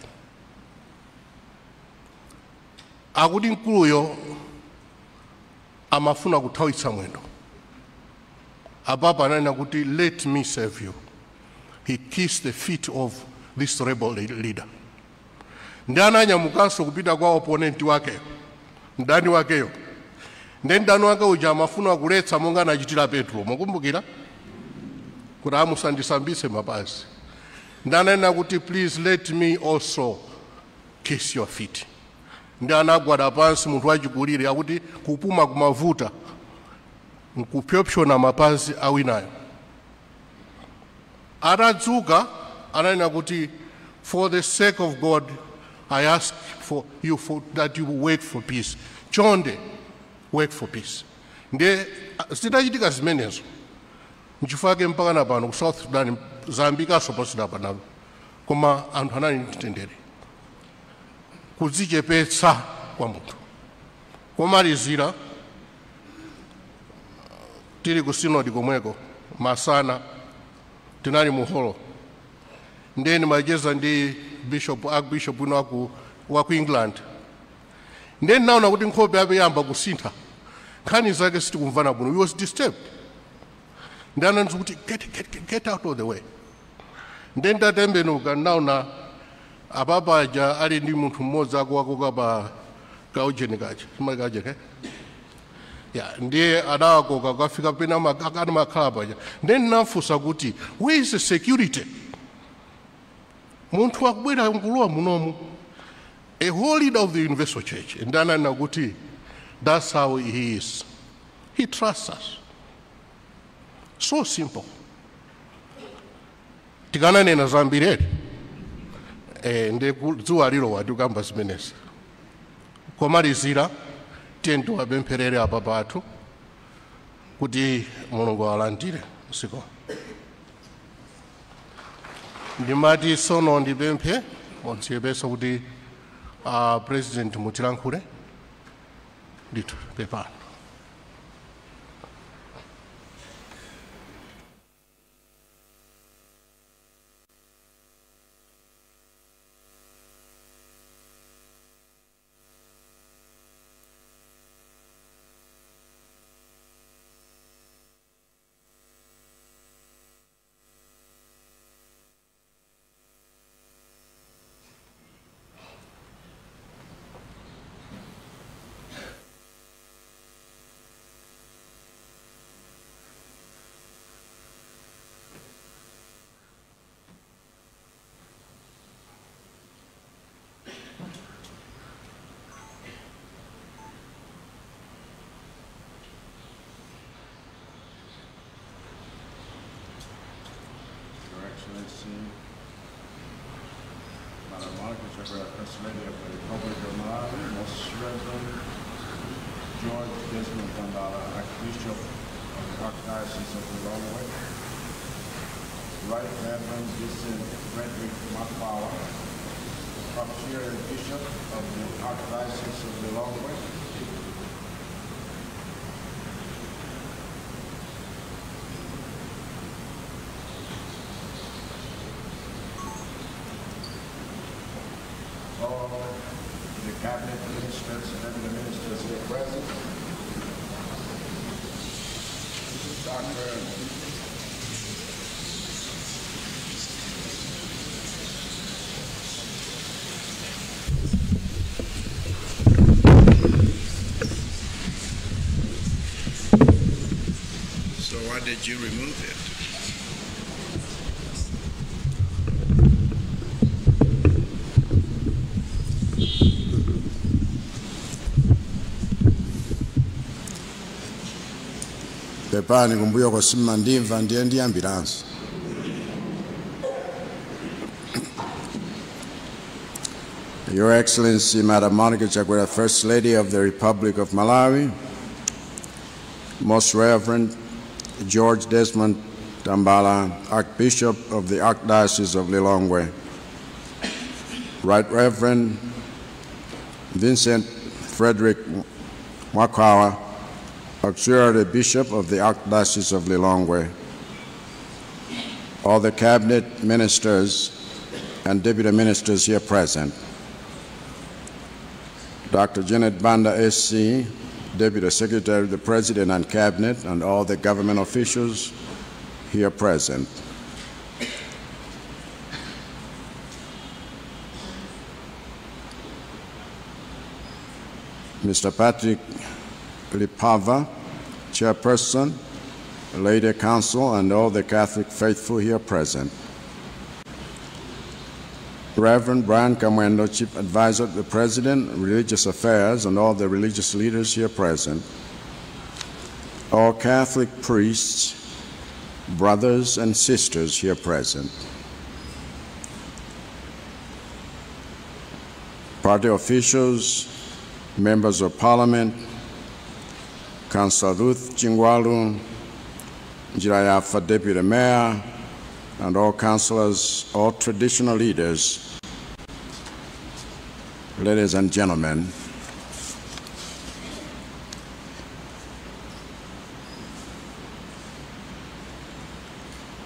Akuti mkuluyo amafuna kuthawitsa mwendo. Apapa ananena kuti, "Let me save you." He kissed the feet of this rebel leader. Ndi ananyamukanso kupita kwa opponent wake, mdani wakeyo. Ndi mdani wake uja amafuna kuletsa monga anachitira Petro, mukumbukira kuti amusandisambise mapazi. Ndi ananena kuti, "Please let me also kiss your feet." Ndi anagwada pansi, munthu wachikulire, akuti kupuma kumavuta, nkupyopyona mapazi awinayo. Atadzuka ananena kuti, "For the sake of God, I ask for you that you work for peace. Chonde, work for peace." Ndiye zitachitika zimenezo, nchifukwa mpaka na pano ku South Sudan zayambikanso posachedwa pano, koma anthu anali ndi mtendere. Kudzichepetsa kwa munthu. Komalizira, tili ku sinodi komweko masana, tinali mu holo, ndiye ndimacheza ndi bishop, archbishop wina waku England. Ndiye ndinaona kuti nkhope yake yamba kusintha, nkhani zake sitikumvana bwino. He was disturbed. Ndi anandiuza kuti, Get out of the way." Ndiye ndatembenuka, ndinaona apapa aja ali ndi munthu mmodzi akuwakoka pa kaujeni kaja, simali kaujeni eh? Ya, ndiye adawakoka kukafika pena anamakhala paja. Ndiye ndinafunsa kuti, "Where is the security? Munthu akubwera nkulowa munomu, a whole leader of the universal church." Ndi ananena kuti, "That's how he is. He trusts us." So simple. Tikananena zambiri eti, ndi dzuwa lilowa tikamba zimenezi. Komalizira, tiye tiwapempherere apapa athu kuti Mulungu awalandire usiku. Ndimati sono ndipemphe modzichepetsa kuti President mutilankhule ndithu. Pepani. Your Excellency, Madam Monica Chakwera, First Lady of the Republic of Malawi, Most Reverend George Desmond Tambala, Archbishop of the Archdiocese of Lilongwe, Right Reverend Vincent Frederick Mwakhwawa, Auxiliary Bishop of the Archdiocese of Lilongwe, all the cabinet ministers and the ministers here present, Dr. So why did you remove it? Pepani, kumbuyo simumandimva, ndiye ndiyambiranso. Your Excellency, Madam Monica Chakwera, First Lady of the Republic of Malawi, Most Reverend George Desmond Tambala, Archbishop of the Archdiocese of Lilongwe, Right Reverend Vincent Frederick Mwakhwawa, Auxiliary Bishop of the Archdiocese of Lilongwe, all the cabinet ministers and deputy ministers here present, Dr. Janet Banda, SC, Deputy Secretary of the President and Cabinet, and all the government officials here present. Mr. Patrick Lipava, Chairperson, Lady Council, and all the Catholic faithful here present. Reverend Brian Kamwendo, Chief Advisor to the President, Religious Affairs, and all the religious leaders here present. All Catholic priests, brothers and sisters here present. Party officials, members of Parliament, Councillor Ruth Chingwalu, Njirayafa Deputy Mayor, and all councillors, all traditional leaders, ladies and gentlemen,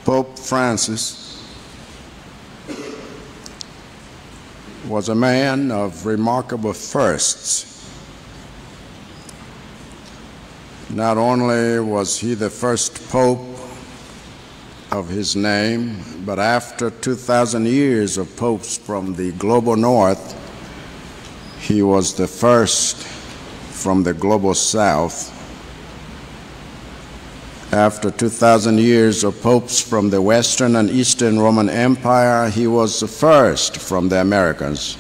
Pope Francis was a man of remarkable firsts. Not only was he the first pope of his name, but after 2,000 years of popes from the global north, he was the first from the global south. After 2,000 years of popes from the Western and Eastern Roman Empire, he was the first from the Americas.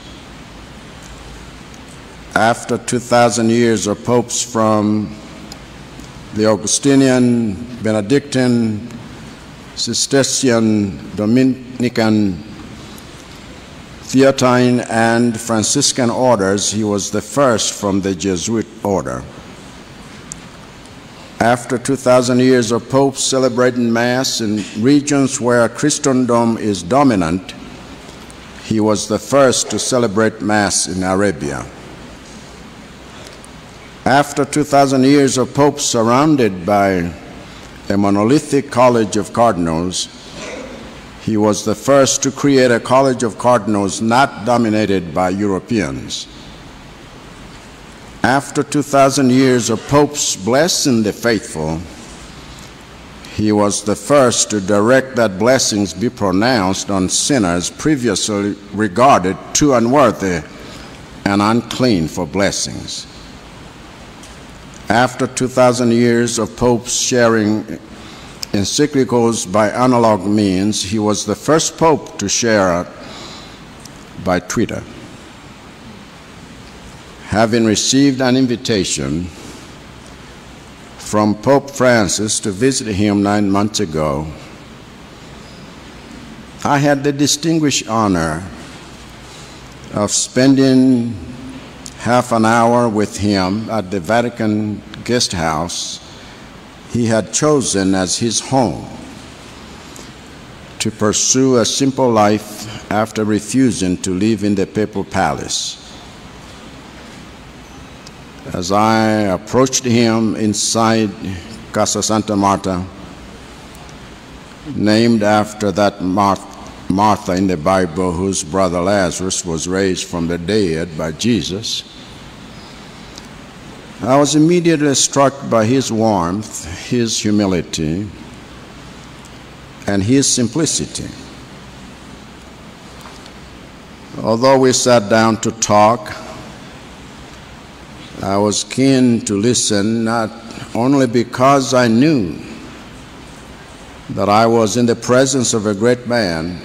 After 2,000 years of popes from the Augustinian, Benedictine, Cistercian, Dominican, Theatine, and Franciscan orders, he was the first from the Jesuit order. After 2,000 years of popes celebrating Mass in regions where Christendom is dominant, he was the first to celebrate Mass in Arabia. After 2,000 years of popes surrounded by a monolithic college of cardinals, he was the first to create a college of cardinals not dominated by Europeans. After 2,000 years of popes blessing the faithful, he was the first to direct that blessings be pronounced on sinners previously regarded too unworthy and unclean for blessings. After 2,000 years of popes sharing encyclicals by analog means, he was the first pope to share by Twitter. Having received an invitation from Pope Francis to visit him 9 months ago, I had the distinguished honor of spending half an hour with him at the Vatican guest house he had chosen as his home to pursue a simple life after refusing to live in the papal palace. As I approached him inside Casa Santa Marta, named after that Martha in the Bible whose brother Lazarus was raised from the dead by Jesus, I was immediately struck by his warmth, his humility, and his simplicity. Although we sat down to talk, I was keen to listen, not only because I knew that I was in the presence of a great man,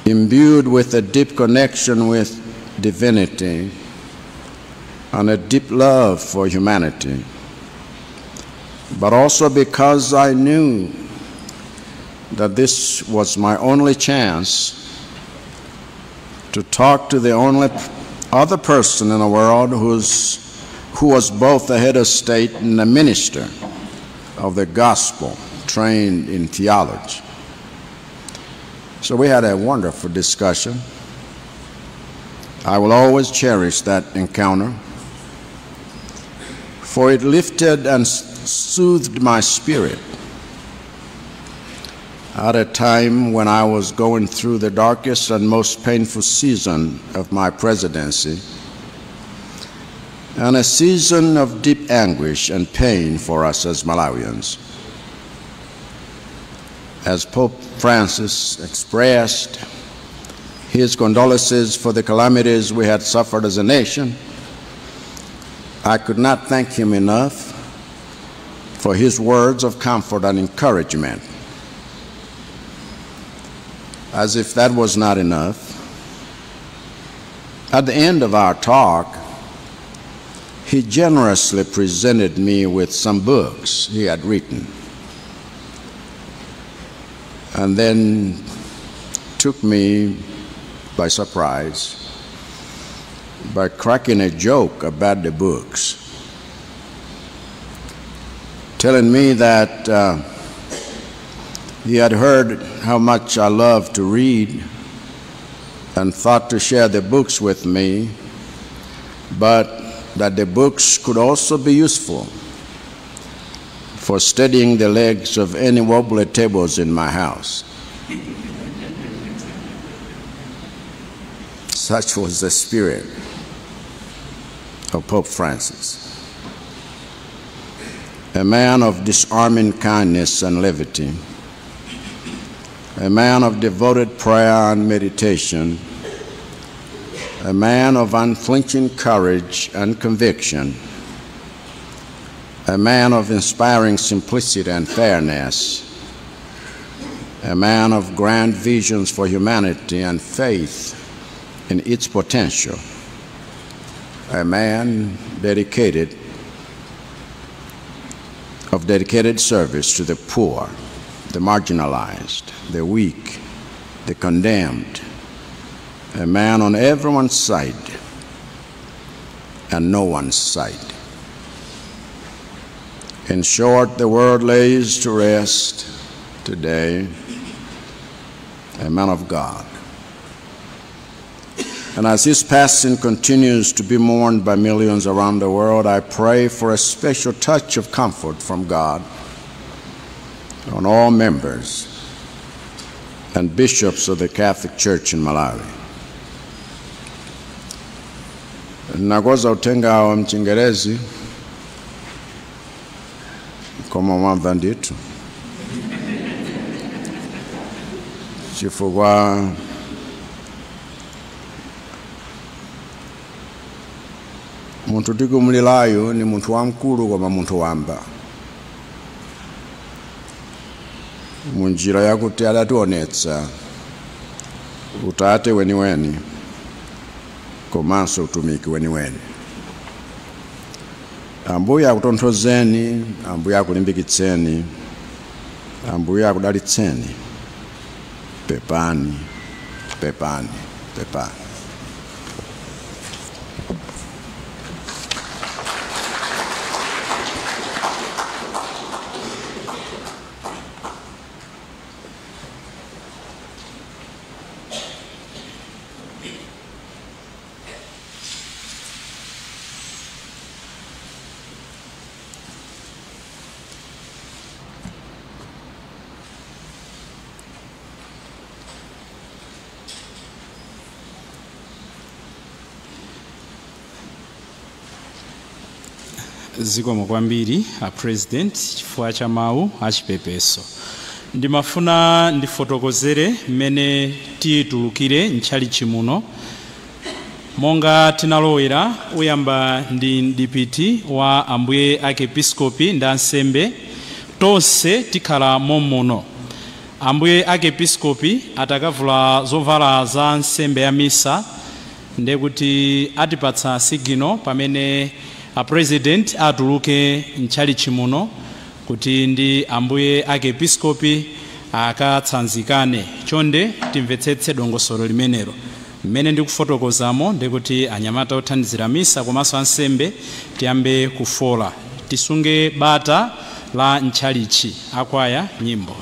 imbued with a deep connection with divinity and a deep love for humanity, but also because I knew that this was my only chance to talk to the only other person in the world who was both the head of state and a minister of the gospel, trained in theology. So we had a wonderful discussion. I will always cherish that encounter, for it lifted and soothed my spirit at a time when I was going through the darkest and most painful season of my presidency. and a season of deep anguish and pain for us as Malawians. As Pope Francis expressed his condolences for the calamities we had suffered as a nation, I could not thank him enough for his words of comfort and encouragement. As if that was not enough, at the end of our talk, he generously presented me with some books he had written, and then took me by surprise by cracking a joke about the books, telling me that he had heard how much I love to read and thought to share the books with me, but that the books could also be useful for steadying the legs of any wobbly tables in my house. Such was the spirit of Pope Francis, a man of disarming kindness and levity, a man of devoted prayer and meditation, a man of unflinching courage and conviction, a man of inspiring simplicity and fairness, a man of grand visions for humanity and faith in its potential, a man dedicated of dedicated service to the poor, the marginalized, the weak, the condemned, a man on everyone's side and no one's side. In short, the world lays to rest today a man of God. And as his passing continues to be mourned by millions around the world, I pray for a special touch of comfort from God on all members and bishops of the Catholic Church in Malawi. Nagoza utenga mchingerezi koma mwamva ndithu chifukwa munthu tikumulilayo ni munthu wamkulu koma munthu wamba munjira yakuti adationetsa utate weniweni komanso utumiki weniweni. Ambuye akutonthozeni, Ambuye akulimbikitseni, Ambuye akudalitseni. Pepani, pepani, pepani. Zikomo kwambiri a president chifukwa cha mawu achipepeso. Ndimafuna ndifotokozere mmene titulukire ntchalichi muno. Monga tinalowera uyamba ndi mdipiti wa ambuye archiepiscopi ndi ansembe, tonse tikhala mommuno. Ambuye archiepiscopi atakavula zovala za nsembe ya misa, ndekuti atipatsa sigino pamene a president atuluke ntchalichi muno kuti ndi ambuye archiepiscopi akatsanzikane. Chonde timvetsetse dongosolo limenelo. Mmene ndikufotokozamo ndikuti anyamata othandizira misa komanso ansembe tiyambe kufola, tisunge bata la ntchalichi. Akwaya nyimbo.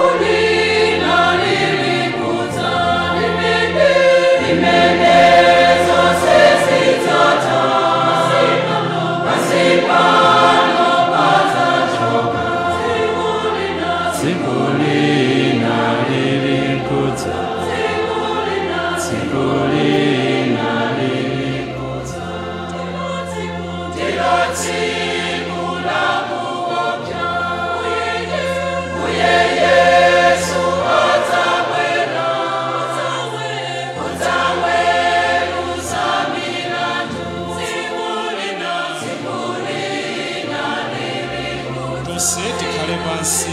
Sibolina. Tonse tikhale pansi.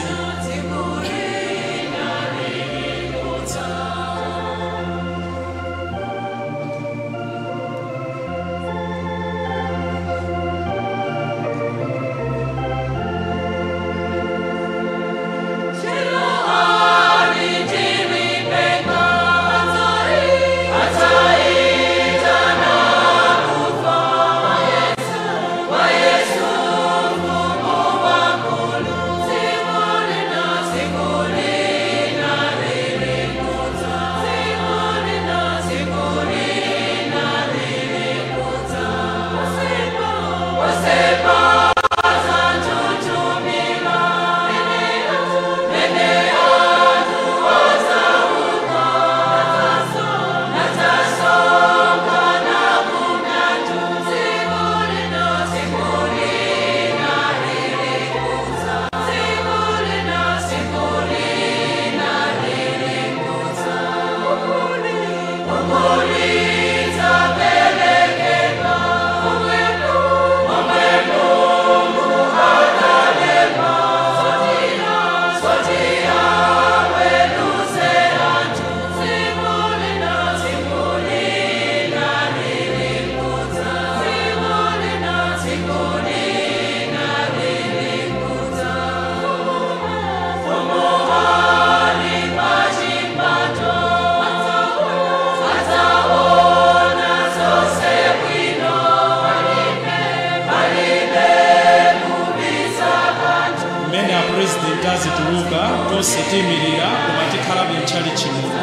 Mmene a president azituluka, tonse tiyimirira, koma tikhalabe mtchalitchi muno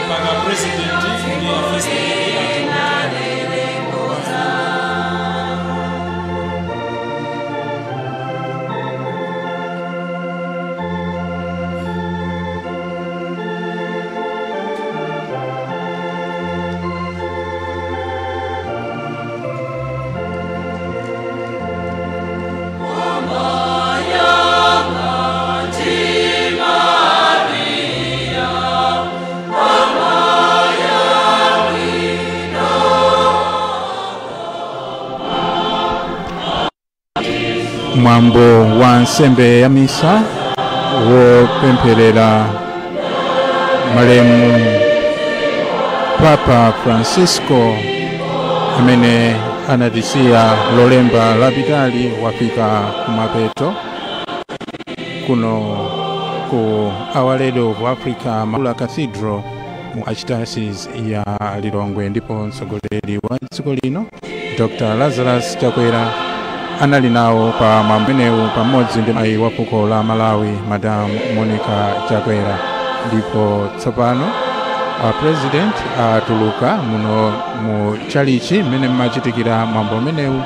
mpaka president ndi a first lady atuluke. Mwambo wa nsembe ya misa wopempherera malemu Papa Francisco amene anatisiya Lolemba lapitali wafika kumapeto kuno ku Our Lady of Africa Maula Cathedral mu Archdiocese ya Lilongwe, ndipo mtsogoleri wa dziko lino Dr. Lazarus Chakwera anali nawo pa mwambo umenewu pamodzi ndi mayi wa fuko la Malawi, Madam Monica Chakwera. Ndipo tsopano a president atuluka muno mu chalichi mmene mmachitikira mwambo umenewu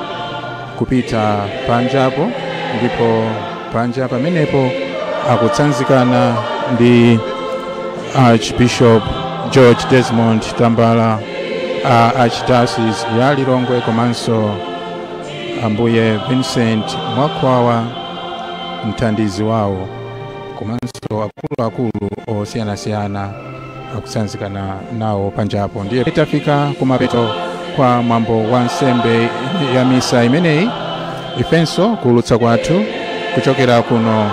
kupita panjapo, ndipo panja pamenepo akutsanzikana ndi Archbishop George Desmond Tambala a Archdiocese ya Lilongwe komanso Ambuye Vincent Mwakhwawa, mthandizi wawo, komanso akuluakulu osiyanasiyana akutsanzikana nawo panjapo. Ndiye tafika kumapeto kwa mwambo wa nsembe ya misa imeneyi. Ifenso kuulutsa kwathu kuchokera kuno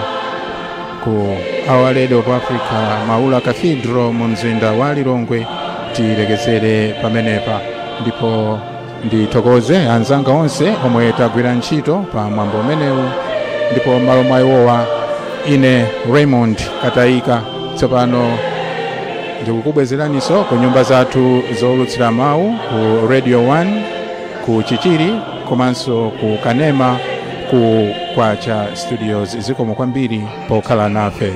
ku Our Lady of Africa Maula Cathedral mu mzinda wa Lilongwe tilekezere pamenepa, ndipo ndithokoze anzanga onse omwe tagwira ntchito pa mwambo umenewu. Ndipo m'malo mwa iwowa, ine Raymond Katayika tsopano ndikukubwezeraninso ku nyumba zathu zowulutsira mawu ku Radio 1 ku Chichiri komanso ku Kanema ku Kwacha Studios. Zikomo kwambiri pokhala nafe.